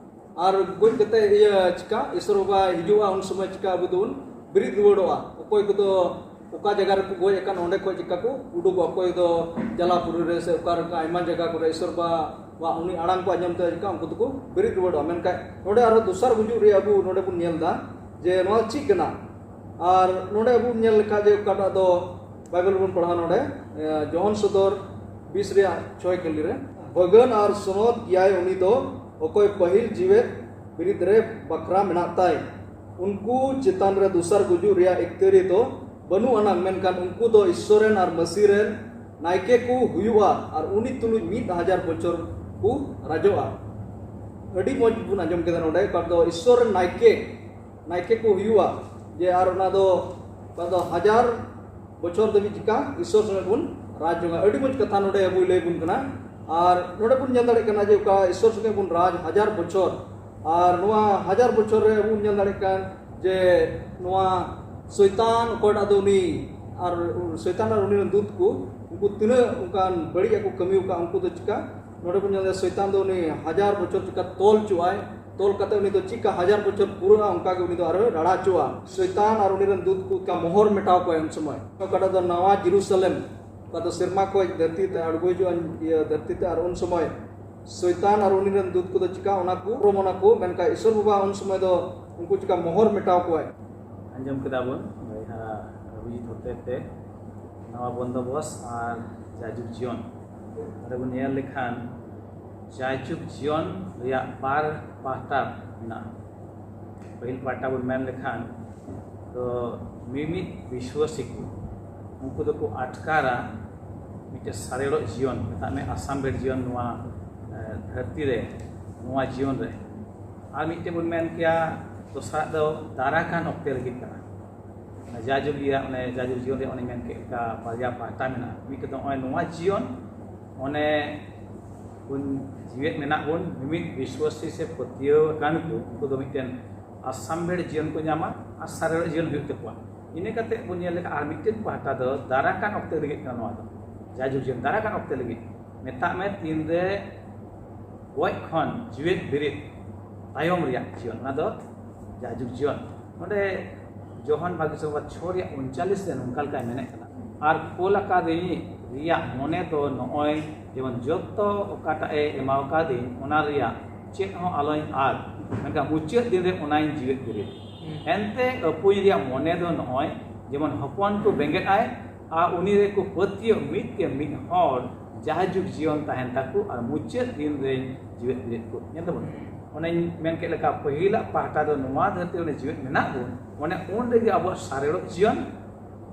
ᱟᱨ ᱜᱚᱡ ᱠᱟᱛᱮ ᱤᱭᱟᱹ ᱪᱤᱠᱟ ᱤᱥᱚᱨ ᱵᱟᱵᱟ ᱦᱤᱡᱩᱜᱼᱟ, ᱩᱱ ᱥᱚᱢᱚᱭ ᱪᱤᱠᱟ ᱟᱵᱚ ᱫᱚᱵᱚᱱ ᱵᱤᱨᱤᱫ ᱨᱩᱣᱟᱹᱲᱚᱜᱼᱟ? ᱚᱠᱚᱭ ᱠᱚᱫᱚ ᱚᱠᱟ ᱡᱟᱭᱜᱟ ᱨᱮᱠᱚ ᱜᱚᱡ ᱟᱠᱟᱱ ᱚᱸᱰᱮ ᱠᱷᱚᱡ ᱪᱤᱠᱟ ᱠᱚ ᱩᱰᱩᱠᱚᱜᱼᱟ? ᱚᱠᱚᱭ ᱫᱚ ᱡᱟᱞᱟᱯᱩᱨᱤ ᱨᱮ ᱥᱮ ᱚᱠᱟ ᱨᱮ ᱟᱭᱢᱟ ᱡᱟᱭᱜᱟ ᱠᱚᱨᱮ ᱤᱥᱚᱨ ᱵᱟᱵᱟ ᱩᱱᱤ ᱟᱲᱟᱝ ᱠᱚ ᱟᱸᱡᱚᱢ ᱛᱮ ᱪᱤᱠᱟ ᱩᱱᱠᱩ ᱫᱚᱠᱚ ᱵᱤᱨᱤᱫ ᱨᱩᱣᱟᱹᱲᱚᱜᱼᱟ᱾ ᱢᱮᱱᱠᱷᱟᱱ ᱱᱚᱰᱮ ᱟᱨᱦᱚᱸ ᱫᱚᱥᱟᱨ ᱜᱩᱡᱩᱜ ᱨᱮ ᱟᱵᱚ ᱱᱚᱰᱮ ᱵᱚᱱ ᱧᱮᱞ ᱮᱫᱟ ᱡᱮ ᱱᱚᱣᱟ ᱪᱮᱫ ᱠᱟᱱᱟ? ᱟᱨ ᱱᱚᱰᱮ ᱟᱵᱚ ᱧᱮᱞ ᱞᱮᱠᱷᱟᱡ ᱡᱮ ᱚᱠᱟᱴᱟᱜ ᱫᱚ ᱵᱟᱭᱵᱮᱞ ᱵᱚᱱ ᱯᱟᱲᱦᱟᱣ ᱱᱚᱰᱮ, ᱮ, ᱡᱚᱦᱚᱱ ᱥᱚᱫᱚᱨ ᱵᱤᱥ ᱨᱮᱭᱟᱜ ᱪᱷᱚᱭ ᱠᱷᱟᱹᱞᱤ ᱨᱮ, ᱵᱷᱟᱹᱜᱟᱹᱱ ᱟᱨ ᱥᱚᱱᱚᱛ ᱜᱮᱭᱟᱭ ᱩᱱᱤ ᱫᱚ, ᱚᱠᱚᱭ ᱯᱟᱹᱦᱤᱞ ᱡᱤᱣᱮᱫ ᱵᱤᱨᱤᱫ ᱨᱮ ᱵᱟᱠᱷᱨᱟ ᱢᱮᱱᱟᱜ ᱛᱟᱭ᱾ ᱩᱱᱠᱩ ᱪᱮᱛᱟᱱ ᱨᱮ ᱫᱚᱥᱟᱨ ᱜᱩᱡᱩᱜ ᱨᱮᱭᱟᱜ ᱮᱠᱛᱟᱹᱨᱤ ᱫᱚ ᱵᱟᱹᱱᱩᱜ ᱟᱱᱟᱝ, ᱢᱮᱱᱠᱷᱟᱱ ᱩᱱᱠᱩ ᱫᱚ ᱤᱥᱥᱚᱨ ᱨᱮᱱ ᱟᱨ ᱢᱟᱹᱥᱤ ᱨᱮᱱ ᱱᱟᱭᱠᱮ ᱠᱚ ᱦᱩᱭᱩᱜᱼᱟ ᱟᱨ ᱩᱱᱤ ᱛᱩᱞᱩᱡ ᱢᱤᱫ ᱦᱟᱡᱟᱨ ᱵᱚᱪᱷᱚᱨ ᱠᱚ ᱨᱟᱡᱚᱜᱼᱟ᱾ ᱟᱹᱰᱤ ᱢᱚᱡᱽ ᱵᱚᱱ ᱟᱸᱡᱚᱢ ᱠᱮᱫᱟ ᱱᱚᱰᱮ, ᱚᱠᱟ ᱫᱚ ᱤᱥᱥᱚᱨ ᱨᱮᱱ ᱱᱟᱭᱠᱮ, ᱱᱟᱭᱠᱮ ᱠᱚ ᱦᱩᱭᱩᱜᱼᱟ, ᱡᱮ ᱟᱨ ᱚᱱᱟ ᱫᱚ, ᱚᱠᱟ ᱫᱚ ᱦᱟᱡᱟᱨ ᱵᱚᱪᱷᱚᱨ ᱫᱷᱟᱹᱵᱤᱡ ᱪᱤᱠᱟ ᱤᱥᱥᱚᱨ ᱥᱚᱸᱜᱮ ᱵᱚᱱ ᱨᱟᱡᱽ ᱡᱚᱝᱟ᱾ ᱟᱹᱰᱤ ᱢᱚᱡᱽ ᱠᱟᱛᱷᱟ ᱱᱚᱰᱮ ᱟᱵᱚᱭ ᱞᱟᱹᱭ ᱵᱚᱱ ᱠᱟᱱᱟ᱾ ᱟᱨ ᱱᱚᱰᱮ ᱵᱚᱱ ᱧᱮᱞ ᱫᱟᱲᱮᱭᱟᱜ ᱠᱟᱱᱟ ᱡᱮ ᱚᱠᱟ ᱤᱥᱥᱚᱨ ᱥᱚᱸᱜᱮ ᱵᱚᱱ ᱨᱟᱡᱽ ᱦᱟᱡᱟᱨ ᱵᱚᱪᱷᱚᱨ, ᱟᱨ ᱱᱚᱣᱟ ᱦᱟᱡᱟᱨ ᱵᱚᱪᱷᱚᱨ ᱨᱮ ᱟᱵᱚ ᱵᱚᱱ ᱧᱮᱞ ᱫᱟᱲᱮᱭᱟᱜ ᱠᱟᱱ ᱡᱮ ᱱᱚᱣᱟ ᱥᱚᱭᱛᱟᱱ ᱚᱠᱚᱭᱴᱟᱜ ᱫᱚ ᱩᱱᱤ, ᱟᱨ ᱥᱚᱭᱛᱟᱱ ᱟᱨ ᱩᱱᱤ ᱨᱮᱱ ᱫᱩᱛ ᱠᱚ, ᱩᱱᱠᱩ ᱛᱤᱱᱟᱹᱜ ᱚᱱᱠᱟᱱ ᱵᱟᱹᱲᱤᱡ ᱟᱜ ᱠᱚ ᱠᱟᱹᱢᱤ ᱟᱠᱟᱫ, ᱩᱱᱠᱩ ᱫᱚ ᱪᱤᱠᱟ ᱱᱚᱰᱮ ᱵᱚᱱ ᱧᱮᱞ ᱮᱫᱟ, ᱥᱚᱭᱛᱟᱱ ᱫᱚ ᱩᱱᱤ ᱦᱟᱡᱟᱨ ᱵᱚᱪᱷᱚᱨ ᱪᱤᱠᱟ ᱛᱚᱞ ᱦᱚᱪᱚᱜᱼᱟᱭ, ᱛᱚᱞ ᱠᱟᱛᱮ ᱩᱱᱤ ᱫᱚ ᱪᱤᱠᱟ ᱦᱟᱡᱟᱨ ᱵᱚᱪᱷᱚᱨ ᱯᱩᱨᱟᱹᱜᱼᱟ, ᱚᱱᱠᱟ ᱜᱮ ᱩᱱᱤ ᱫᱚ ᱟᱨᱦᱚᱸ ᱨᱟᱲᱟ ᱦᱚᱪᱚᱜᱼᱟ᱾ ᱥᱚᱭᱛᱟᱱ ᱟᱨ ᱩᱱᱤ ᱨᱮᱱ ᱫᱩᱛ ᱠᱚ ᱪᱤᱠᱟ ᱢᱚᱦᱚᱨ ᱢᱮᱴᱟᱣ ᱠᱚᱣᱟᱭ ᱩᱱ ᱥᱚᱢᱚᱭ᱾ ᱚᱠᱟᱴᱟᱜ ᱫᱚ ᱱᱟᱣᱟ ᱡᱮᱨᱩᱥᱟᱞᱮᱢ, ᱚᱠᱟ ᱫᱚ ᱥᱮᱨᱢᱟ ᱠᱷᱚᱱ ᱫᱷᱟᱹᱨᱛᱤ ᱛᱮ ᱟᱬᱜᱚ ᱦᱤᱡᱩᱜᱼᱟ, ᱤᱭᱟᱹ, ᱫᱷᱟᱹᱨᱛᱤ ᱛᱮ, ᱟᱨ ᱩᱱ ᱥᱚᱢᱚᱭ ᱥᱚᱭᱛᱟᱱ ᱟᱨ ᱩᱱᱤ ᱨᱮᱱ ᱫᱩᱛ ᱠᱚᱫᱚ ᱪᱤᱠᱟ ᱚᱱᱟ ᱠᱚ ᱯᱚᱨᱚᱢ ᱚᱱᱟ ᱠᱚ, ᱢᱮᱱᱠᱷᱟᱱ ᱤᱥᱚᱨ ᱵᱟᱵᱟ ᱩᱱ ᱥᱚᱢᱚᱭ ᱫᱚ ᱩᱱᱠᱩ ᱪᱤᱠᱟ ᱢᱚᱦᱚᱨ ᱢᱮᱴᱟᱣ ᱠᱚᱣᱟᱭ᱾ ᱟᱸᱡᱚᱢ ᱠᱮᱫᱟ ᱵᱚᱱ ᱵᱚᱭᱦᱟ ᱚᱵᱷᱤᱡᱤᱛ ᱦᱚᱛᱮᱛᱮ ᱱᱟᱣᱟ ᱵᱚᱱᱫᱚᱵᱚᱥ ᱟᱨ ᱡᱟᱭᱡᱩᱜᱽ ᱡᱤᱭᱚᱱ᱾ ᱚᱸᱰᱮ ᱵᱚᱱ ᱧᱮᱞ ᱞᱮᱠᱷᱟᱱ ᱡᱟᱭᱡᱩᱜᱽ ᱡᱤᱭᱚᱱ ᱨᱮᱭᱟᱜ ᱵᱟᱨ ᱯᱟᱦᱴᱟ ᱢᱮᱱᱟᱜᱼᱟ᱾ ᱯᱟᱹᱦᱤᱞ ᱯᱟᱦᱴᱟ ᱵᱚᱱ ᱢᱮᱱ ᱞᱮᱠᱷᱟᱱ ᱫᱚ ᱢᱤᱢᱤᱫ ᱵᱤᱥᱣᱟᱹᱥᱤ ᱠᱚ, ᱩᱱᱠᱩ ᱫᱚᱠᱚ ᱟᱴᱠᱟᱨᱟ ᱢᱤᱫᱴᱮᱱ ᱥᱟᱨᱮᱲᱚᱜ ᱡᱤᱭᱚᱱ, ᱢᱮᱛᱟᱜ ᱢᱮ ᱟᱥᱟᱢᱵᱷᱮᱲ ᱡᱤᱭᱚᱱ ᱱᱚᱣᱟ, ᱮ, ᱫᱷᱟᱹᱨᱛᱤ ᱨᱮ, ᱱᱚᱣᱟ ᱡᱤᱭᱚᱱ ᱨᱮ᱾ ᱟᱨ ᱢᱤᱫᱴᱮᱱ ᱵᱚᱱ ᱢᱮᱱ ᱠᱮᱭᱟ, ᱫᱚᱥᱟᱨᱟᱜ ᱫᱚ ᱫᱟᱨᱟ ᱠᱟᱱ ᱚᱠᱛᱮ ᱞᱟᱹᱜᱤᱫ ᱠᱟᱱᱟ᱾ ᱚᱱᱟ ᱡᱟᱭᱡᱩᱜᱽ ᱨᱮᱭᱟᱜ, ᱚᱱᱮ ᱡᱟᱭᱡᱩᱜᱽ ᱡᱤᱭᱚᱱ ᱨᱮᱭᱟᱜ ᱚᱱᱮ ᱢᱮᱱ ᱠᱮᱫ ᱞᱮᱠᱟ ᱵᱟᱨᱭᱟ ᱯᱟᱦᱴᱟ ᱢᱮᱱᱟᱜᱼᱟ᱾ ᱢᱤᱫᱴᱮᱱ ᱫᱚ ᱱᱚᱜᱼᱚᱭ ᱱᱚᱣᱟ ᱡᱤᱭᱚᱱ, ᱚᱱᱮ ᱵᱚᱱ ᱡᱤᱣᱮᱫ ᱢᱮᱱᱟᱜ ᱵᱚᱱ, ᱢᱤᱢᱤᱫ ᱵᱤᱥᱣᱟᱥᱤ ᱥᱮ ᱯᱟᱹᱛᱭᱟᱹᱣ ᱟᱠᱟᱱ ᱠᱚ, ᱩᱱᱠᱩ ᱫᱚ ᱢᱤᱫᱴᱮᱱ ᱟᱥᱟᱢᱵᱷᱮᱲ ᱡᱤᱭᱚᱱ ᱠᱚ ᱧᱟᱢᱟ ᱟᱨ ᱥᱟᱨᱮᱲᱚᱜ ᱡᱤᱭᱚᱱ ᱦᱩᱭᱩᱜ ᱛᱟᱠᱚᱣᱟ᱾ ᱤᱱᱟᱹ ᱠᱟᱛᱮ ᱵᱚᱱ ᱧᱮᱞ ᱞᱮᱠᱷᱟᱱ ᱟᱨ ᱢᱤᱫᱴᱮᱱ ᱯᱟᱦᱴᱟ ᱫᱚ ᱫᱟᱨᱟ ᱠᱟᱱ ᱚᱠᱛᱮ ᱞᱟᱹᱜᱤᱫ ᱠᱟᱱᱟ ᱱᱚᱣᱟ ᱫᱚ, ᱡᱟᱭᱡᱩᱜᱽ ᱡᱤᱭᱚᱱ ᱫᱟᱨᱟ ᱠᱟᱱ ᱚᱠᱛᱮ ᱞᱟᱹᱜᱤᱫ᱾ ᱢᱮᱛᱟᱜ ᱢᱮ ᱛᱤᱱᱨᱮ ᱜᱚᱡ ᱠᱷᱚᱱ ᱡᱤᱣᱮᱫ ᱵᱮᱨᱮᱫ ᱛᱟᱭᱚᱢ ᱨᱮᱭᱟᱜ ᱡᱤᱭᱚᱱ, ᱚᱱᱟ ᱫᱚ ᱡᱟᱭᱡᱩᱜᱽ ᱡᱤᱭᱚᱱ᱾ ᱱᱚᱰᱮ ᱡᱳᱦᱟᱱ ᱵᱷᱟᱜᱤ ᱥᱚᱵᱷᱟ ᱪᱷᱚ ᱨᱮᱭᱟᱜ ᱩᱱᱪᱟᱞᱤᱥ ᱨᱮ ᱱᱚᱝᱠᱟ ᱞᱮᱠᱟᱭ ᱢᱮᱱᱮᱫ ᱠᱟᱱᱟ, "ᱟᱨ ᱠᱳᱞ ᱟᱠᱟᱫᱤᱧ ᱨᱮᱭᱟᱜ ᱢᱚᱱᱮ ᱫᱚ ᱱᱚᱜᱼᱚᱭ ᱡᱮᱢᱚᱱ ᱡᱚᱛᱚ ᱚᱠᱟᱴᱟᱜ ᱮ ᱮᱢᱟᱣ ᱟᱠᱟᱫᱤᱧ ᱚᱱᱟ ᱨᱮᱭᱟᱜ ᱪᱮᱫ ᱦᱚᱸ ᱟᱞᱚᱧ ᱟᱫ, ᱢᱮᱱᱠᱷᱟᱱ ᱢᱩᱪᱟᱹᱫ ᱫᱤᱱ ᱨᱮ ᱚᱱᱟᱧ ᱡᱤᱣᱮᱫ ᱵᱮᱨᱮᱫ᱾ ᱮᱱᱛᱮ ᱟᱹᱯᱩᱧ ᱨᱮᱭᱟᱜ ᱢᱚᱱᱮ ᱫᱚ ᱱᱚᱜᱼᱚᱭ ᱡᱮᱢᱚᱱ ᱦᱚᱯᱚᱱ ᱠᱚ ᱵᱮᱸᱜᱮᱫ ᱟᱭ, ᱟᱨ ᱩᱱᱤ ᱨᱮᱠᱚ ᱯᱟᱹᱛᱭᱟᱹᱣ ᱢᱤᱫ ᱛᱮ ᱢᱤᱫ ᱦᱚᱲ ᱡᱟᱭᱡᱩᱜᱽ ᱡᱤᱭᱚᱱ ᱛᱟᱦᱮᱱ ᱛᱟᱠᱚ ᱟᱨ ᱢᱩᱪᱟᱹᱫ ᱫᱤᱱ ᱨᱮᱧ ᱡᱤᱣᱮᱫ ᱵᱮᱨᱮᱫ ᱠᱚ᱾" ᱧᱮᱞ ᱛᱟᱵᱚᱱ, ᱚᱱᱮᱧ ᱢᱮᱱ ᱠᱮᱫ ᱞᱮᱠᱟ, ᱯᱟᱹᱦᱤᱞᱟᱜ ᱯᱟᱦᱴᱟ ᱫᱚ ᱱᱚᱣᱟ ᱫᱷᱟᱹᱨᱛᱤ ᱨᱮ ᱡᱤᱣᱮᱫ ᱢᱮᱱᱟᱜ ᱵᱚᱱ, ᱚᱱᱮ ᱩᱱ ᱨᱮᱜᱮ ᱟᱵᱚᱣᱟᱜ ᱥᱟᱨᱮᱲᱚᱜ ᱡᱤᱭᱚᱱ,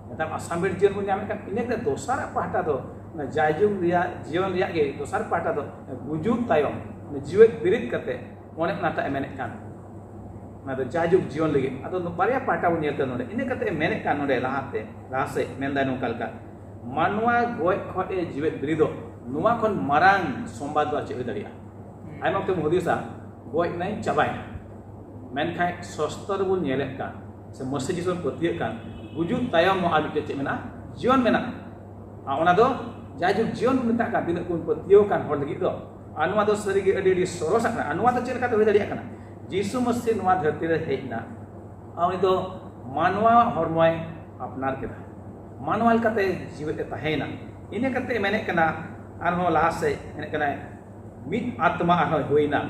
ᱢᱮᱛᱟᱜ ᱟᱥᱟᱢᱵᱷᱮᱲ ᱡᱤᱭᱚᱱ ᱵᱚᱱ ᱧᱟᱢᱮᱫ ᱠᱟᱱ, ᱤᱱᱟᱹ ᱠᱟᱛᱮ ᱫᱚᱥᱟᱨᱟᱜ ᱯᱟᱦᱴᱟ ᱫᱚ, ᱚᱱᱟ ᱡᱟᱭᱡᱩᱜᱽ ᱨᱮᱭᱟᱜ ᱡᱤᱭᱚᱱ ᱨᱮᱭᱟᱜ ᱜᱮ ᱫᱚᱥᱟᱨ ᱯᱟᱦᱴᱟ ᱫᱚ ᱜᱩᱡᱩᱜ ᱛᱟᱭᱚᱢ ᱡᱤᱣᱮᱫ ᱵᱤᱨᱤᱫ ᱠᱟᱛᱮ ᱚᱱᱮ ᱚᱱᱟᱴᱟᱜ ᱮ ᱢᱮᱱᱮᱫ ᱠᱟᱱ, ᱚᱱᱟ ᱫᱚ ᱡᱟᱭᱡᱩᱜᱽ ᱡᱤᱭᱚᱱ ᱞᱟᱹᱜᱤᱫ᱾ ᱟᱫᱚ ᱵᱟᱨᱭᱟ ᱯᱟᱦᱴᱟ ᱵᱚᱱ ᱧᱮᱞ ᱛᱮ ᱱᱚᱰᱮ, ᱤᱱᱟᱹ ᱠᱟᱛᱮ ᱮ ᱢᱮᱱᱮᱫ ᱠᱟᱱ ᱱᱚᱰᱮ ᱞᱟᱦᱟᱛᱮ, ᱞᱟᱦᱟ ᱥᱮᱫ ᱢᱮᱱᱫᱟᱭ ᱱᱚᱝᱠᱟ ᱞᱮᱠᱟ, ᱢᱟᱱᱣᱟ ᱜᱚᱡ ᱠᱷᱚᱱ ᱮ ᱡᱤᱣᱮᱫ ᱵᱤᱨᱤᱫᱚᱜ, ᱱᱚᱣᱟ ᱠᱷᱚᱱ ᱢᱟᱨᱟᱝ ᱥᱚᱢᱵᱟᱫ ᱫᱚ ᱟᱨ ᱪᱮᱫ ᱦᱩᱭ ᱫᱟᱲᱮᱭᱟᱜᱼᱟ? ᱟᱭᱢᱟ ᱚᱠᱛᱮ ᱵᱚᱱ ᱦᱩᱫᱤᱥᱟ, ᱜᱚᱡ ᱮᱱᱟᱹᱧ, ᱪᱟᱵᱟᱭᱮᱱᱟ᱾ ᱢᱮᱱᱠᱷᱟᱱ ᱥᱚᱥᱛᱚ ᱨᱮᱵᱚᱱ ᱧᱮᱞᱮᱫ ᱠᱟᱱ ᱥᱮ ᱢᱟᱹᱥᱤ ᱡᱤᱥᱩ ᱵᱚᱱ ᱯᱟᱹᱛᱭᱟᱹᱜ ᱠᱟᱱ, ᱜᱩᱡᱩᱜ ᱛᱟᱭᱚᱢ ᱦᱚᱸ ᱟᱨ ᱢᱤᱫᱴᱮᱱ ᱪᱮᱫ ᱢᱮᱱᱟᱜᱼᱟ? ᱡᱤᱭᱚᱱ ᱢᱮᱱᱟᱜᱼᱟ᱾ ᱟᱨ ᱚᱱᱟ ᱫᱚ ᱡᱟᱭᱡᱩᱜᱽ ᱡᱤᱭᱚᱱ ᱵᱚᱱ ᱢᱮᱛᱟᱜ ᱠᱟᱱ, ᱛᱤᱱᱟᱹᱜ ᱵᱚᱱ ᱯᱟᱹᱛᱭᱟᱹᱣ ᱠᱟᱱ ᱦᱚᱲ ᱞᱟᱹᱜᱤᱫ ᱫᱚ᱾ ᱟᱨ ᱱᱚᱣᱟ ᱫᱚ ᱥᱟᱹᱨᱤᱜᱮ ᱟᱹᱰᱤ, ᱟᱹᱰᱤ ᱥᱚᱨᱚᱥᱟᱜ ᱠᱟᱱᱟ᱾ ᱟᱨ ᱱᱚᱣᱟ ᱫᱚ ᱪᱮᱫ ᱞᱮᱠᱟᱛᱮ ᱦᱩᱭ ᱫᱟᱲᱮᱭᱟᱜ ᱠᱟᱱᱟ? ᱡᱤᱥᱩ ᱢᱟᱹᱥᱤ ᱱᱚᱣᱟ ᱫᱷᱟᱹᱨᱛᱤ ᱨᱮ ᱦᱮᱡ ᱮᱱᱟ, ᱟᱨ ᱩᱱᱤ ᱫᱚ ᱢᱟᱱᱣᱟ ᱦᱚᱲᱢᱚᱭ ᱟᱯᱱᱟᱨ ᱠᱮᱫᱟ, ᱢᱟᱱᱣᱟ ᱞᱮᱠᱟᱛᱮ ᱡᱤᱣᱮᱫ ᱮ ᱛᱟᱦᱮᱸᱭᱮᱱᱟ᱾ ᱤᱱᱟᱹ ᱠᱟᱛᱮ ᱢᱮᱱᱮᱫ ᱠᱟᱱᱟ, ᱟᱨᱦᱚᱸ ᱞᱟᱦᱟ ᱥᱮᱫ ᱢᱮᱱᱮᱫ ᱠᱟᱱᱟᱭ, ᱢᱤᱫ ᱟᱛᱢᱟ ᱟᱨᱦᱚᱸ ᱦᱩᱭᱱᱟ᱾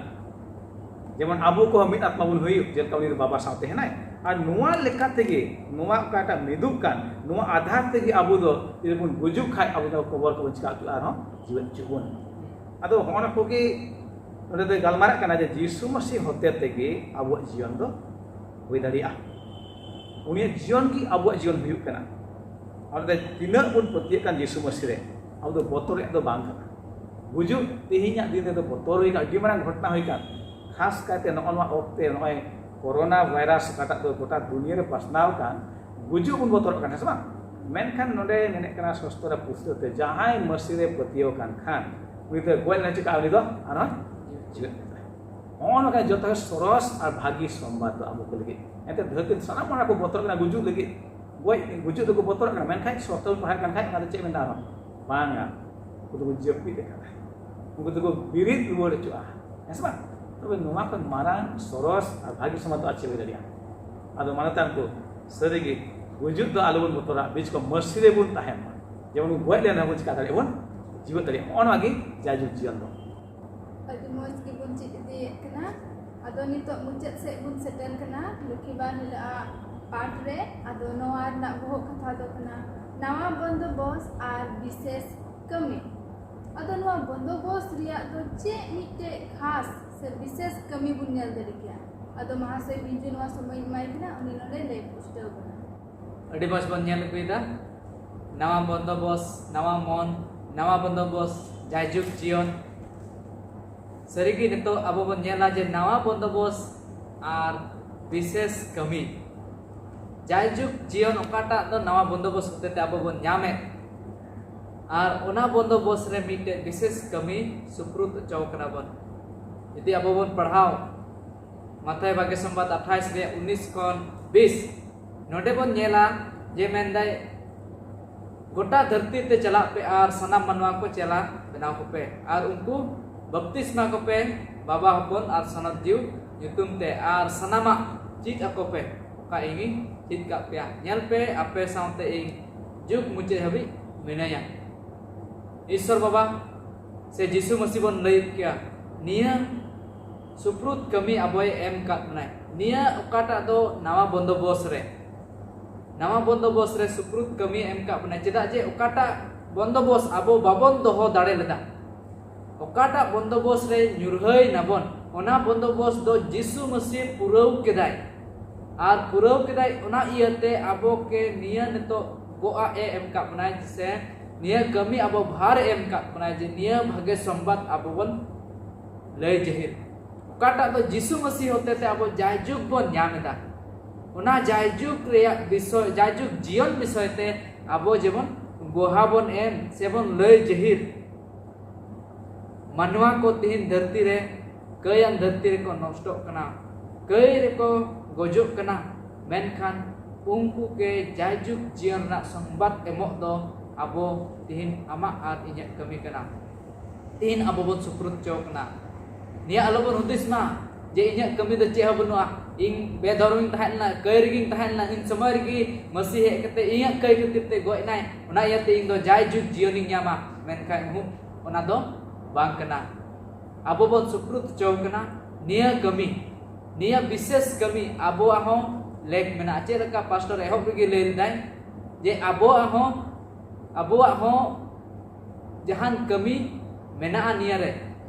ᱡᱮᱢᱚᱱ ᱟᱵᱚ ᱠᱚᱦᱚᱸ ᱢᱤᱫ ᱟᱛᱢᱟ ᱵᱚᱱ ᱦᱩᱭᱩᱜ, ᱡᱮᱞᱮᱠᱟ ᱩᱱᱤ ᱫᱚ ᱵᱟᱵᱟ ᱥᱟᱶᱛᱮ ᱦᱮᱱᱟᱭ᱾ ᱟᱨ ᱱᱚᱣᱟ ᱞᱮᱠᱟ ᱛᱮᱜᱮ, ᱱᱚᱣᱟ ᱚᱠᱟᱴᱟᱜ ᱢᱤᱫᱚᱜ ᱠᱟᱱ, ᱱᱚᱣᱟ ᱟᱫᱷᱟᱨ ᱛᱮᱜᱮ ᱟᱵᱚ ᱫᱚ ᱡᱩᱫᱤ ᱵᱚᱱ ᱜᱩᱡᱩᱜ ᱠᱷᱟᱡ, ᱟᱵᱚ ᱫᱚ ᱠᱚᱵᱚᱨ ᱠᱚᱵᱚᱱ ᱪᱤᱠᱟ ᱦᱚᱪᱚᱜᱼᱟ, ᱟᱨᱦᱚᱸ ᱡᱤᱣᱮᱫ ᱦᱚᱪᱚᱜ ᱵᱚᱱ᱾ ᱟᱫᱚ ᱦᱚᱸᱜᱼᱚ ᱱᱟ ᱠᱚᱜᱮ ᱱᱚᱰᱮ ᱫᱚᱭ ᱜᱟᱞᱢᱟᱨᱟᱜ ᱠᱟᱱᱟ ᱡᱮ ᱡᱤᱥᱩ ᱢᱟᱹᱥᱤ ᱦᱚᱛᱮ ᱛᱮᱜᱮ ᱟᱵᱚᱣᱟᱜ ᱡᱤᱭᱚᱱ ᱫᱚ ᱦᱩᱭ ᱫᱟᱲᱮᱭᱟᱜᱼᱟ᱾ ᱩᱱᱤᱭᱟᱜ ᱡᱤᱭᱚᱱ ᱜᱮ ᱟᱵᱚᱣᱟᱜ ᱡᱤᱭᱚᱱ ᱦᱩᱭᱩᱜ ᱠᱟᱱᱟ᱾ ᱚᱱᱟᱛᱮ ᱛᱤᱱᱟᱹᱜ ᱵᱚᱱ ᱯᱟᱹᱛᱭᱟᱹᱜ ᱠᱟᱱ ᱡᱤᱥᱩ ᱢᱟᱹᱥᱤ ᱨᱮ, ᱟᱵᱚ ᱫᱚ ᱵᱚᱛᱚᱨ ᱨᱮᱭᱟᱜ ᱫᱚ ᱵᱟᱝ ᱠᱟᱱᱟ᱾ ᱜᱩᱡᱩᱜ ᱛᱮᱦᱮᱧᱟᱜ ᱫᱤᱱ ᱨᱮᱫᱚ ᱵᱚᱛᱚᱨ ᱦᱩᱭ ᱠᱟᱱᱟ, ᱟᱹᱰᱤ ᱢᱟᱨᱟᱝ ᱜᱷᱚᱴᱚᱱᱟ ᱦᱩᱭ ᱠᱟᱱ᱾ ᱠᱷᱟᱥ ᱠᱟᱭᱛᱮ ᱱᱚᱜᱼᱚ ᱱᱚᱣᱟ ᱚᱠᱛᱮ ᱱᱚᱜᱼᱚᱭ ᱠᱳᱨᱳᱱᱟ ᱵᱷᱟᱭᱨᱟᱥ ᱚᱠᱟᱴᱟᱜ ᱫᱚ ᱜᱚᱴᱟ ᱫᱩᱱᱤᱭᱟᱹ ᱨᱮ ᱯᱟᱥᱱᱟᱣ ᱠᱟᱱ, ᱜᱩᱡᱩᱜ ᱵᱚᱱ ᱵᱚᱛᱚᱨᱚᱜ ᱠᱟᱱᱟ, ᱦᱮᱸ ᱥᱮ ᱵᱟᱝ? ᱢᱮᱱᱠᱷᱟᱱ ᱱᱚᱰᱮ ᱢᱮᱱᱮᱫ ᱠᱟᱱᱟ ᱥᱚᱥᱛᱚ ᱨᱮ ᱯᱩᱥᱛᱟᱹᱣ ᱛᱮ, ᱡᱟᱦᱟᱸᱭ ᱢᱟᱹᱥᱤ ᱨᱮ ᱯᱟᱹᱛᱭᱟᱹᱣ ᱠᱟᱱ ᱠᱷᱟᱱ, ᱩᱱᱤ ᱫᱚ ᱜᱚᱡ ᱞᱮᱱ ᱪᱤᱠᱟ, ᱩᱱᱤ ᱫᱚ ᱟᱨᱦᱚᱸ ᱡᱤᱣᱮᱫ ᱢᱮᱱᱟᱭ᱾ ᱱᱚᱜᱼᱚ ᱱᱚᱝᱠᱟ ᱡᱚᱛᱚ ᱠᱷᱚᱱ ᱥᱚᱨᱚᱥ ᱟᱨ ᱵᱷᱟᱹᱜᱤ ᱥᱚᱢᱵᱟᱫ ᱫᱚ ᱟᱵᱚ ᱠᱚ ᱞᱟᱹᱜᱤᱫ᱾ ᱮᱱᱛᱮ ᱫᱷᱟᱹᱨᱛᱤ ᱨᱮ ᱥᱟᱱᱟᱢ ᱦᱚᱲ ᱠᱚ ᱵᱚᱛᱚᱨᱚᱜ ᱠᱟᱱᱟ ᱜᱩᱡᱩᱜ ᱞᱟᱹᱜᱤᱫ, ᱜᱚᱡ ᱜᱩᱡᱩᱜ ᱫᱚᱠᱚ ᱵᱚᱛᱚᱨᱚᱜ ᱠᱟᱱᱟ, ᱢᱮᱱᱠᱷᱟᱱ ᱥᱚᱥᱛᱚ ᱵᱚᱱ ᱯᱟᱲᱦᱟᱜ ᱠᱟᱱ ᱠᱷᱟᱡ ᱚᱱᱟ ᱫᱚ ᱪᱮᱫ ᱢᱮᱱᱫᱟ ᱟᱨᱦᱚᱸ? ᱵᱟᱝᱟ, ᱩᱱᱠᱩ ᱫᱚᱠᱚ ᱡᱟᱹᱯᱤᱫ ᱟᱠᱟᱫᱟ, ᱩᱱᱠᱩ ᱫᱚᱠᱚ ᱵᱤᱨᱤᱫ ᱨᱩᱣᱟᱹᱲ ᱦᱚᱪᱚᱜᱼᱟ, ᱦᱮᱸ ᱥᱮ ᱵᱟᱝ? ᱛᱚᱵᱮ ᱱᱚᱣᱟ ᱠᱷᱚᱱ ᱢᱟᱨᱟᱝ ᱥᱚᱨᱚᱥ ᱟᱨ ᱵᱷᱟᱹᱜᱤ ᱥᱚᱢᱵᱟᱫ ᱫᱚ ᱟᱨ ᱪᱮᱫ ᱦᱩᱭ ᱫᱟᱲᱮᱭᱟᱜᱼᱟ? ᱟᱫᱚ ᱢᱟᱱᱚᱛᱟᱱ ᱠᱚ, ᱥᱟᱹᱨᱤᱜᱮ ᱜᱩᱡᱩᱜ ᱫᱚ ᱟᱞᱚᱵᱚᱱ ᱵᱚᱛᱚᱨᱟ, ᱵᱤᱪ ᱠᱚ ᱢᱟᱹᱥᱤ ᱨᱮᱵᱚᱱ ᱛᱟᱦᱮᱱ ᱢᱟ᱾ ᱡᱮᱢᱚᱱ ᱵᱚᱱ ᱜᱚᱡ ᱞᱮᱱ ᱨᱮᱦᱚᱸ ᱵᱚᱱ ᱪᱤᱠᱟ ᱫᱟᱲᱮᱭᱟᱜᱼᱟ, ᱵᱚᱱ ᱡᱤᱣᱮᱫ ᱫᱟᱲᱮᱭᱟᱜᱼᱟ᱾ ᱱᱚᱜᱼᱚ ᱱᱚᱣᱟ ᱜᱮ ᱡᱟᱭᱡᱩᱜᱽ ᱡᱤᱭᱚᱱ ᱫᱚ᱾ ᱟᱹᱰᱤ ᱢᱚᱡᱽ ᱜᱮᱵᱚᱱ ᱪᱮᱫ ᱤᱫᱤᱭᱮᱫ ᱠᱟᱱᱟ᱾ ᱟᱫᱚ ᱱᱤᱛᱚᱜ ᱢᱩᱪᱟᱹᱫ ᱥᱮᱫ ᱵᱚᱱ ᱥᱮᱴᱮᱨ ᱠᱟᱱᱟ ᱞᱚᱠᱠᱷᱤᱵᱟᱨ ᱦᱤᱞᱳᱜ ᱟᱜ ᱯᱟᱴ ᱨᱮ᱾ ᱟᱫᱚ ᱱᱚᱣᱟ ᱨᱮᱱᱟᱜ ᱵᱚᱦᱚᱜ ᱠᱟᱛᱷᱟ ᱫᱚ ᱠᱟᱱᱟ ᱱᱟᱣᱟ ᱵᱚᱱᱫᱚᱵᱚᱥ ᱟᱨ ᱵᱤᱥᱮᱥ ᱠᱟᱹᱢᱤ᱾ ᱟᱫᱚ ᱱᱚᱣᱟ ᱵᱚᱱᱫᱚᱵᱚᱥ ᱨᱮᱭᱟᱜ ᱫᱚ ᱪᱮᱫ ᱢᱤᱫᱴᱮᱡ ᱠᱷᱟᱥ ᱥᱮ ᱵᱤᱥᱮᱥ ᱠᱟᱹᱢᱤ ᱵᱚᱱ ᱧᱮᱞ ᱫᱟᱲᱮ ᱠᱮᱭᱟ? ᱟᱫᱚ ᱢᱟᱦᱟᱥᱚᱭ ᱵᱤᱡᱩ ᱱᱚᱣᱟ ᱥᱚᱢᱚᱭ ᱤᱧ ᱮᱢᱟᱭ ᱠᱟᱱᱟ, ᱩᱱᱤ ᱱᱚᱰᱮ ᱞᱟᱹᱭ ᱯᱩᱥᱴᱟᱹᱣ ᱵᱚᱱᱟ᱾ ᱟᱹᱰᱤ ᱢᱚᱡᱽ ᱵᱚᱱ ᱧᱮᱞ ᱟᱹᱜᱩᱭᱮᱫᱟ, ᱱᱟᱣᱟ ᱵᱚᱱᱫᱚᱵᱚᱥ, ᱱᱟᱣᱟ ᱢᱚᱱ, ᱱᱟᱣᱟ ᱵᱚᱱᱫᱚᱵᱚᱥ, ᱡᱟᱭᱡᱩᱜᱽ ᱡᱤᱭᱚᱱ᱾ ᱥᱟᱹᱨᱤᱜᱮ ᱱᱤᱛᱚᱜ ᱟᱵᱚ ᱵᱚᱱ ᱧᱮᱞᱟ ᱡᱮ ᱱᱟᱣᱟ ᱵᱚᱱᱫᱚᱵᱚᱥ ᱟᱨ ᱵᱤᱥᱮᱥ ᱠᱟᱹᱢᱤ, ᱡᱟᱭᱡᱩᱜᱽ ᱡᱤᱭᱚᱱ ᱚᱠᱟᱴᱟᱜ ᱫᱚ ᱱᱟᱣᱟ ᱵᱚᱱᱫᱚᱵᱚᱥ ᱦᱚᱛᱮᱛᱮ ᱟᱵᱚ ᱵᱚᱱ ᱧᱟᱢᱮᱫ, ᱟᱨ ᱚᱱᱟ ᱵᱚᱱᱫᱚᱵᱚᱥ ᱨᱮ ᱢᱤᱫᱴᱮᱡ ᱵᱤᱥᱮᱥ ᱠᱟᱹᱢᱤ ᱥᱩᱯᱨᱩᱫ ᱦᱚᱪᱚ ᱠᱟᱱᱟ ᱵᱚᱱ᱾ ᱡᱩᱫᱤ ᱟᱵᱚ ᱵᱚᱱ ᱯᱟᱲᱦᱟᱣ ᱢᱟᱛᱷᱟᱭ ᱵᱟᱜᱮ ᱥᱚᱢᱵᱟᱫ ᱟᱴᱷᱟᱭᱤᱥ ᱨᱮᱭᱟᱜ ᱩᱱᱤᱥ ᱠᱷᱚᱱ ᱵᱤᱥ, ᱱᱚᱰᱮ ᱵᱚᱱ ᱧᱮᱞᱟ ᱡᱮ ᱢᱮᱱᱫᱟᱭ, ᱜᱚᱴᱟ ᱫᱷᱟᱹᱨᱛᱤ ᱛᱮ ᱪᱟᱞᱟᱜ ᱯᱮ ᱟᱨ ᱥᱟᱱᱟᱢ ᱢᱟᱱᱣᱟ ᱠᱚ ᱪᱮᱞᱟ ᱵᱮᱱᱟᱣ ᱠᱚᱯᱮ ᱟᱨ ᱩᱱᱠᱩ ᱵᱟᱯᱛᱤᱥᱢᱟ ᱠᱚᱯᱮ ᱵᱟᱵᱟ, ᱦᱚᱯᱚᱱ ᱟᱨ ᱥᱚᱱᱚᱛ ᱡᱤᱣᱤ ᱧᱩᱛᱩᱢ ᱛᱮ, ᱟᱨ ᱥᱟᱱᱟᱢᱟᱜ ᱪᱮᱫ ᱟᱠᱚ ᱯᱮ ᱚᱠᱟ ᱤᱧᱤᱧ ᱪᱮᱫ ᱠᱟᱜ ᱯᱮᱭᱟ᱾ ᱧᱮᱞ ᱯᱮ, ᱟᱯᱮ ᱥᱟᱶᱛᱮ ᱤᱧ ᱡᱩᱜᱽ ᱢᱩᱪᱟᱹᱫ ᱦᱟᱹᱵᱤᱡ ᱢᱮᱱᱟᱹᱧᱟ᱾ ᱤᱥᱥᱚᱨ ᱵᱟᱵᱟ ᱥᱮ ᱡᱤᱥᱩ ᱢᱟᱹᱥᱤ ᱵᱚᱱ ᱞᱟᱹᱭ ᱠᱮᱭᱟ, ᱱᱤᱭᱟᱹ ᱥᱩᱯᱨᱩᱫ ᱠᱟᱹᱢᱤ ᱟᱵᱚᱭ ᱮᱢ ᱠᱟᱫ ᱵᱚᱱᱟᱭ᱾ ᱱᱤᱭᱟᱹ ᱚᱠᱟᱴᱟᱜ ᱫᱚ ᱱᱟᱣᱟ ᱵᱚᱱᱫᱚᱵᱚᱥ ᱨᱮ, ᱱᱟᱣᱟ ᱵᱚᱱᱫᱚᱵᱚᱥ ᱨᱮ ᱥᱩᱯᱨᱩᱫ ᱠᱟᱹᱢᱤ ᱮᱢ ᱠᱟᱫ ᱵᱚᱱᱟᱭ᱾ ᱪᱮᱫᱟᱜ ᱡᱮ ᱚᱠᱟᱴᱟᱜ ᱵᱚᱱᱫᱚᱵᱚᱥ ᱟᱵᱚ ᱵᱟᱵᱚᱱ ᱫᱚᱦᱚ ᱫᱟᱲᱮ ᱞᱮᱫᱟ, ᱚᱠᱟᱴᱟᱜ ᱵᱚᱱᱫᱚᱵᱚᱥ ᱨᱮ ᱧᱩᱨᱦᱟᱹᱭ ᱱᱟᱵᱚᱱ, ᱚᱱᱟ ᱵᱚᱱᱫᱚᱵᱚᱥ ᱫᱚ ᱡᱤᱥᱩ ᱢᱟᱹᱥᱤ ᱯᱩᱨᱟᱹᱣ ᱠᱮᱫᱟᱭ᱾ ᱟᱨ ᱯᱩᱨᱟᱹᱣ ᱠᱮᱫᱟᱭ, ᱚᱱᱟ ᱤᱭᱟᱹᱛᱮ ᱟᱵᱚ ᱠᱮ ᱱᱤᱭᱟᱹ ᱱᱤᱛᱚᱜ ᱜᱚᱜᱼᱟ ᱮ ᱮᱢ ᱠᱟᱫ ᱵᱚᱱᱟᱭ, ᱥᱮ ᱱᱤᱭᱟᱹ ᱠᱟᱹᱢᱤ ᱟᱵᱚ ᱵᱷᱟᱨ ᱮ ᱮᱢ ᱠᱟᱫ ᱵᱚᱱᱟᱭ ᱡᱮ ᱱᱤᱭᱟᱹ ᱵᱷᱟᱜᱮ ᱥᱚᱢᱵᱟᱫ ᱟᱵᱚ ᱵᱚᱱ ᱞᱟᱹᱭ ᱡᱟᱹᱦᱤᱨ᱾ ᱚᱠᱟᱴᱟᱜ ᱫᱚ ᱡᱤᱥᱩ ᱢᱟᱹᱥᱤ ᱦᱚᱛᱮᱛᱮ ᱟᱵᱚ ᱡᱟᱭᱡᱩᱜᱽ ᱵᱚᱱ ᱧᱟᱢ ᱮᱫᱟ, ᱚᱱᱟ ᱡᱟᱭᱡᱩᱜᱽ ᱨᱮᱭᱟᱜ ᱵᱤᱥᱚᱭ, ᱡᱟᱭᱡᱩᱜᱽ ᱡᱤᱭᱚᱱ ᱵᱤᱥᱚᱭ ᱛᱮ ᱟᱵᱚ ᱡᱮᱢᱚᱱ ᱜᱚᱦᱟ ᱵᱚᱱ ᱮᱢ ᱥᱮᱵᱚᱱ ᱞᱟᱹᱭ ᱡᱟᱹᱦᱤᱨ᱾ ᱢᱟᱱᱣᱟ ᱠᱚ ᱛᱤᱦᱤᱧ ᱫᱷᱟᱹᱨᱛᱤ ᱨᱮ, ᱠᱟᱹᱭᱟᱱ ᱫᱷᱟᱹᱨᱛᱤ ᱨᱮᱠᱚ ᱱᱚᱥᱴᱚᱜ ᱠᱟᱱᱟ, ᱠᱟᱹᱭ ᱨᱮᱠᱚ ᱜᱚᱡᱚᱜ ᱠᱟᱱᱟ, ᱢᱮᱱᱠᱷᱟᱱ ᱩᱱᱠᱩ ᱜᱮ ᱡᱟᱭᱡᱩᱜᱽ ᱡᱤᱭᱚᱱ ᱨᱮᱱᱟᱜ ᱥᱚᱝᱵᱟᱫ ᱮᱢᱚᱜ ᱫᱚ ᱟᱵᱚ ᱛᱤᱦᱤᱧ ᱟᱢᱟᱜ ᱟᱨ ᱤᱧᱟᱹᱜ ᱠᱟᱹᱢᱤ ᱠᱟᱱᱟ᱾ ᱛᱤᱦᱤᱧ ᱟᱵᱚ ᱵᱚᱱ ᱥᱩᱯᱨᱩᱫ ᱦᱚᱪᱚ ᱠᱟᱱᱟ᱾ ᱱᱤᱭᱟᱹ ᱟᱞᱚᱵᱚᱱ ᱦᱩᱫᱤᱥ ᱢᱟ ᱡᱮ ᱤᱧᱟᱹᱜ ᱠᱟᱹᱢᱤ ᱫᱚ ᱪᱮᱫ ᱦᱚᱸ ᱵᱟᱹᱱᱩᱜᱼᱟ, ᱤᱧ ᱵᱮᱫᱷᱚᱨᱢᱤᱧ ᱛᱟᱦᱮᱸ ᱞᱮᱱᱟ, ᱠᱟᱹᱭ ᱨᱮᱜᱤᱧ ᱛᱟᱦᱮᱸ ᱞᱮᱱᱟ, ᱤᱧ ᱥᱚᱢᱚᱭ ᱨᱮᱜᱮ ᱢᱟᱹᱥᱤ ᱦᱮᱡ ᱠᱟᱛᱮ ᱤᱧᱟᱹᱜ ᱠᱟᱹᱭ ᱠᱷᱟᱹᱛᱤᱨ ᱛᱮ ᱜᱚᱡ ᱮᱱᱟᱭ, ᱚᱱᱟ ᱤᱭᱟᱹᱛᱮ ᱤᱧ ᱫᱚ ᱡᱟᱭᱡᱩᱜᱽ ᱡᱤᱭᱚᱱᱤᱧ ᱧᱟᱢᱟ, ᱢᱮᱱᱠᱷᱟᱱ ᱩᱦᱩᱸ, ᱚᱱᱟ ᱫᱚ ᱵᱟᱝ ᱠᱟᱱᱟ᱾ ᱟᱵᱚ ᱵᱚᱱ ᱥᱩᱯᱨᱩᱫ ᱦᱚᱪᱚ ᱠᱟᱱᱟ ᱱᱤᱭᱟᱹ ᱠᱟᱹᱢᱤ, ᱱᱤᱭᱟᱹ ᱵᱤᱥᱮᱥ ᱠᱟᱹᱢᱤ ᱟᱵᱚᱣᱟᱜ ᱦᱚᱸ ᱞᱮᱠ ᱢᱮᱱᱟᱜᱼᱟ᱾ ᱪᱮᱫ ᱞᱮᱠᱟ ᱯᱟᱥᱴᱚᱨ ᱮᱦᱚᱵ ᱨᱮᱜᱮ ᱞᱟᱹᱭ ᱞᱮᱫᱟᱭ ᱡᱮ ᱟᱵᱚᱣᱟᱜ ᱦᱚᱸ, ᱟᱵᱚᱣᱟᱜ ᱦᱚᱸ ᱡᱟᱦᱟᱱ ᱠᱟᱹᱢᱤ ᱢᱮᱱᱟᱜᱼᱟ ᱱᱤᱭᱟᱹ ᱨᱮ,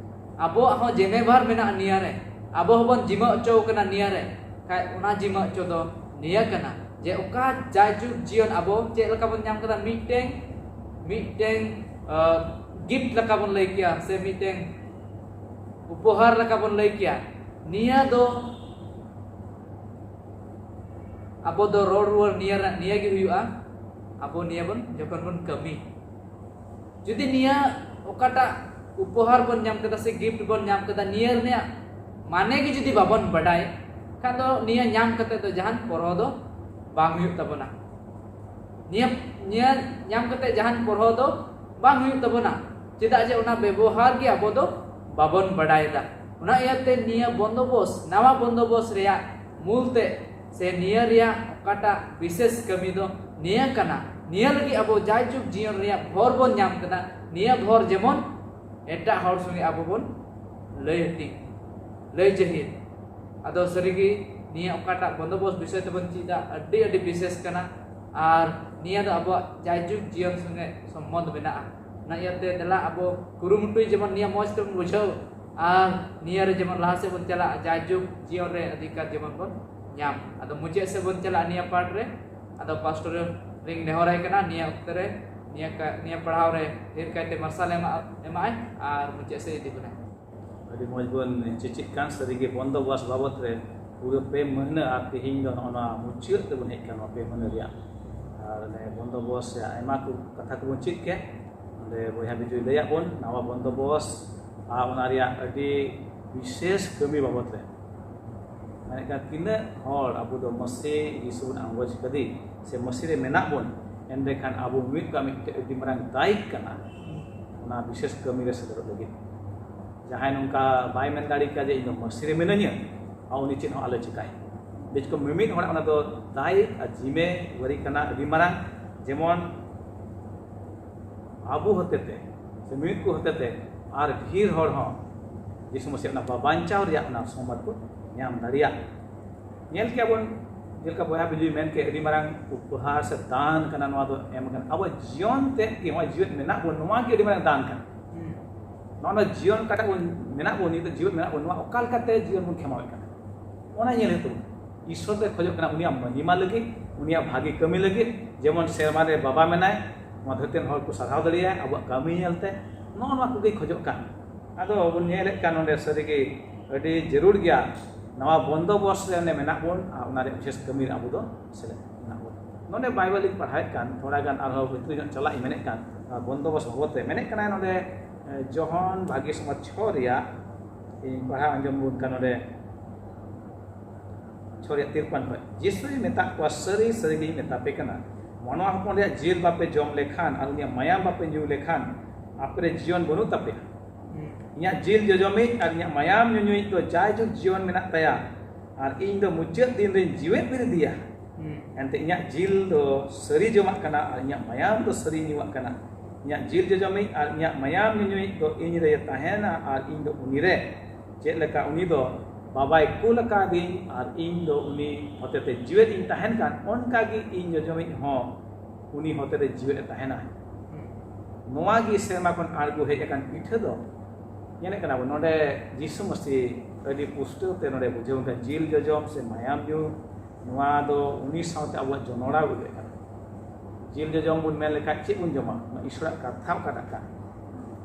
ᱟᱵᱚᱣᱟᱜ ᱦᱚᱸ ᱡᱮᱢᱮᱵᱷᱟᱨ ᱢᱮᱱᱟᱜᱼᱟ ᱱᱤᱭᱟᱹ ᱨᱮ, ᱟᱵᱚ ᱦᱚᱸᱵᱚᱱ ᱡᱤᱢᱟᱹ ᱦᱚᱪᱚ ᱠᱟᱱᱟ ᱱᱤᱭᱟᱹ ᱨᱮ, ᱠᱷᱟᱡ ᱚᱱᱟ ᱡᱤᱢᱟᱹ ᱦᱚᱪᱚ ᱫᱚ ᱱᱤᱭᱟᱹ ᱠᱟᱱᱟ ᱡᱮ ᱚᱠᱟ ᱡᱟᱭᱡᱩᱜᱽ ᱡᱤᱭᱚᱱ ᱟᱵᱚ ᱪᱮᱫ ᱞᱮᱠᱟ ᱵᱚᱱ ᱧᱟᱢ ᱠᱟᱫᱟ, ᱢᱤᱫᱴᱮᱱ, ᱢᱤᱫᱴᱮᱱ, ᱟᱸ, ᱜᱤᱯᱷᱴ ᱞᱮᱠᱟ ᱵᱚᱱ ᱞᱟᱹᱭ ᱠᱮᱭᱟ, ᱥᱮ ᱢᱤᱫᱴᱮᱱ ᱩᱯᱚᱦᱟᱨ ᱞᱮᱠᱟ ᱵᱚᱱ ᱞᱟᱹᱭ ᱠᱮᱭᱟ, ᱱᱤᱭᱟᱹ ᱫᱚ ᱟᱵᱚ ᱫᱚ ᱨᱚᱲ ᱨᱩᱣᱟᱹᱲ ᱱᱤᱭᱟᱹ ᱨᱮ, ᱱᱤᱭᱟᱹ ᱜᱮ ᱦᱩᱭᱩᱜᱼᱟ᱾ ᱟᱵᱚ ᱱᱤᱭᱟᱹ ᱵᱚᱱ, ᱡᱚᱠᱷᱚᱱ ᱵᱚᱱ ᱠᱟᱹᱢᱤ, ᱡᱩᱫᱤ ᱱᱤᱭᱟᱹ ᱚᱠᱟᱴᱟᱜ ᱩᱯᱚᱦᱟᱨ ᱵᱚᱱ ᱧᱟᱢ ᱠᱮᱫᱟ ᱥᱮ ᱜᱤᱯᱷᱴ ᱵᱚᱱ ᱧᱟᱢ ᱠᱮᱫᱟ, ᱱᱤᱭᱟᱹ ᱨᱮᱭᱟᱜ ᱢᱟᱱᱮ ᱜᱮ ᱡᱩᱫᱤ ᱵᱟᱵᱚᱱ ᱵᱟᱰᱟᱭ ᱠᱷᱟᱱ ᱫᱚ ᱱᱤᱭᱟᱹ ᱧᱟᱢ ᱠᱟᱛᱮ ᱫᱚ ᱡᱟᱦᱟᱱ ᱯᱚᱨᱦᱚ ᱫᱚ ᱵᱟᱝ ᱦᱩᱭᱩᱜ ᱛᱟᱵᱚᱱᱟ᱾ ᱱᱤᱭᱟᱹ, ᱱᱤᱭᱟᱹ ᱧᱟᱢ ᱠᱟᱛᱮ ᱡᱟᱦᱟᱱ ᱯᱚᱨᱦᱚ ᱫᱚ ᱵᱟᱝ ᱦᱩᱭᱩᱜ ᱛᱟᱵᱚᱱᱟ, ᱪᱮᱫᱟᱜ ᱡᱮ ᱚᱱᱟ ᱵᱮᱵᱚᱦᱟᱨ ᱜᱮ ᱟᱵᱚ ᱫᱚ ᱵᱟᱵᱚᱱ ᱵᱟᱰᱟᱭᱮᱫᱟ᱾ ᱚᱱᱟ ᱤᱭᱟᱹᱛᱮ ᱱᱤᱭᱟᱹ ᱵᱚᱱᱫᱚᱵᱚᱥ, ᱱᱟᱣᱟ ᱵᱚᱱᱫᱚᱵᱚᱥ ᱨᱮᱭᱟᱜ ᱢᱩᱞ ᱛᱮ ᱥᱮ ᱱᱤᱭᱟᱹ ᱨᱮᱭᱟᱜ ᱚᱠᱟᱴᱟᱜ ᱵᱤᱥᱮᱥ ᱠᱟᱹᱢᱤ ᱫᱚ ᱱᱤᱭᱟᱹ ᱠᱟᱱᱟ, ᱱᱤᱭᱟᱹ ᱞᱟᱹᱜᱤᱫ ᱟᱵᱚ ᱡᱟᱭᱡᱩᱜᱽ ᱡᱤᱭᱚᱱ ᱨᱮᱭᱟᱜ ᱵᱷᱚᱨ ᱵᱚᱱ ᱧᱟᱢ ᱠᱟᱫᱟ, ᱱᱤᱭᱟᱹ ᱵᱷᱚᱨ ᱡᱮᱢᱚᱱ ᱮᱴᱟᱜ ᱦᱚᱲ ᱥᱚᱸᱜᱮ ᱟᱵᱚ ᱵᱚᱱ ᱞᱟᱹᱭ ᱦᱟᱹᱴᱤᱧ, ᱞᱟᱹᱭ ᱡᱟᱹᱦᱤᱨ᱾ ᱟᱫᱚ ᱥᱟᱹᱨᱤᱜᱮ ᱱᱤᱭᱟᱹ ᱚᱠᱟᱴᱟᱜ ᱵᱚᱱᱫᱚᱵᱚᱥ ᱵᱤᱥᱚᱭ ᱛᱮᱵᱚᱱ ᱪᱮᱫᱟ, ᱟᱹᱰᱤ ᱟᱹᱰᱤ ᱵᱤᱥᱮᱥ ᱠᱟᱱᱟ᱾ ᱟᱨ ᱱᱤᱭᱟᱹ ᱫᱚ ᱟᱵᱚᱣᱟᱜ ᱡᱟᱭᱡᱩᱜᱽ ᱡᱤᱭᱚᱱ ᱥᱚᱸᱜᱮ ᱥᱚᱢᱵᱚᱱᱫᱷ ᱢᱮᱱᱟᱜᱼᱟ᱾ ᱚᱱᱟ ᱤᱭᱟᱹᱛᱮ ᱫᱮᱞᱟ ᱟᱵᱚ ᱠᱩᱨᱩᱢᱩᱴᱩᱭ ᱡᱮᱢᱚᱱ ᱱᱤᱭᱟᱹ ᱢᱚᱡᱽ ᱛᱮᱵᱚᱱ ᱵᱩᱡᱷᱟᱹᱣ ᱟᱨ ᱱᱤᱭᱟᱹ ᱨᱮ ᱡᱮᱢᱚᱱ ᱞᱟᱦᱟ ᱥᱮᱫ ᱵᱚᱱ ᱪᱟᱞᱟᱜᱼᱟ, ᱡᱟᱭᱡᱩᱜᱽ ᱡᱤᱭᱚᱱ ᱨᱮ ᱚᱫᱷᱤᱠᱟᱨ ᱡᱮᱢᱚᱱ ᱵᱚᱱ ᱧᱟᱢ᱾ ᱟᱫᱚ ᱢᱩᱪᱟᱹᱫ ᱥᱮᱫ ᱵᱚᱱ ᱪᱟᱞᱟᱜᱼᱟ ᱱᱤᱭᱟᱹ ᱯᱟᱴ ᱨᱮ᱾ ᱟᱫᱚ ᱯᱟᱥᱴᱚᱨ ᱨᱤᱧ ᱱᱮᱦᱚᱨᱟᱭ ᱠᱟᱱᱟ ᱱᱤᱭᱟᱹ ᱚᱠᱛᱮ ᱨᱮ, ᱱᱤᱭᱟᱹ ᱠᱟ-, ᱱᱤᱭᱟᱹ ᱯᱟᱲᱦᱟᱣ ᱨᱮ ᱰᱷᱮᱨ ᱠᱟᱭᱛᱮ ᱢᱟᱨᱥᱟᱞ ᱮᱢᱟ-, ᱮᱢᱟᱜᱼᱟᱭ ᱟᱨ ᱢᱩᱪᱟᱹᱫ ᱥᱮᱫ ᱤᱫᱤ ᱵᱚᱱᱟᱭ᱾ ᱟᱹᱰᱤ ᱢᱚᱡᱽ ᱵᱚᱱ ᱪᱮᱪᱮᱫ ᱠᱟᱱ, ᱥᱟᱹᱨᱤᱜᱮ ᱵᱚᱱᱫᱚᱵᱚᱥ ᱵᱟᱵᱚᱛ ᱨᱮ ᱯᱩᱨᱟᱹ ᱯᱮ ᱢᱟᱹᱦᱱᱟᱹ ᱟᱨ ᱛᱮᱦᱮᱧ ᱫᱚ ᱱᱚᱜᱼᱚ ᱱᱚᱣᱟ ᱢᱩᱪᱟᱹᱫ ᱨᱮᱵᱚᱱ ᱦᱮᱡ ᱠᱟᱱᱟ, ᱱᱚᱣᱟ ᱯᱮ ᱢᱟᱹᱦᱱᱟᱹ ᱨᱮᱭᱟᱜ᱾ ᱟᱨ ᱚᱱᱮ ᱵᱚᱱᱫᱚᱵᱚᱥ ᱨᱮᱭᱟᱜ ᱟᱭᱢᱟ ᱠᱚ ᱠᱟᱛᱷᱟ ᱠᱚᱵᱚᱱ ᱪᱮᱫ ᱠᱮᱫ᱾ ᱚᱸᱰᱮ ᱵᱚᱭᱦᱟ ᱵᱤᱡᱚᱭ ᱞᱟᱹᱭᱟᱫ ᱵᱚᱱ ᱱᱟᱣᱟ ᱵᱚᱱᱫᱚᱵᱚᱥ ᱟᱨ ᱚᱱᱟ ᱨᱮᱭᱟᱜ ᱟᱹᱰᱤ ᱵᱤᱥᱮᱥ ᱠᱟᱹᱢᱤ ᱵᱟᱵᱚᱛ ᱨᱮ᱾ ᱢᱮᱱᱠᱷᱟᱱ ᱛᱤᱱᱟᱹᱜ ᱦᱚᱲ ᱟᱵᱚ ᱫᱚ ᱢᱟᱹᱥᱤ ᱡᱤᱥᱩ ᱵᱚᱱ ᱟᱸᱜᱚᱪ ᱠᱟᱫᱮ ᱥᱮ ᱢᱟᱹᱥᱤ ᱨᱮ ᱢᱮᱱᱟᱜ ᱵᱚᱱ, ᱮᱱᱨᱮᱠᱷᱟᱱ ᱟᱵᱚ ᱢᱤᱫ ᱠᱟᱜ ᱢᱤᱫᱴᱮᱡ ᱟᱹᱰᱤ ᱢᱟᱨᱟᱝ ᱫᱟᱭᱤᱛ ᱠᱟᱱᱟ ᱚᱱᱟ ᱵᱤᱥᱮᱥ ᱠᱟᱹᱢᱤ ᱨᱮ ᱥᱮᱴᱮᱨᱚᱜ ᱞᱟᱹᱜᱤᱫ᱾ ᱡᱟᱦᱟᱸᱭ ᱱᱚᱝᱠᱟ ᱵᱟᱭ ᱢᱮᱱ ᱫᱟᱲᱮ ᱠᱮᱭᱟ ᱡᱮ ᱤᱧ ᱫᱚ ᱢᱟᱹᱥᱤ ᱨᱮ ᱢᱤᱱᱟᱹᱧᱟ, ᱟᱨ ᱩᱱᱤ ᱪᱮᱫ ᱦᱚᱸ ᱟᱞᱚ ᱪᱤᱠᱟᱭ᱾ ᱵᱮᱪ ᱠᱚ ᱢᱤᱢᱤᱫ ᱦᱚᱲᱟᱜ ᱚᱱᱟ ᱫᱚ ᱫᱟᱭᱤᱛ ᱟᱨ ᱡᱤᱢᱮᱣᱟᱨᱤ ᱠᱟᱱᱟ ᱟᱹᱰᱤ ᱢᱟᱨᱟᱝ, ᱡᱮᱢᱚᱱ ᱟᱵᱚ ᱦᱚᱛᱮᱛᱮ ᱥᱮ ᱢᱤᱢᱤᱫ ᱠᱚ ᱦᱚᱛᱮᱛᱮ ᱟᱨ ᱰᱷᱮᱨ ᱦᱚᱲ ᱦᱚᱸ ᱡᱤᱥᱩ ᱢᱟᱹᱥᱤ ᱚᱱᱟ ᱵᱟᱧᱪᱟᱣ ᱨᱮᱭᱟᱜ ᱚᱱᱟ ᱥᱚᱢᱵᱟᱫ ᱠᱚ ᱧᱟᱢ ᱫᱟᱲᱮᱭᱟᱜ᱾ ᱧᱮᱞ ᱠᱮᱜᱼᱟ ᱵᱚᱱ, ᱡᱮᱞᱮᱠᱟ ᱵᱚᱭᱦᱟ ᱵᱤᱡᱩᱭ ᱢᱮᱱ ᱠᱮᱫ, ᱟᱹᱰᱤ ᱢᱟᱨᱟᱝ ᱩᱯᱚᱦᱟᱨ ᱥᱮ ᱫᱟᱱ ᱠᱟᱱᱟ ᱱᱚᱣᱟ ᱫᱚ, ᱮᱢ ᱠᱟᱱᱟ᱾ ᱟᱵᱚᱣᱟᱜ ᱡᱤᱭᱚᱱ ᱛᱮᱫ ᱜᱮ, ᱱᱚᱣᱟ ᱡᱤᱣᱮᱫ ᱢᱮᱱᱟᱜ ᱵᱚᱱ, ᱱᱚᱣᱟ ᱜᱮ ᱟᱹᱰᱤ ᱢᱟᱨᱟᱝ ᱫᱟᱱ ᱠᱟᱱᱟ᱾ ᱦᱩᱸ᱾ ᱱᱚᱜᱼᱚ ᱱᱚᱣᱟ ᱡᱤᱭᱚᱱ ᱚᱠᱟᱴᱟᱜ ᱵᱚᱱ ᱢᱮᱱᱟᱜ ᱵᱚᱱ, ᱱᱤᱛᱚᱜ ᱡᱤᱣᱮᱫ ᱢᱮᱱᱟᱜ ᱵᱚᱱ, ᱱᱚᱣᱟ ᱚᱠᱟ ᱞᱮᱠᱟᱛᱮ ᱡᱤᱭᱚᱱ ᱵᱚᱱ ᱠᱷᱮᱢᱟᱣᱮᱫ ᱠᱟᱱᱟ, ᱚᱱᱟ ᱧᱮᱞ ᱦᱩᱭᱩᱜ ᱛᱟᱵᱚᱱᱟ᱾ ᱤᱥᱥᱚᱨ ᱫᱚᱭ ᱠᱷᱚᱡᱚᱜ ᱠᱟᱱᱟ ᱩᱱᱤᱭᱟᱜ ᱢᱚᱦᱤᱢᱟ ᱞᱟᱹᱜᱤᱫ, ᱩᱱᱤᱭᱟᱜ ᱵᱷᱟᱹᱜᱤ ᱠᱟᱹᱢᱤ ᱞᱟᱹᱜᱤᱫ, ᱡᱮᱢᱚᱱ ᱥᱮᱨᱢᱟ ᱨᱮ ᱵᱟᱵᱟ ᱢᱮᱱᱟᱭ, ᱱᱚᱣᱟ ᱫᱷᱟᱹᱨᱛᱤ ᱨᱮᱱ ᱦᱚᱲ ᱠᱚ ᱥᱟᱨᱦᱟᱣ ᱫᱟᱲᱮᱭᱟᱭ ᱟᱵᱚᱣᱟᱜ ᱠᱟᱹᱢᱤ ᱧᱮᱞᱛᱮ᱾ ᱱᱚᱜᱼᱚ ᱱᱚᱣᱟ ᱠᱚᱜᱮᱭ ᱠᱷᱚᱡᱚᱜ ᱠᱟᱱ᱾ ᱟᱫᱚ ᱵᱚᱱ ᱧᱮᱞᱮᱫ ᱠᱟᱱ ᱱᱚᱰᱮ ᱥᱟᱹᱨᱤᱜᱮ ᱟᱹᱰᱤ ᱡᱟᱹᱨᱩᱲ ᱜᱮᱭᱟ᱾ ᱱᱟᱣᱟ ᱵᱚᱱᱫᱚᱵᱚᱥ ᱨᱮ ᱚᱸᱰᱮ ᱢᱮᱱᱟᱜ ᱵᱚᱱ ᱟᱨ ᱚᱱᱟ ᱨᱮ ᱵᱤᱥᱮᱥ ᱠᱟᱹᱢᱤ ᱨᱮ ᱟᱵᱚ ᱫᱚ ᱥᱮᱞᱮᱫ ᱢᱮᱱᱟᱜ ᱵᱚᱱ᱾ ᱱᱚᱰᱮ ᱵᱟᱭᱵᱮᱞ ᱤᱧ ᱯᱟᱲᱦᱟᱣᱮᱫ ᱠᱟᱱ ᱛᱷᱚᱲᱟ ᱜᱟᱱ ᱟᱨᱦᱚᱸ ᱵᱷᱤᱛᱨᱤ ᱧᱚᱜ ᱪᱟᱞᱟᱜ ᱤᱧ ᱢᱮᱱᱮᱫ ᱠᱟᱱ ᱱᱚᱣᱟ ᱵᱚᱱᱫᱚᱵᱚᱥ ᱵᱟᱵᱚᱫ ᱨᱮ ᱢᱮᱱᱮᱫ ᱠᱟᱱᱟᱭ ᱱᱚᱰᱮ ᱡᱚᱦᱚᱱ ᱵᱷᱟᱜᱮ ᱥᱚᱢᱟᱡᱽ ᱪᱷᱚ ᱨᱮᱭᱟᱜ ᱤᱧ ᱯᱟᱲᱦᱟᱣ ᱟᱸᱡᱚᱢ ᱵᱚᱱ ᱠᱟᱱ ᱱᱚᱰᱮ ᱪᱷᱚ ᱨᱮᱭᱟᱜ ᱛᱤᱨᱯᱟᱱ ᱠᱷᱚᱱ ᱡᱤᱥᱩᱭ ᱢᱮᱛᱟᱜ ᱠᱚᱣᱟ, ᱥᱟᱹᱨᱤ ᱥᱟᱹᱨᱤ ᱜᱮᱧ ᱢᱮᱛᱟ ᱯᱮ ᱠᱟᱱᱟ, ᱢᱟᱱᱣᱟ ᱦᱚᱯᱚᱱ ᱨᱮᱭᱟᱜ ᱡᱤᱞ ᱵᱟᱯᱮ ᱡᱚᱢ ᱞᱮᱠᱷᱟᱱ ᱟᱨ ᱩᱱᱤᱭᱟᱜ ᱢᱟᱭᱟᱢ ᱵᱟᱯᱮ ᱧᱩ ᱞᱮᱠᱷᱟᱱ ᱟᱯᱮ ᱨᱮ ᱡᱤᱭᱚᱱ ᱵᱟᱹᱱᱩᱜ ᱛᱟᱯᱮᱭᱟ᱾ ᱤᱧᱟᱹᱜ ᱡᱤᱞ ᱡᱚᱡᱚᱢᱤᱡ ᱟᱨ ᱤᱧᱟᱹᱜ ᱢᱟᱭᱟᱢ ᱧᱩᱧᱩᱭᱤᱡ ᱫᱚ ᱡᱟᱭᱡᱩᱜᱽ ᱡᱤᱭᱚᱱ ᱢᱮᱱᱟᱜ ᱛᱟᱭᱟ, ᱟᱨ ᱤᱧ ᱫᱚ ᱢᱩᱪᱟᱹᱫ ᱫᱤᱱ ᱨᱮᱧ ᱡᱤᱣᱮᱫ ᱵᱮᱨᱮᱫᱮᱭᱟ᱾ ᱮᱱᱛᱮ ᱤᱧᱟᱹᱜ ᱡᱤᱞ ᱫᱚ ᱥᱟᱹᱨᱤ ᱡᱚᱢᱟᱜ ᱠᱟᱱᱟ ᱟᱨ ᱤᱧᱟᱹᱜ ᱢᱟᱭᱟᱢ ᱫᱚ ᱥᱟᱹᱨᱤ ᱧᱩᱣᱟᱜ ᱠᱟᱱᱟ᱾ ᱤᱧᱟᱹᱜ ᱡᱤᱞ ᱡᱚᱡᱚᱢᱤᱡ ᱟᱨ ᱤᱧᱟᱹᱜ ᱢᱟᱭᱟᱢ ᱧᱩᱧᱩᱭᱤᱡ ᱫᱚ ᱤᱧ ᱨᱮ ᱛᱟᱦᱮᱱᱟ ᱟᱨ ᱤᱧ ᱫᱚ ᱩᱱᱤ ᱨᱮ᱾ ᱪᱮᱫ ᱞᱮᱠᱟ ᱩᱱᱤ ᱫᱚ ᱵᱟᱵᱟᱭ ᱠᱩᱞ ᱟᱠᱟᱫᱤᱧ ᱟᱨ ᱤᱧ ᱫᱚ ᱩᱱᱤ ᱦᱚᱛᱮᱛᱮ ᱡᱤᱣᱮᱫ ᱤᱧ ᱛᱟᱦᱮᱱ ᱠᱟᱱ, ᱚᱱᱠᱟ ᱜᱮ ᱤᱧ ᱡᱚᱡᱚᱢᱤᱡ ᱦᱚᱸ ᱩᱱᱤ ᱦᱚᱛᱮᱛᱮ ᱡᱤᱣᱮᱫ ᱮ ᱛᱟᱦᱮᱱᱟ᱾ ᱱᱚᱣᱟ ᱜᱮ ᱥᱮᱨᱢᱟ ᱠᱷᱚᱱ ᱟᱬᱜᱚ ᱦᱮᱡ ᱟᱠᱟᱱ ᱯᱤᱴᱷᱟᱹ ᱫᱚ᱾ ᱧᱮᱞᱮᱫ ᱠᱟᱱᱟ ᱵᱚᱱ ᱱᱚᱰᱮ ᱡᱤᱥᱩ ᱢᱟᱹᱥᱤ ᱟᱹᱰᱤ ᱯᱩᱥᱴᱟᱹᱣ ᱛᱮ ᱱᱚᱰᱮ ᱵᱩᱡᱷᱟᱹᱣ ᱠᱟᱱᱟ, ᱡᱤᱞ ᱡᱚᱡᱚᱢ ᱥᱮ ᱢᱟᱭᱟᱢ ᱧᱩ, ᱱᱚᱣᱟ ᱫᱚ ᱩᱱᱤ ᱥᱟᱶᱛᱮ ᱟᱵᱚᱣᱟᱜ ᱡᱚᱱᱚᱲᱟᱣ ᱤᱫᱤᱜ ᱠᱟᱱᱟ᱾ ᱡᱤᱞ ᱡᱚᱡᱚᱢ ᱵᱚᱱ ᱢᱮᱱ ᱞᱮᱠᱷᱟᱱ ᱪᱮᱫ ᱵᱚᱱ ᱡᱚᱢᱟ? ᱚᱱᱟ ᱤᱥᱚᱨᱟᱜ ᱠᱟᱛᱷᱟ ᱚᱠᱟᱴᱟᱜ ᱠᱟᱱᱟ,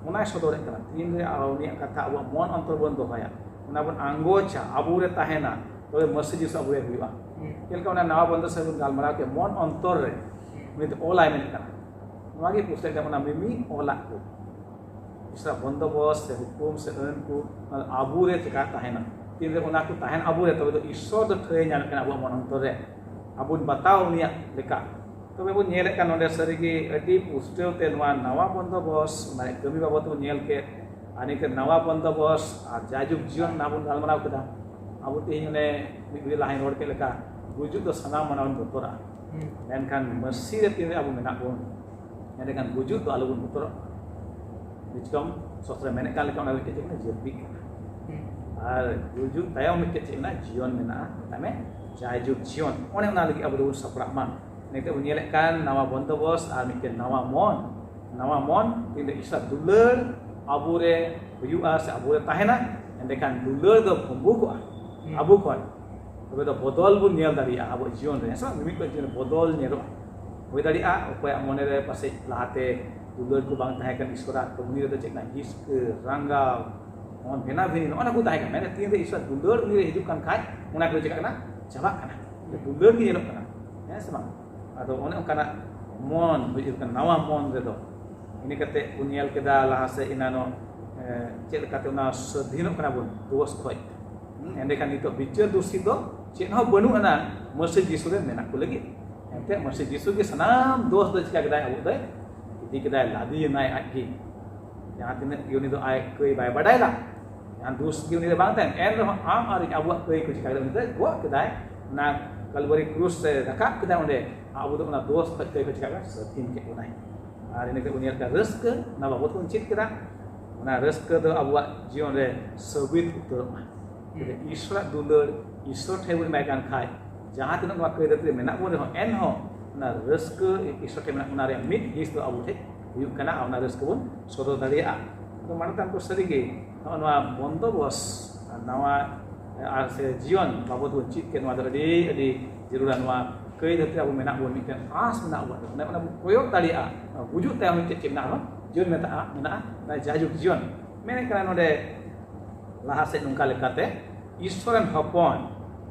ᱚᱱᱟᱭ ᱥᱚᱫᱚᱨᱮᱫ ᱠᱟᱱᱟ᱾ ᱛᱤᱱᱨᱮ ᱟᱵᱚ ᱩᱱᱤᱭᱟᱜ ᱠᱟᱛᱷᱟ ᱟᱵᱚᱣᱟᱜ ᱢᱚᱱ ᱚᱱᱛᱚᱨ ᱵᱚᱱ ᱫᱚᱦᱚᱭᱟ, ᱚᱱᱟ ᱵᱚᱱ ᱟᱸᱜᱚᱪᱟ, ᱟᱵᱚᱨᱮ ᱛᱟᱦᱮᱱᱟ, ᱛᱚᱵᱮ ᱢᱟᱹᱥᱤ ᱡᱤᱥᱩ ᱟᱵᱚᱨᱮ ᱦᱩᱭᱩᱜᱼᱟ᱾ ᱪᱮᱫ ᱞᱮᱠᱟ ᱚᱱᱟ ᱱᱟᱣᱟ ᱵᱚᱱᱫᱚ ᱥᱟᱹᱦᱤᱡ ᱵᱚᱱ ᱜᱟᱞᱢᱟᱨᱟᱣ ᱠᱮᱫ, ᱢᱚᱱ ᱚᱱᱛᱚᱨ ᱨᱮ ᱩᱱᱤ ᱫᱚ ᱚᱞᱟᱭ ᱢᱮᱱᱮᱫ ᱠᱟᱱᱟ᱾ ᱱᱚᱣᱟ ᱜᱮ ᱯᱩᱥᱛᱟᱹ ᱠᱟᱱᱟ, ᱚᱱᱟ ᱢᱤᱢᱤ ᱚᱞᱟᱜ ᱠᱚ᱾ ᱤᱥᱚᱨᱟᱜ ᱵᱚᱱᱫᱚᱵᱚᱥ ᱥᱮ ᱦᱩᱠᱩᱢ ᱥᱮ ᱟᱹᱱ ᱠᱚ, ᱚᱱᱟ ᱫᱚ ᱟᱵᱚᱨᱮ ᱪᱮᱠᱟ ᱛᱟᱦᱮᱱᱟ? ᱛᱤᱱᱨᱮ ᱚᱱᱟ ᱠᱚ ᱛᱟᱦᱮᱱ ᱟᱵᱚᱨᱮ, ᱛᱚᱵᱮ ᱫᱚ ᱤᱥᱚᱨ ᱫᱚ ᱴᱷᱟᱹᱭ ᱧᱟᱢᱮᱫ ᱠᱟᱱᱟ ᱟᱵᱚᱣᱟᱜ ᱢᱚᱱ ᱚᱱᱛᱚᱨ ᱨᱮ᱾ ᱟᱵᱚ ᱵᱚᱱ ᱵᱟᱛᱟᱣ ᱩᱱᱤᱭᱟᱜ ᱞᱮᱠᱟ᱾ ᱛᱚᱵᱮ ᱵᱚᱱ ᱧᱮᱞᱮᱫ ᱠᱟᱱ ᱱᱚᱰᱮ ᱥᱟᱹᱨᱤᱜᱮ ᱟᱹᱰᱤ ᱯᱩᱥᱴᱟᱹᱣ ᱛᱮ ᱱᱚᱣᱟ ᱱᱟᱣᱟ ᱵᱚᱱᱫᱚᱵᱚᱥ, ᱢᱟᱱᱮ ᱠᱟᱹᱢᱤ ᱵᱟᱵᱚᱫ ᱵᱚᱱ ᱧᱮᱞ ᱠᱮᱫ᱾ ᱟᱨ ᱱᱤᱛᱚᱜ ᱱᱟᱣᱟ ᱵᱚᱱᱫᱚᱵᱚᱥ ᱟᱨ ᱡᱟᱭᱡᱩᱜᱽ ᱡᱤᱭᱚᱱ ᱚᱱᱟ ᱵᱚᱱ ᱜᱟᱞᱢᱟᱨᱟᱣ ᱠᱮᱫᱟ᱾ ᱟᱵᱚ ᱛᱮᱦᱮᱧ ᱚᱱᱮ ᱢᱤᱫ ᱜᱷᱟᱹᱲᱤ ᱞᱟᱦᱟᱧ ᱨᱚᱲ ᱠᱮᱫ ᱞᱮᱠᱟ, ᱜᱩᱡᱩᱜ ᱫᱚ ᱥᱟᱱᱟᱢ ᱢᱟᱱᱣᱟ ᱵᱚᱱ ᱵᱚᱛᱚᱨᱟᱜᱼᱟ᱾ ᱢᱮᱱᱠᱷᱟᱱ ᱢᱟᱹᱥᱤ ᱨᱮ ᱛᱤᱱᱨᱮ ᱟᱵᱚ ᱢᱮᱱᱟᱜ ᱵᱚᱱ, ᱮᱸᱰᱮᱠᱷᱟᱱ ᱜᱩᱡᱩᱜ ᱫᱚ ᱟᱞᱚᱵᱚᱱ ᱵᱚᱛᱚᱨᱚᱜ᱾ ᱱᱤᱛᱚᱝ ᱥᱚᱥᱛᱨᱚ ᱢᱮᱱᱮᱫ ᱠᱟᱱ ᱞᱮᱠᱟ, ᱚᱱᱟ ᱢᱤᱫᱴᱮᱡ ᱪᱮᱫ ᱠᱟᱱᱟ? ᱡᱟᱹᱯᱤᱫ ᱠᱟᱱᱟ᱾ ᱟᱨ ᱜᱩᱡᱩᱜ ᱛᱟᱭᱚᱢ ᱢᱤᱫᱴᱮᱡ ᱪᱮᱫ ᱢᱮᱱᱟᱜᱼᱟ? ᱡᱤᱭᱚᱱ ᱢᱮᱱᱟᱜᱼᱟ, ᱢᱮᱛᱟᱜ ᱢᱮ ᱡᱟᱭᱡᱩᱜᱽ ᱡᱤᱭᱚᱱ᱾ ᱚᱱᱮ ᱚᱱᱟ ᱞᱟᱹᱜᱤᱫ ᱟᱵᱚ ᱫᱚᱵᱚᱱ ᱥᱟᱯᱲᱟᱜ ᱢᱟ᱾ ᱱᱤᱛᱚᱜ ᱵᱚᱱ ᱧᱮᱞᱮᱫ ᱠᱟᱱ ᱱᱟᱣᱟ ᱵᱚᱱᱫᱚᱵᱚᱥ ᱟᱨ ᱢᱤᱫᱴᱮᱱ ᱱᱟᱣᱟ ᱢᱚᱱ, ᱱᱟᱣᱟ ᱢᱚᱱ ᱛᱤᱱᱨᱮ ᱤᱥᱚᱨ ᱫᱩᱞᱟᱹᱲ ᱟᱵᱚᱨᱮ ᱦᱩᱭᱩᱜᱼᱟ ᱥᱮ ᱟᱵᱚᱨᱮ ᱛᱟᱦᱮᱱᱟ, ᱮᱸᱰᱮᱠᱷᱟᱱ ᱫᱩᱞᱟᱹᱲ ᱫᱚ ᱵᱷᱩᱢᱵᱩᱠᱚᱜᱼᱟ ᱟᱵᱚ ᱠᱷᱚᱱ᱾ ᱛᱚᱵᱮ ᱫᱚ ᱵᱚᱫᱚᱞ ᱵᱚᱱ ᱧᱮᱞ ᱫᱟᱲᱮᱭᱟᱜᱼᱟ ᱟᱵᱚᱣᱟᱜ ᱡᱤᱭᱚᱱ ᱨᱮ, ᱦᱮᱸ ᱥᱮ ᱵᱟᱝ? ᱢᱤᱢᱤᱫ ᱠᱚ ᱡᱤᱭᱚᱱ ᱨᱮ ᱵᱚᱫᱚᱞ ᱧᱮᱞᱚᱜᱼᱟ᱾ ᱦᱩᱭ ᱫᱟᱲᱮᱭᱟᱜᱼᱟ ᱚᱠᱚᱭᱟᱜ ᱢᱚᱱᱮ ᱨᱮ ᱯᱟᱥᱮᱡ ᱞᱟᱦᱟᱛᱮ ᱫᱩᱞᱟᱹᱲ ᱠᱚ ᱵᱟᱝ ᱛᱟᱦᱮᱸ ᱠᱟᱱᱟ ᱤᱥᱚᱨᱟᱜ, ᱛᱚ ᱩᱱᱤ ᱨᱮᱫᱚ ᱪᱮᱫ ᱠᱟᱱᱟ? ᱦᱤᱥᱠᱟᱹ, ᱨᱟᱸᱜᱟᱣ, ᱱᱚᱣᱟ ᱵᱷᱮᱱᱟ ᱵᱷᱮᱱᱤ, ᱱᱚᱜᱼᱚ ᱱᱟ ᱠᱚ ᱛᱟᱦᱮᱸ ᱠᱟᱱᱟ᱾ ᱢᱮᱱᱠᱷᱟᱱ ᱛᱤᱱᱨᱮ ᱤᱥᱚᱨ ᱫᱩᱞᱟᱹᱲ ᱩᱱᱤ ᱨᱮ ᱦᱤᱡᱩᱜ ᱠᱟᱱ ᱠᱷᱟᱡ, ᱚᱱᱟ ᱠᱚ ᱪᱮᱠᱟᱜ ᱠᱟᱱᱟ? ᱪᱟᱵᱟᱜ ᱠᱟᱱᱟ᱾ ᱫᱩᱞᱟᱹᱲ ᱜᱮ ᱧᱮᱞᱚᱜ ᱠᱟᱱᱟ, ᱦᱮᱸ ᱥᱮ ᱵᱟᱝ? ᱟᱫᱚ ᱚᱱᱮ ᱚᱱᱠᱟᱱᱟᱜ ᱢᱚᱱ ᱦᱩᱭᱩᱜ ᱠᱟᱱᱟ, ᱱᱟᱣᱟ ᱢᱚᱱ ᱨᱮᱫᱚ᱾ ᱤᱱᱟᱹ ᱠᱟᱛᱮ ᱵᱚᱱ ᱧᱮᱞ ᱠᱮᱫᱟ ᱞᱟᱦᱟ ᱥᱮᱫ ᱮᱱᱟᱱᱚᱜ, ᱮ, ᱪᱮᱫ ᱞᱮᱠᱟᱛᱮ ᱚᱱᱟ ᱥᱟᱹᱫᱷᱤᱱᱚᱜ ᱠᱟᱱᱟ ᱵᱚᱱ ᱫᱳᱥ ᱠᱷᱚᱡ᱾ ᱦᱩᱸ, ᱮᱸᱰᱮᱠᱷᱟᱱ ᱱᱤᱛᱚᱜ ᱵᱤᱪᱟᱹᱨ ᱫᱩᱥᱤ ᱫᱚ ᱪᱮᱫ ᱦᱚᱸ ᱵᱟᱹᱱᱩᱜ ᱟᱱᱟ, ᱢᱟᱹᱥᱤ ᱡᱤᱥᱩ ᱨᱮ ᱢᱮᱱᱟᱜ ᱠᱚ ᱞᱟᱹᱜᱤᱫ᱾ ᱮᱱᱛᱮ ᱢᱟᱹᱥᱤ ᱡᱤᱥᱩ ᱜᱮ ᱥᱟᱱᱟᱢ ᱫᱳᱥ ᱫᱚ ᱪᱤᱠᱟ ᱠᱮᱫᱟᱭ? ᱟᱵᱚ ᱫᱚᱭ ᱤᱫᱤ ᱠᱮᱫᱟᱭ, ᱞᱟᱫᱮᱭᱮᱱᱟᱭ ᱟᱡ ᱜᱮ᱾ ᱡᱟᱦᱟᱸ ᱛᱤᱱᱟᱹᱜ ᱜᱮ ᱩᱱᱤ ᱫᱚ ᱟᱡ ᱠᱟᱹᱭ ᱵᱟᱭ ᱵᱟᱰᱟᱭ ᱞᱟ, ᱡᱟᱦᱟᱸ ᱫᱳᱥ ᱜᱮ ᱩᱱᱤ ᱨᱮ ᱵᱟᱝ ᱛᱟᱦᱮᱱ, ᱮᱱ ᱨᱮᱦᱚᱸ ᱟᱢ ᱟᱨ ᱤᱧ ᱟᱵᱚᱣᱟᱜ ᱠᱟᱹᱭ ᱠᱚ ᱪᱤᱠᱟ ᱠᱮᱫᱟ? ᱩᱱᱤ ᱫᱚᱭ ᱜᱚᱜ ᱠᱮᱫᱟᱭ, ᱚᱱᱟ ᱠᱟᱞᱵᱟᱨᱤ ᱠᱨᱩᱥ ᱨᱮ ᱨᱟᱠᱟᱵ ᱠᱮᱫᱟᱭ ᱚᱸᱰᱮ, ᱟᱵᱚ ᱫᱚ ᱚᱱᱟ ᱫᱳᱥ ᱠᱷᱚᱡ ᱠᱟᱹᱭ ᱠᱚ ᱪᱤᱠᱟ ᱠᱮᱫᱟ? ᱥᱟᱹᱫᱷᱤᱱ ᱠᱮᱫ ᱵᱚᱱᱟᱭ᱾ ᱟᱨ ᱤᱱᱟᱹ ᱠᱷᱚᱡ ᱵᱚᱱ ᱧᱮᱞ ᱠᱮᱫᱟ ᱨᱟᱹᱥᱠᱟᱹ, ᱚᱱᱟ ᱵᱟᱵᱚᱫ ᱵᱚᱱ ᱪᱮᱫ ᱠᱮᱫᱟ, ᱚᱱᱟ ᱨᱟᱹᱥᱠᱟᱹ ᱫᱚ ᱟᱵᱚᱣᱟᱜ ᱡᱤᱭᱚᱱ ᱨᱮ ᱥᱟᱹᱵᱤᱛ ᱩᱛᱟᱹᱨᱚᱜ ᱢᱟ᱾ ᱦᱩᱸ᱾ ᱤᱥᱚᱨᱟᱜ ᱫᱩᱞᱟᱹᱲ, ᱤᱥᱚᱨ ᱴᱷᱮᱱ ᱵᱚᱱ ᱮᱢᱟᱭ ᱠᱟᱱ ᱠᱷᱟᱡ, ᱡᱟᱦᱟᱸ ᱛᱤᱱᱟᱹᱜ ᱱᱚᱣᱟ ᱠᱟᱹᱭ ᱫᱷᱟᱹᱨᱛᱤ ᱨᱮ ᱢᱮᱱᱟᱜ ᱵᱚᱱ ᱨᱮᱦᱚᱸ, ᱮᱱᱦᱚᱸ ᱚᱱᱟ ᱨᱟᱹᱥᱠᱟᱹ ᱤᱥᱚᱨ ᱴᱷᱮᱱ ᱢᱮᱱᱟᱜ, ᱚᱱᱟ ᱨᱮᱭᱟᱜ ᱢᱤᱫ ᱦᱤᱸᱥ ᱫᱚ ᱟᱵᱚ ᱴᱷᱮᱱ ᱦᱩᱭᱩᱜ ᱠᱟᱱᱟ, ᱟᱨ ᱚᱱᱟ ᱨᱟᱹᱥᱠᱟᱹ ᱵᱚᱱ ᱥᱚᱫᱚᱨ ᱫᱟᱲᱮᱭᱟᱜᱼᱟ᱾ ᱟᱫᱚ ᱢᱟᱱᱚᱛᱟᱱ ᱠᱚ ᱥᱟᱹᱨᱤᱜᱮ ᱱᱚᱜᱼᱚ ᱱᱚᱣᱟ ᱵᱚᱱᱫᱚᱵᱚᱥ ᱟᱨ ᱱᱟᱣᱟ ᱟᱨ ᱥᱮ ᱡᱤᱭᱚᱱ ᱵᱟᱵᱚᱫ ᱵᱚᱱ ᱪᱮᱫ ᱠᱮᱫ, ᱱᱚᱣᱟ ᱫᱚ ᱟᱹᱰᱤ, ᱟᱹᱰᱤ ᱡᱟᱹᱨᱩᱲᱟ᱾ ᱱᱚᱣᱟ ᱠᱟᱹᱭ ᱫᱷᱟᱹᱨᱛᱤ ᱨᱮ ᱟᱵᱚ ᱢᱮᱱᱟᱜ ᱵᱚᱱ, ᱢᱤᱫᱴᱮᱱ ᱟᱸᱥ ᱢᱮᱱᱟᱜ ᱵᱚᱱ, ᱚᱱᱟ, ᱚᱱᱟ ᱵᱚᱱ ᱠᱚᱭᱚᱜ ᱫᱟᱲᱮᱭᱟᱜᱼᱟ᱾ ᱜᱩᱡᱩᱜ ᱛᱟᱭᱚᱢ ᱪᱮᱫ, ᱪᱮᱫ ᱢᱮᱱᱟᱜᱼᱟ? ᱡᱤᱭᱚᱱ ᱢᱮᱱᱟᱜᱼᱟ, ᱢᱮᱱᱟᱜᱼᱟ, ᱡᱟᱭᱡᱩᱜᱽ ᱡᱤᱭᱚᱱ᱾ ᱢᱮᱱᱮᱫ ᱠᱟᱱᱟ ᱱᱚᱰᱮ ᱞᱟᱦᱟ ᱥᱮᱫ ᱱᱚᱝᱠᱟ ᱞᱮᱠᱟᱛᱮ, ᱤᱥᱥᱚᱨ ᱨᱮᱱ ᱦᱚᱯᱚᱱ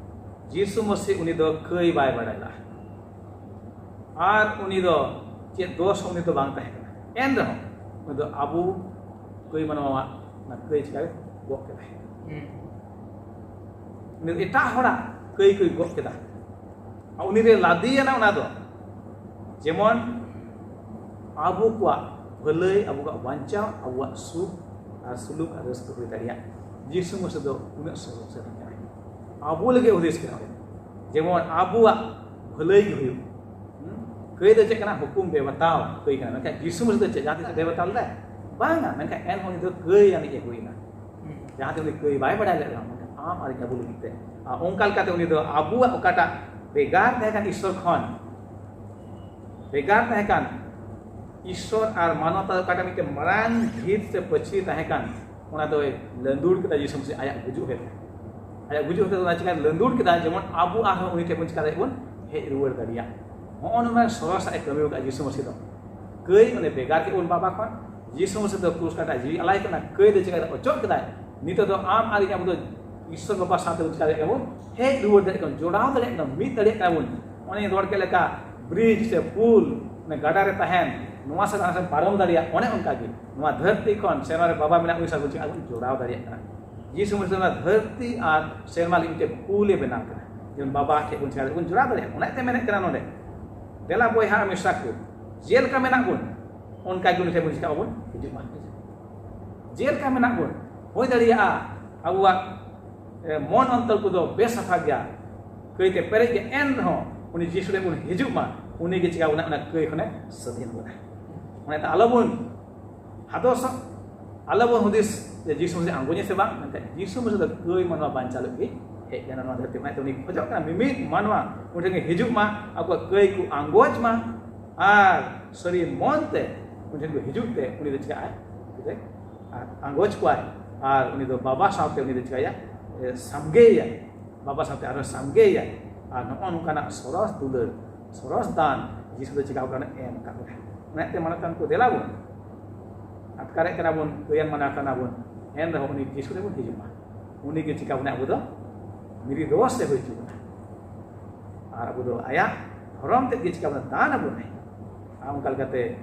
ᱡᱤᱥᱩ ᱢᱟᱹᱥᱤ, ᱩᱱᱤ ᱫᱚ ᱠᱟᱹᱭ ᱵᱟᱭ ᱵᱟᱲᱟᱭ ᱞᱟᱜᱼᱟ᱾ ᱟᱨ ᱩᱱᱤ ᱫᱚ ᱪᱮᱫ ᱫᱳᱥ ᱦᱚᱸ ᱩᱱᱤ ᱫᱚ ᱵᱟᱝ ᱛᱟᱦᱮᱸ ᱠᱟᱱᱟ᱾ ᱮᱱ ᱨᱮᱦᱚᱸ ᱩᱱᱤ ᱫᱚ ᱟᱵᱚ ᱠᱟᱹᱭ ᱢᱟᱱᱣᱟᱣᱟᱜ ᱚᱱᱟ ᱠᱟᱹᱭ ᱪᱤᱠᱟᱹ ᱜᱚᱜ ᱠᱮᱫᱟᱭ᱾ ᱦᱩᱸ᱾ ᱩᱱᱤ ᱫᱚ ᱮᱴᱟᱜ ᱦᱚᱲᱟᱜ ᱠᱟᱹᱭ ᱠᱚᱭ ᱜᱚᱜ ᱠᱮᱫᱟ᱾ ᱟᱨ ᱩᱱᱤ ᱨᱮ ᱞᱟᱫᱮᱭᱮᱱᱟ ᱚᱱᱟ ᱫᱚ, ᱡᱮᱢᱚᱱ ᱟᱵᱚ ᱠᱚᱣᱟᱜ ᱵᱷᱟᱹᱞᱟᱹᱭ, ᱟᱵᱚ ᱠᱚᱣᱟᱜ ᱵᱟᱧᱪᱟᱣ, ᱟᱵᱚᱣᱟᱜ ᱥᱩᱠ ᱟᱨ ᱥᱩᱞᱩᱠ ᱟᱨ ᱨᱟᱹᱥᱠᱟᱹ ᱦᱩᱭ ᱫᱟᱲᱮᱭᱟᱜ᱾ ᱡᱤᱥᱩ ᱢᱟᱹᱥᱤ ᱫᱚ ᱩᱱᱟᱹᱜ ᱥᱚᱦᱚᱡ ᱥᱮ ᱠᱟᱱᱟᱭ, ᱟᱵᱚ ᱞᱟᱹᱜᱤᱫ ᱦᱩᱫᱤᱥ ᱠᱟᱱᱟ, ᱡᱮᱢᱚᱱ ᱟᱵᱚᱣᱟᱜ ᱵᱷᱟᱹᱞᱟᱹᱭ ᱜᱮ ᱦᱩᱭᱩᱜ᱾ ᱦᱩᱸ? ᱠᱟᱹᱭ ᱫᱚ ᱪᱮᱫ ᱠᱟᱱᱟ? ᱦᱩᱠᱩᱢ ᱵᱮᱵᱟᱛᱟᱣ ᱠᱟᱹᱭ ᱠᱟᱱᱟ᱾ ᱢᱮᱱᱠᱷᱟᱱ ᱡᱤᱥᱩ ᱢᱟᱹᱥᱤ ᱫᱚ ᱪᱮᱫ ᱡᱟᱦᱟᱸ ᱛᱤᱥ ᱵᱮᱵᱟᱛᱟᱣ ᱞᱮᱫᱟᱭ? ᱵᱟᱝᱟ᱾ ᱢᱮᱱᱠᱷᱟᱱ ᱮᱱᱦᱚᱸ ᱩᱱᱤ ᱫᱚ ᱠᱟᱹᱭ ᱟᱱᱤᱡ ᱮ ᱦᱩᱭᱱᱟ᱾ ᱦᱩᱸ᱾ ᱡᱟᱦᱟᱸ ᱛᱮ ᱩᱱᱤ ᱠᱟᱹᱭ ᱵᱟᱭ ᱵᱟᱲᱟᱭ ᱞᱮᱫ ᱨᱮᱦᱚᱸ, ᱢᱮᱱᱠᱷᱟᱱ ᱟᱢ ᱟᱨ ᱤᱧ ᱟᱵᱚ ᱞᱟᱹᱜᱤᱫ ᱛᱮ᱾ ᱟᱨ ᱚᱱᱠᱟ ᱞᱮᱠᱟᱛᱮ ᱩᱱᱤ ᱫᱚ ᱟᱵᱚᱣᱟᱜ ᱚᱠᱟᱴᱟᱜ ᱵᱷᱮᱜᱟᱨ ᱛᱟᱦᱮᱸ ᱠᱟᱱ ᱤᱥᱥᱚᱨ ᱠᱷᱚᱱ, ᱵᱷᱮᱜᱟᱨ ᱛᱟᱦᱮᱸ ᱠᱟᱱ ᱤᱥᱥᱚᱨ ᱟᱨ ᱢᱟᱱᱚᱛ ᱚᱠᱟᱴᱟᱜ ᱢᱤᱫᱴᱮᱱ ᱢᱟᱨᱟᱝ ᱵᱷᱤᱛ ᱥᱮ ᱯᱟᱹᱪᱷᱤ ᱛᱟᱦᱮᱸ ᱠᱟᱱ, ᱚᱱᱟ ᱫᱚᱭ ᱞᱟᱹᱸᱫᱩᱲ ᱠᱮᱫᱟ ᱡᱤᱥᱩ ᱢᱟᱹᱥᱤ ᱟᱭᱟᱜ ᱜᱩᱡᱩᱜ ᱦᱚᱛᱮᱛᱮ᱾ ᱟᱭᱟᱜ ᱜᱩᱡᱩᱜ ᱦᱚᱛᱮᱛᱮ ᱚᱱᱟ ᱪᱤᱠᱟᱹ ᱞᱟᱹᱸᱫᱩᱲ ᱠᱮᱫᱟ, ᱡᱮᱢᱚᱱ ᱟᱵᱚ ᱟᱨᱦᱚᱸ ᱩᱱᱤ ᱴᱷᱮᱱ ᱵᱚᱱ ᱪᱤᱠᱟ ᱫᱟᱲᱮᱭᱟᱜ ᱵᱚᱱ ᱦᱮᱡ ᱨᱩᱣᱟᱹᱲ ᱫᱟᱲᱮᱭᱟᱜ᱾ ᱱᱚᱜᱼᱚ ᱱᱚᱣᱟ ᱥᱚᱨᱚᱥᱟᱜ ᱮ ᱠᱟᱹᱢᱤ ᱟᱠᱟᱫ ᱡᱤᱥᱩ ᱢᱟᱹᱥᱤ ᱫᱚ᱾ ᱠᱟᱹᱭ ᱚᱸᱰᱮ ᱵᱷᱮᱜᱟᱨ ᱠᱮᱫ ᱵᱚᱱ ᱵᱟᱵᱟ ᱠᱷᱚᱱ᱾ ᱡᱤᱥᱩ ᱢᱟᱥᱤ ᱫᱚ ᱠᱨᱩᱥ ᱠᱟᱴᱟ ᱡᱤᱣᱤ ᱟᱞᱟᱭ ᱠᱟᱱᱟ, ᱠᱟᱹᱭ ᱫᱚ ᱪᱮᱠᱟ ᱚᱪᱚᱜ ᱠᱮᱫᱟᱭ᱾ ᱱᱤᱛᱚᱜ ᱫᱚ ᱟᱢ ᱟᱨ ᱤᱧ ᱟᱵᱚ ᱫᱚ ᱤᱥᱥᱚᱨ ᱵᱟᱵᱟ ᱥᱟᱶᱛᱮ ᱵᱚᱱ ᱪᱮᱠᱟ ᱫᱟᱲᱮᱭᱟᱜ ᱠᱟᱱᱟ ᱵᱚᱱ, ᱦᱮᱡ ᱨᱩᱣᱟᱹᱲ ᱫᱟᱲᱮᱭᱟᱜ ᱠᱟᱱᱟ, ᱡᱚᱲᱟᱣ ᱫᱟᱲᱮᱭᱟᱜ ᱠᱟᱱᱟ ᱵᱚᱱ᱾ ᱢᱤᱫ ᱫᱟᱲᱮᱭᱟᱜ ᱠᱟᱱᱟ ᱵᱚᱱ᱾ ᱚᱱᱮᱧ ᱨᱚᱲ ᱠᱮᱫ ᱞᱮᱠᱟ, ᱵᱨᱤᱡᱽ ᱥᱮ ᱯᱩᱞ, ᱚᱱᱮ ᱜᱟᱰᱟ ᱨᱮ ᱛᱟᱦᱮᱱ, ᱱᱚᱣᱟ ᱥᱮᱫ ᱦᱟᱱᱟ ᱥᱮᱫ ᱯᱟᱨᱚᱢ ᱫᱟᱲᱮᱭᱟᱜ, ᱚᱱᱮ ᱚᱱᱠᱟ ᱜᱮ ᱱᱚᱣᱟ ᱫᱷᱟᱹᱨᱛᱤ ᱠᱷᱚᱱ ᱥᱮᱨᱢᱟ ᱨᱮ ᱵᱟᱵᱟ ᱢᱮᱱᱟᱜ ᱩᱱᱤ ᱥᱟᱶ ᱵᱚᱱ ᱪᱮᱠᱟ ᱵᱚᱱ ᱡᱚᱲᱟᱣ ᱫᱟᱲᱮᱭᱟᱜ ᱠᱟᱱᱟ᱾ ᱡᱤᱥᱩ ᱢᱟᱥᱤ ᱚᱱᱟ ᱫᱷᱟᱹᱨᱛᱤ ᱟᱨ ᱥᱮᱨᱢᱟ ᱞᱟᱹᱜᱤᱫ ᱢᱤᱫᱴᱮᱱ ᱯᱩᱞ ᱮ ᱵᱮᱱᱟᱣ ᱠᱮᱫᱟ, ᱡᱮᱢᱚᱱ ᱵᱟᱵᱟ ᱴᱷᱮᱱ ᱵᱚᱱ ᱪᱮᱠᱟ ᱵᱚᱱ ᱡᱚᱲᱟᱣ ᱫᱟᱲᱮᱭᱟᱜᱼᱟ᱾ ᱚᱱᱟᱛᱮ ᱢᱮᱱᱮᱫ ᱠᱟᱱᱟ ᱱᱚᱰᱮ, ᱫᱮᱞᱟ ᱵᱚᱭᱦᱟ ᱢᱤᱥᱨᱟ ᱠᱚ, ᱡᱮ ᱞᱮᱠᱟ ᱢᱮᱱᱟᱜ ᱵᱚᱱ, ᱚᱱᱠᱟ ᱜᱮ ᱩᱱᱤ ᱴᱷᱮᱱ ᱵᱚᱱ ᱪᱮᱠᱟ ᱵᱚᱱ ᱦᱤᱡᱩᱜ ᱢᱟ᱾ ᱡᱮ ᱞᱮᱠᱟ ᱢᱮᱱᱟᱜ ᱵᱚᱱ, ᱦᱩᱭ ᱫᱟᱲᱮᱭᱟᱜᱼᱟ ᱟᱵᱚᱣᱟᱜ, ᱮ, ᱢᱚᱱ ᱚᱱᱛᱚᱨ ᱠᱚᱫᱚ ᱵᱮᱥ ᱥᱟᱯᱷᱟ ᱜᱮᱭᱟ, ᱠᱟᱹᱭ ᱛᱮ ᱯᱮᱨᱮᱡ ᱜᱮ, ᱮᱱ ᱨᱮᱦᱚᱸ ᱩᱱᱤ ᱡᱤᱥᱩ ᱴᱷᱮᱱ ᱵᱚᱱ ᱦᱤᱡᱩᱜ ᱢᱟ, ᱩᱱᱤ ᱜᱮ ᱪᱮᱠᱟ ᱵᱚᱱᱟ, ᱚᱱᱟ ᱠᱟᱹᱭ ᱠᱷᱚᱱᱮ ᱥᱟᱹᱫᱷᱤᱱ ᱵᱚᱱᱟ᱾ ᱚᱱᱟᱛᱮ ᱟᱞᱚ ᱵᱚᱱ ᱟᱫᱚ ᱥᱚ-, ᱟᱞᱚ ᱵᱚᱱ ᱦᱩᱫᱤᱥ ᱡᱮ ᱡᱤᱥᱩ ᱢᱟᱥᱤ ᱟᱬᱜᱚᱧᱟ ᱥᱮ ᱵᱟᱝ, ᱢᱮᱱᱠᱷᱟᱱ ᱡᱤᱥᱩ ᱢᱟᱥᱤ ᱫᱚ ᱠᱟᱹᱭ ᱢᱟᱱᱣᱟ ᱵᱟᱧᱪᱟᱣ ᱞᱟᱹᱜᱤᱫ ᱜᱮ ᱦᱮᱡ ᱞᱮᱱᱟ ᱱᱚᱣᱟ ᱫᱷᱟᱹᱨᱛᱤ᱾ ᱚᱱᱟᱛᱮ ᱩᱱᱤ ᱠᱷᱚᱡᱚᱜ ᱠᱟᱱᱟ ᱢᱤᱢᱤᱫ ᱢᱟᱱᱣᱟ ᱩᱱᱤ ᱴᱷᱮᱱ ᱜᱮ ᱦᱤᱡᱩᱜ ᱢᱟ, ᱟᱠᱚᱣᱟᱜ ᱠᱟᱹᱭ ᱠᱚ ᱟᱸᱜᱚᱪ ᱢᱟ, ᱟᱨ ᱥᱟᱹᱨᱤ ᱢᱚᱱ ᱛᱮ ᱩᱱᱤ ᱴᱷᱮᱱ ᱠᱚ ᱦᱤᱡᱩᱜ ᱛᱮ ᱩᱱᱤ ᱫᱚ ᱪᱤᱠᱟᱹᱜᱼᱟᱭ? ᱩᱱᱤ ᱫᱚᱭ ᱟᱸᱜᱚᱪ ᱠᱚᱣᱟᱭ, ᱟᱨ ᱩᱱᱤ ᱫᱚ ᱵᱟᱵᱟ ᱥᱟᱶᱛᱮ ᱩᱱᱤ ᱫᱚ ᱪᱤᱠᱟᱹᱭᱟ? ᱮ, ᱥᱟᱢᱜᱮᱭᱟᱭ᱾ ᱵᱟᱵᱟ ᱥᱟᱶᱛᱮ ᱟᱨᱦᱚᱸ ᱥᱟᱢᱜᱮᱭᱟᱭ᱾ ᱟᱨ ᱱᱚᱜᱼᱚ ᱱᱚᱝᱠᱟᱱᱟᱜ ᱥᱚᱨᱚᱥ ᱫᱩᱞᱟᱹᱲ, ᱥᱚᱨᱚᱥ ᱫᱟᱱ ᱡᱤᱥᱩ ᱫᱚ ᱪᱤᱠᱟ ᱠᱟᱱᱟ? ᱮᱢ ᱟᱠᱟᱫ ᱵᱚᱱᱟ᱾ ᱚᱱᱟᱛᱮ ᱢᱟᱱᱚᱛᱟᱱ ᱠᱚ ᱫᱮᱞᱟ ᱵᱚᱱ, ᱟᱴᱠᱟᱨᱮᱫ ᱠᱟᱱᱟ ᱵᱚᱱ, ᱠᱟᱹᱭᱟᱱ ᱢᱟᱱᱟ ᱠᱟᱱᱟ ᱵᱚᱱ, ᱮᱱ ᱨᱮᱦᱚᱸ ᱩᱱᱤ ᱡᱤᱥᱩ ᱨᱮᱵᱚᱱ ᱦᱤᱡᱩᱜ ᱢᱟ᱾ ᱩᱱᱤ ᱜᱮ ᱪᱤᱠᱟ ᱵᱚᱱᱟ? ᱟᱵᱚ ᱫᱚ ᱢᱤᱨᱤ ᱨᱚᱥ ᱮ ᱦᱩᱭ ᱦᱚᱪᱚ ᱵᱚᱱᱟ᱾ ᱟᱨ ᱟᱵᱚ ᱫᱚ ᱟᱭᱟᱜ ᱫᱷᱚᱨᱚᱢ ᱛᱮᱫ ᱜᱮ ᱪᱤᱠᱟ ᱵᱚᱱᱟ? ᱫᱟᱱ ᱟᱵᱚᱱᱟᱭ᱾ ᱟᱨ ᱚᱱᱠᱟ ᱞᱮᱠᱟᱛᱮ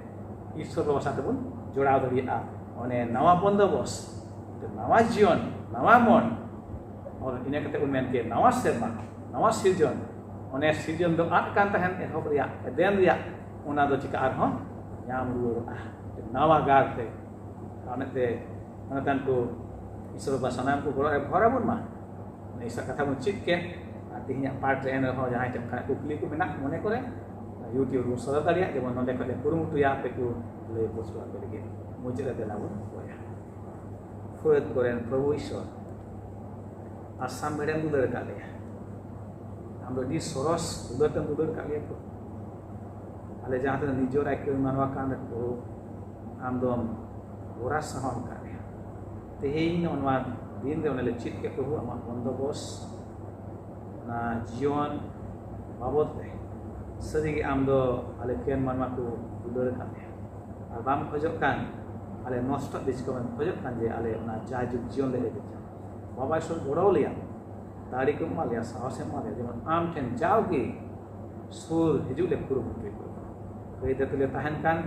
ᱤᱥᱥᱚᱨ ᱵᱟᱵᱟ ᱥᱟᱶ ᱛᱮᱵᱚᱱ ᱡᱚᱲᱟᱣ ᱫᱟᱲᱮᱭᱟᱜᱼᱟ᱾ ᱚᱱᱮ ᱱᱟᱣᱟ ᱵᱚᱱᱫᱚᱵᱚᱥ, ᱱᱟᱣᱟ ᱡᱤᱭᱚᱱ, ᱱᱟᱣᱟ ᱢᱚᱱ, ᱟᱨ ᱤᱱᱟᱹ ᱠᱟᱛᱮ ᱵᱚᱱ ᱢᱮᱱ ᱠᱮᱫ ᱱᱟᱣᱟ ᱥᱮᱨᱢᱟ, ᱱᱟᱣᱟ ᱥᱤᱨᱡᱚᱱ᱾ ᱚᱱᱮ ᱥᱤᱨᱡᱚᱱ ᱫᱚ ᱟᱫ ᱠᱟᱱ ᱛᱟᱦᱮᱱ ᱮᱦᱚᱵ ᱨᱮᱭᱟᱜ, ᱮᱫᱮᱱ ᱨᱮᱭᱟᱜ, ᱚᱱᱟ ᱫᱚ ᱪᱤᱠᱟ ᱟᱨᱦᱚᱸ ᱧᱟᱢ ᱨᱩᱣᱟᱹᱲᱚᱜᱼᱟ ᱱᱟᱣᱟ ᱜᱟᱨ ᱛᱮ᱾ ᱚᱱᱟᱛᱮ ᱢᱟᱱᱚᱛᱟᱱ ᱠᱚ ᱤᱥᱥᱚᱨ ᱵᱟᱵᱟ ᱥᱟᱱᱟᱢ ᱠᱚ ᱜᱚᱲᱚ ᱮ ᱵᱷᱚᱨ ᱟᱵᱚᱱ ᱢᱟ᱾ ᱤᱥᱥᱚᱨ ᱠᱟᱛᱷᱟ ᱵᱚᱱ ᱪᱮᱫ ᱠᱮᱫ᱾ ᱟᱨ ᱛᱮᱦᱮᱧᱟᱜ ᱯᱟᱨᱴ ᱨᱮ ᱮᱱ ᱨᱮᱦᱚᱸ ᱡᱟᱦᱟᱸᱭ ᱴᱷᱮᱱ ᱠᱷᱚᱱᱟᱜ ᱠᱩᱠᱞᱤ ᱠᱚ ᱢᱮᱱᱟᱜ ᱢᱚᱱᱮ ᱠᱚᱨᱮ, YouTube ᱨᱮᱵᱚᱱ ᱥᱚᱫᱚᱨ ᱫᱟᱲᱮᱭᱟᱜ, ᱡᱮᱢᱚᱱ ᱱᱚᱸᱰᱮ ᱠᱷᱚᱱ ᱞᱮ ᱠᱩᱨᱩᱢᱩᱴᱩᱭᱟ ᱟᱯᱮ ᱠᱚ ᱞᱟᱹᱭ ᱯᱩᱥᱴᱟᱹᱣ ᱟᱯᱮ ᱞᱟᱹᱜᱤᱫ᱾ ᱢᱩᱪᱟᱹᱫ ᱨᱮ ᱫᱮᱞᱟ ᱵᱚᱱ ᱠᱚᱭᱟ᱾ ᱯᱷᱟᱹᱫ ᱠᱚᱨᱮᱱ ᱯᱨᱚᱵᱷᱩ ᱤᱥᱥᱚᱨ, ᱟᱥᱟᱢ ᱵᱮᱲᱮᱢ ᱫᱩᱞᱟᱹᱲ ᱟᱠᱟᱫ ᱞᱮᱭᱟ᱾ ᱟᱢ ᱫᱚ ᱟᱹᱰᱤ ᱥᱚᱨᱚᱥ ᱫᱩᱞᱟᱹᱲ ᱛᱮᱢ ᱫᱩᱞᱟᱹᱲ ᱟᱠᱟᱫ ᱞᱮᱭᱟ ᱯᱨᱚᱵᱷᱩ᱾ ᱟᱞᱮ ᱡᱟᱦᱟᱸ ᱛᱤᱱᱟᱹᱜ ᱱᱤᱡᱚᱨ ᱟᱹᱭᱠᱟᱹᱣ ᱢᱟᱱᱣᱟ ᱠᱟᱱ ᱨᱮ ᱯᱨᱚᱵᱷᱩ, ᱟᱢ ᱫᱚᱢ ᱜᱚᱨᱟ ᱥᱟᱦᱟᱣ ᱟᱠᱟᱫ ᱞᱮᱭᱟ᱾ ᱛᱮᱦᱮᱧ ᱱᱚᱜᱼᱚ ᱱᱚᱣᱟ ᱫᱤᱱ ᱨᱮ ᱚᱱᱮ ᱞᱮ ᱪᱮᱫ ᱠᱮᱫ ᱯᱨᱚᱵᱷᱩ, ᱟᱢᱟᱜ ᱵᱚᱱᱫᱚᱵᱚᱥ, ᱚᱱᱟ ᱡᱤᱭᱚᱱ ᱵᱟᱵᱚᱫ ᱨᱮ᱾ ᱥᱟᱹᱨᱤᱜᱮ ᱟᱢ ᱫᱚ ᱟᱞᱮ ᱠᱚᱨᱮᱱ ᱢᱟᱱᱣᱟ ᱠᱚ ᱫᱩᱞᱟᱹᱲ ᱟᱠᱟᱫ ᱞᱮᱭᱟ᱾ ᱟᱨ ᱵᱟᱢ ᱠᱷᱚᱡᱚᱜ ᱠᱟᱱ ᱟᱞᱮ ᱱᱚᱥᱴᱚᱜ ᱵᱤᱪᱠᱚᱢ ᱮᱢ ᱠᱷᱚᱡᱚᱜ ᱠᱟᱱ ᱡᱮ ᱟᱞᱮ ᱚᱱᱟ ᱡᱟᱭᱡᱩᱜᱽ ᱡᱤᱭᱚᱱ ᱞᱮ ᱟᱹᱭᱠᱟᱹᱣᱟ, ᱵᱟᱵᱟ ᱤᱥᱚᱨ ᱜᱚᱲᱚ ᱞᱮᱭᱟ, ᱫᱟᱲᱮ ᱠᱚ ᱮᱢᱟ ᱞᱮᱭᱟ, ᱥᱟᱦᱚᱥ ᱮ ᱮᱢᱟ ᱞᱮᱭᱟ, ᱡᱮᱢᱚᱱ ᱟᱢ ᱴᱷᱮᱱ ᱡᱟᱣᱜᱮ ᱥᱩᱨ ᱦᱤᱡᱩᱜ ᱞᱮ ᱠᱩᱨᱩᱢᱩᱴᱩᱭ ᱠᱚ᱾ ᱟᱹᱭᱫᱟᱹᱨ ᱛᱮᱞᱮ ᱛᱟᱦᱮᱱ ᱠᱟᱱ,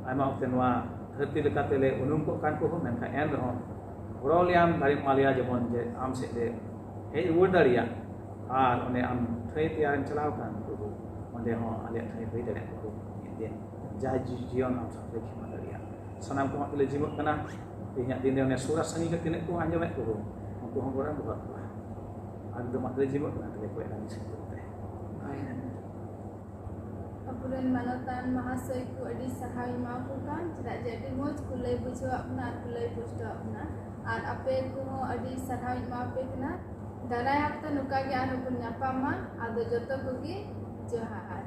ᱟᱭᱢᱟ ᱚᱠᱛᱮ ᱱᱚᱣᱟ ᱫᱷᱟᱹᱨᱛᱤ ᱞᱮᱠᱟᱛᱮ ᱞᱮ ᱩᱱᱩᱢ ᱠᱚᱜ ᱠᱟᱱ ᱠᱚᱦᱚᱸ, ᱢᱮᱱᱠᱷᱟᱱ ᱮᱱ ᱨᱮᱦᱚᱸ ᱜᱚᱲᱚ ᱞᱮᱭᱟᱢ, ᱫᱟᱲᱮᱢ ᱮᱢᱟ ᱞᱮᱭᱟ, ᱡᱮᱢᱚᱱ ᱡᱮ ᱟᱢ ᱥᱮᱫ ᱞᱮ ᱦᱮᱡ ᱨᱩᱣᱟᱹᱲ ᱫᱟᱲᱮᱭᱟᱜ᱾ ᱟᱨ ᱚᱸᱰᱮ ᱟᱢ ᱴᱷᱟᱹᱭ ᱛᱮᱭᱟᱨᱮᱢ ᱪᱟᱞᱟᱣ ᱠᱟᱱ ᱯᱨᱚᱵᱷᱩ, ᱚᱸᱰᱮ ᱦᱚᱸ ᱟᱞᱮᱭᱟᱜ ᱴᱷᱟᱹᱭ ᱦᱩᱭ ᱫᱟᱲᱮᱭᱟᱜ ᱯᱨᱚᱵᱷᱩ᱾ ᱢᱤᱫ ᱫᱤᱱ ᱡᱟ ᱡᱤ- ᱡᱤᱭᱚᱱ ᱟᱢ ᱥᱟᱶᱛᱮ ᱠᱷᱮᱢᱟ ᱫᱟᱲᱮᱭᱟᱜ᱾ ᱥᱟᱱᱟᱢ ᱠᱚ ᱟᱢᱟᱜ ᱛᱮᱞᱮ ᱡᱤᱢᱟᱹᱜ ᱠᱟᱱᱟ᱾ ᱛᱮᱦᱮᱧᱟᱜ ᱫᱤᱱ ᱨᱮ ᱚᱱᱮ ᱥᱩᱨ ᱟᱨ ᱥᱟᱺᱜᱤᱧ ᱨᱮ ᱛᱤᱱᱟᱹᱜ ᱠᱚ ᱟᱸᱡᱚᱢᱮᱫ ᱯᱨᱚᱵᱷᱩ, ᱩᱱᱠᱩ ᱦᱚᱸ ᱜᱚᱲᱚ ᱮᱢ ᱫᱚᱦᱚ ᱠᱚᱣᱟ᱾ ᱟᱨ ᱫᱚ ᱟᱢᱟᱜ ᱛᱮᱞᱮ ᱡᱤᱢᱟᱹᱜ ᱠᱟᱱᱟ, ᱛᱮᱞᱮ ᱠᱚᱭ ᱞᱟᱹᱜᱤᱫ ᱥᱮ ᱯᱨᱚᱵᱷᱩ ᱛᱮ᱾ ᱟᱵᱚᱨᱮᱱ ᱢᱟᱱᱚᱛᱟᱱ ᱢᱟᱦᱟᱥᱚᱭ ᱠᱚ ᱟᱹᱰᱤ ᱥᱟᱨᱦᱟᱣ ᱤᱧ ᱮᱢᱟ ᱠᱚ ᱠᱟᱱ, ᱪᱮᱫᱟᱜ ᱡᱮ ᱟᱹᱰᱤ ᱢᱚᱡᱽ ᱠᱚ ᱞᱟᱹᱭ ᱵᱩᱡᱷᱟᱹᱣᱟᱜ ᱵᱚᱱᱟ ᱟᱨ ᱠᱚ ᱞᱟᱹᱭ ᱯᱩᱥᱴᱟᱹᱣᱟᱜ ᱵᱚᱱᱟ᱾ ᱟᱨ ᱟᱯᱮ ᱠᱚᱦᱚᱸ ᱟᱹᱰᱤ ᱥᱟᱨᱦᱟᱣ ᱤᱧ ᱮᱢᱟ ᱯᱮ ᱠᱟᱱᱟ᱾ ᱫᱟᱨᱟᱭ ᱦᱟᱯᱛᱟ ᱱᱚᱝᱠᱟ ᱜᱮ ᱟᱨᱦᱚᱸ ᱵᱚᱱ ᱧᱟᱯᱟᱢᱟ᱾ ᱟᱫᱚ ᱡᱚᱛᱚ ᱠᱚᱜᱮ ᱡᱚᱦᱟᱨ᱾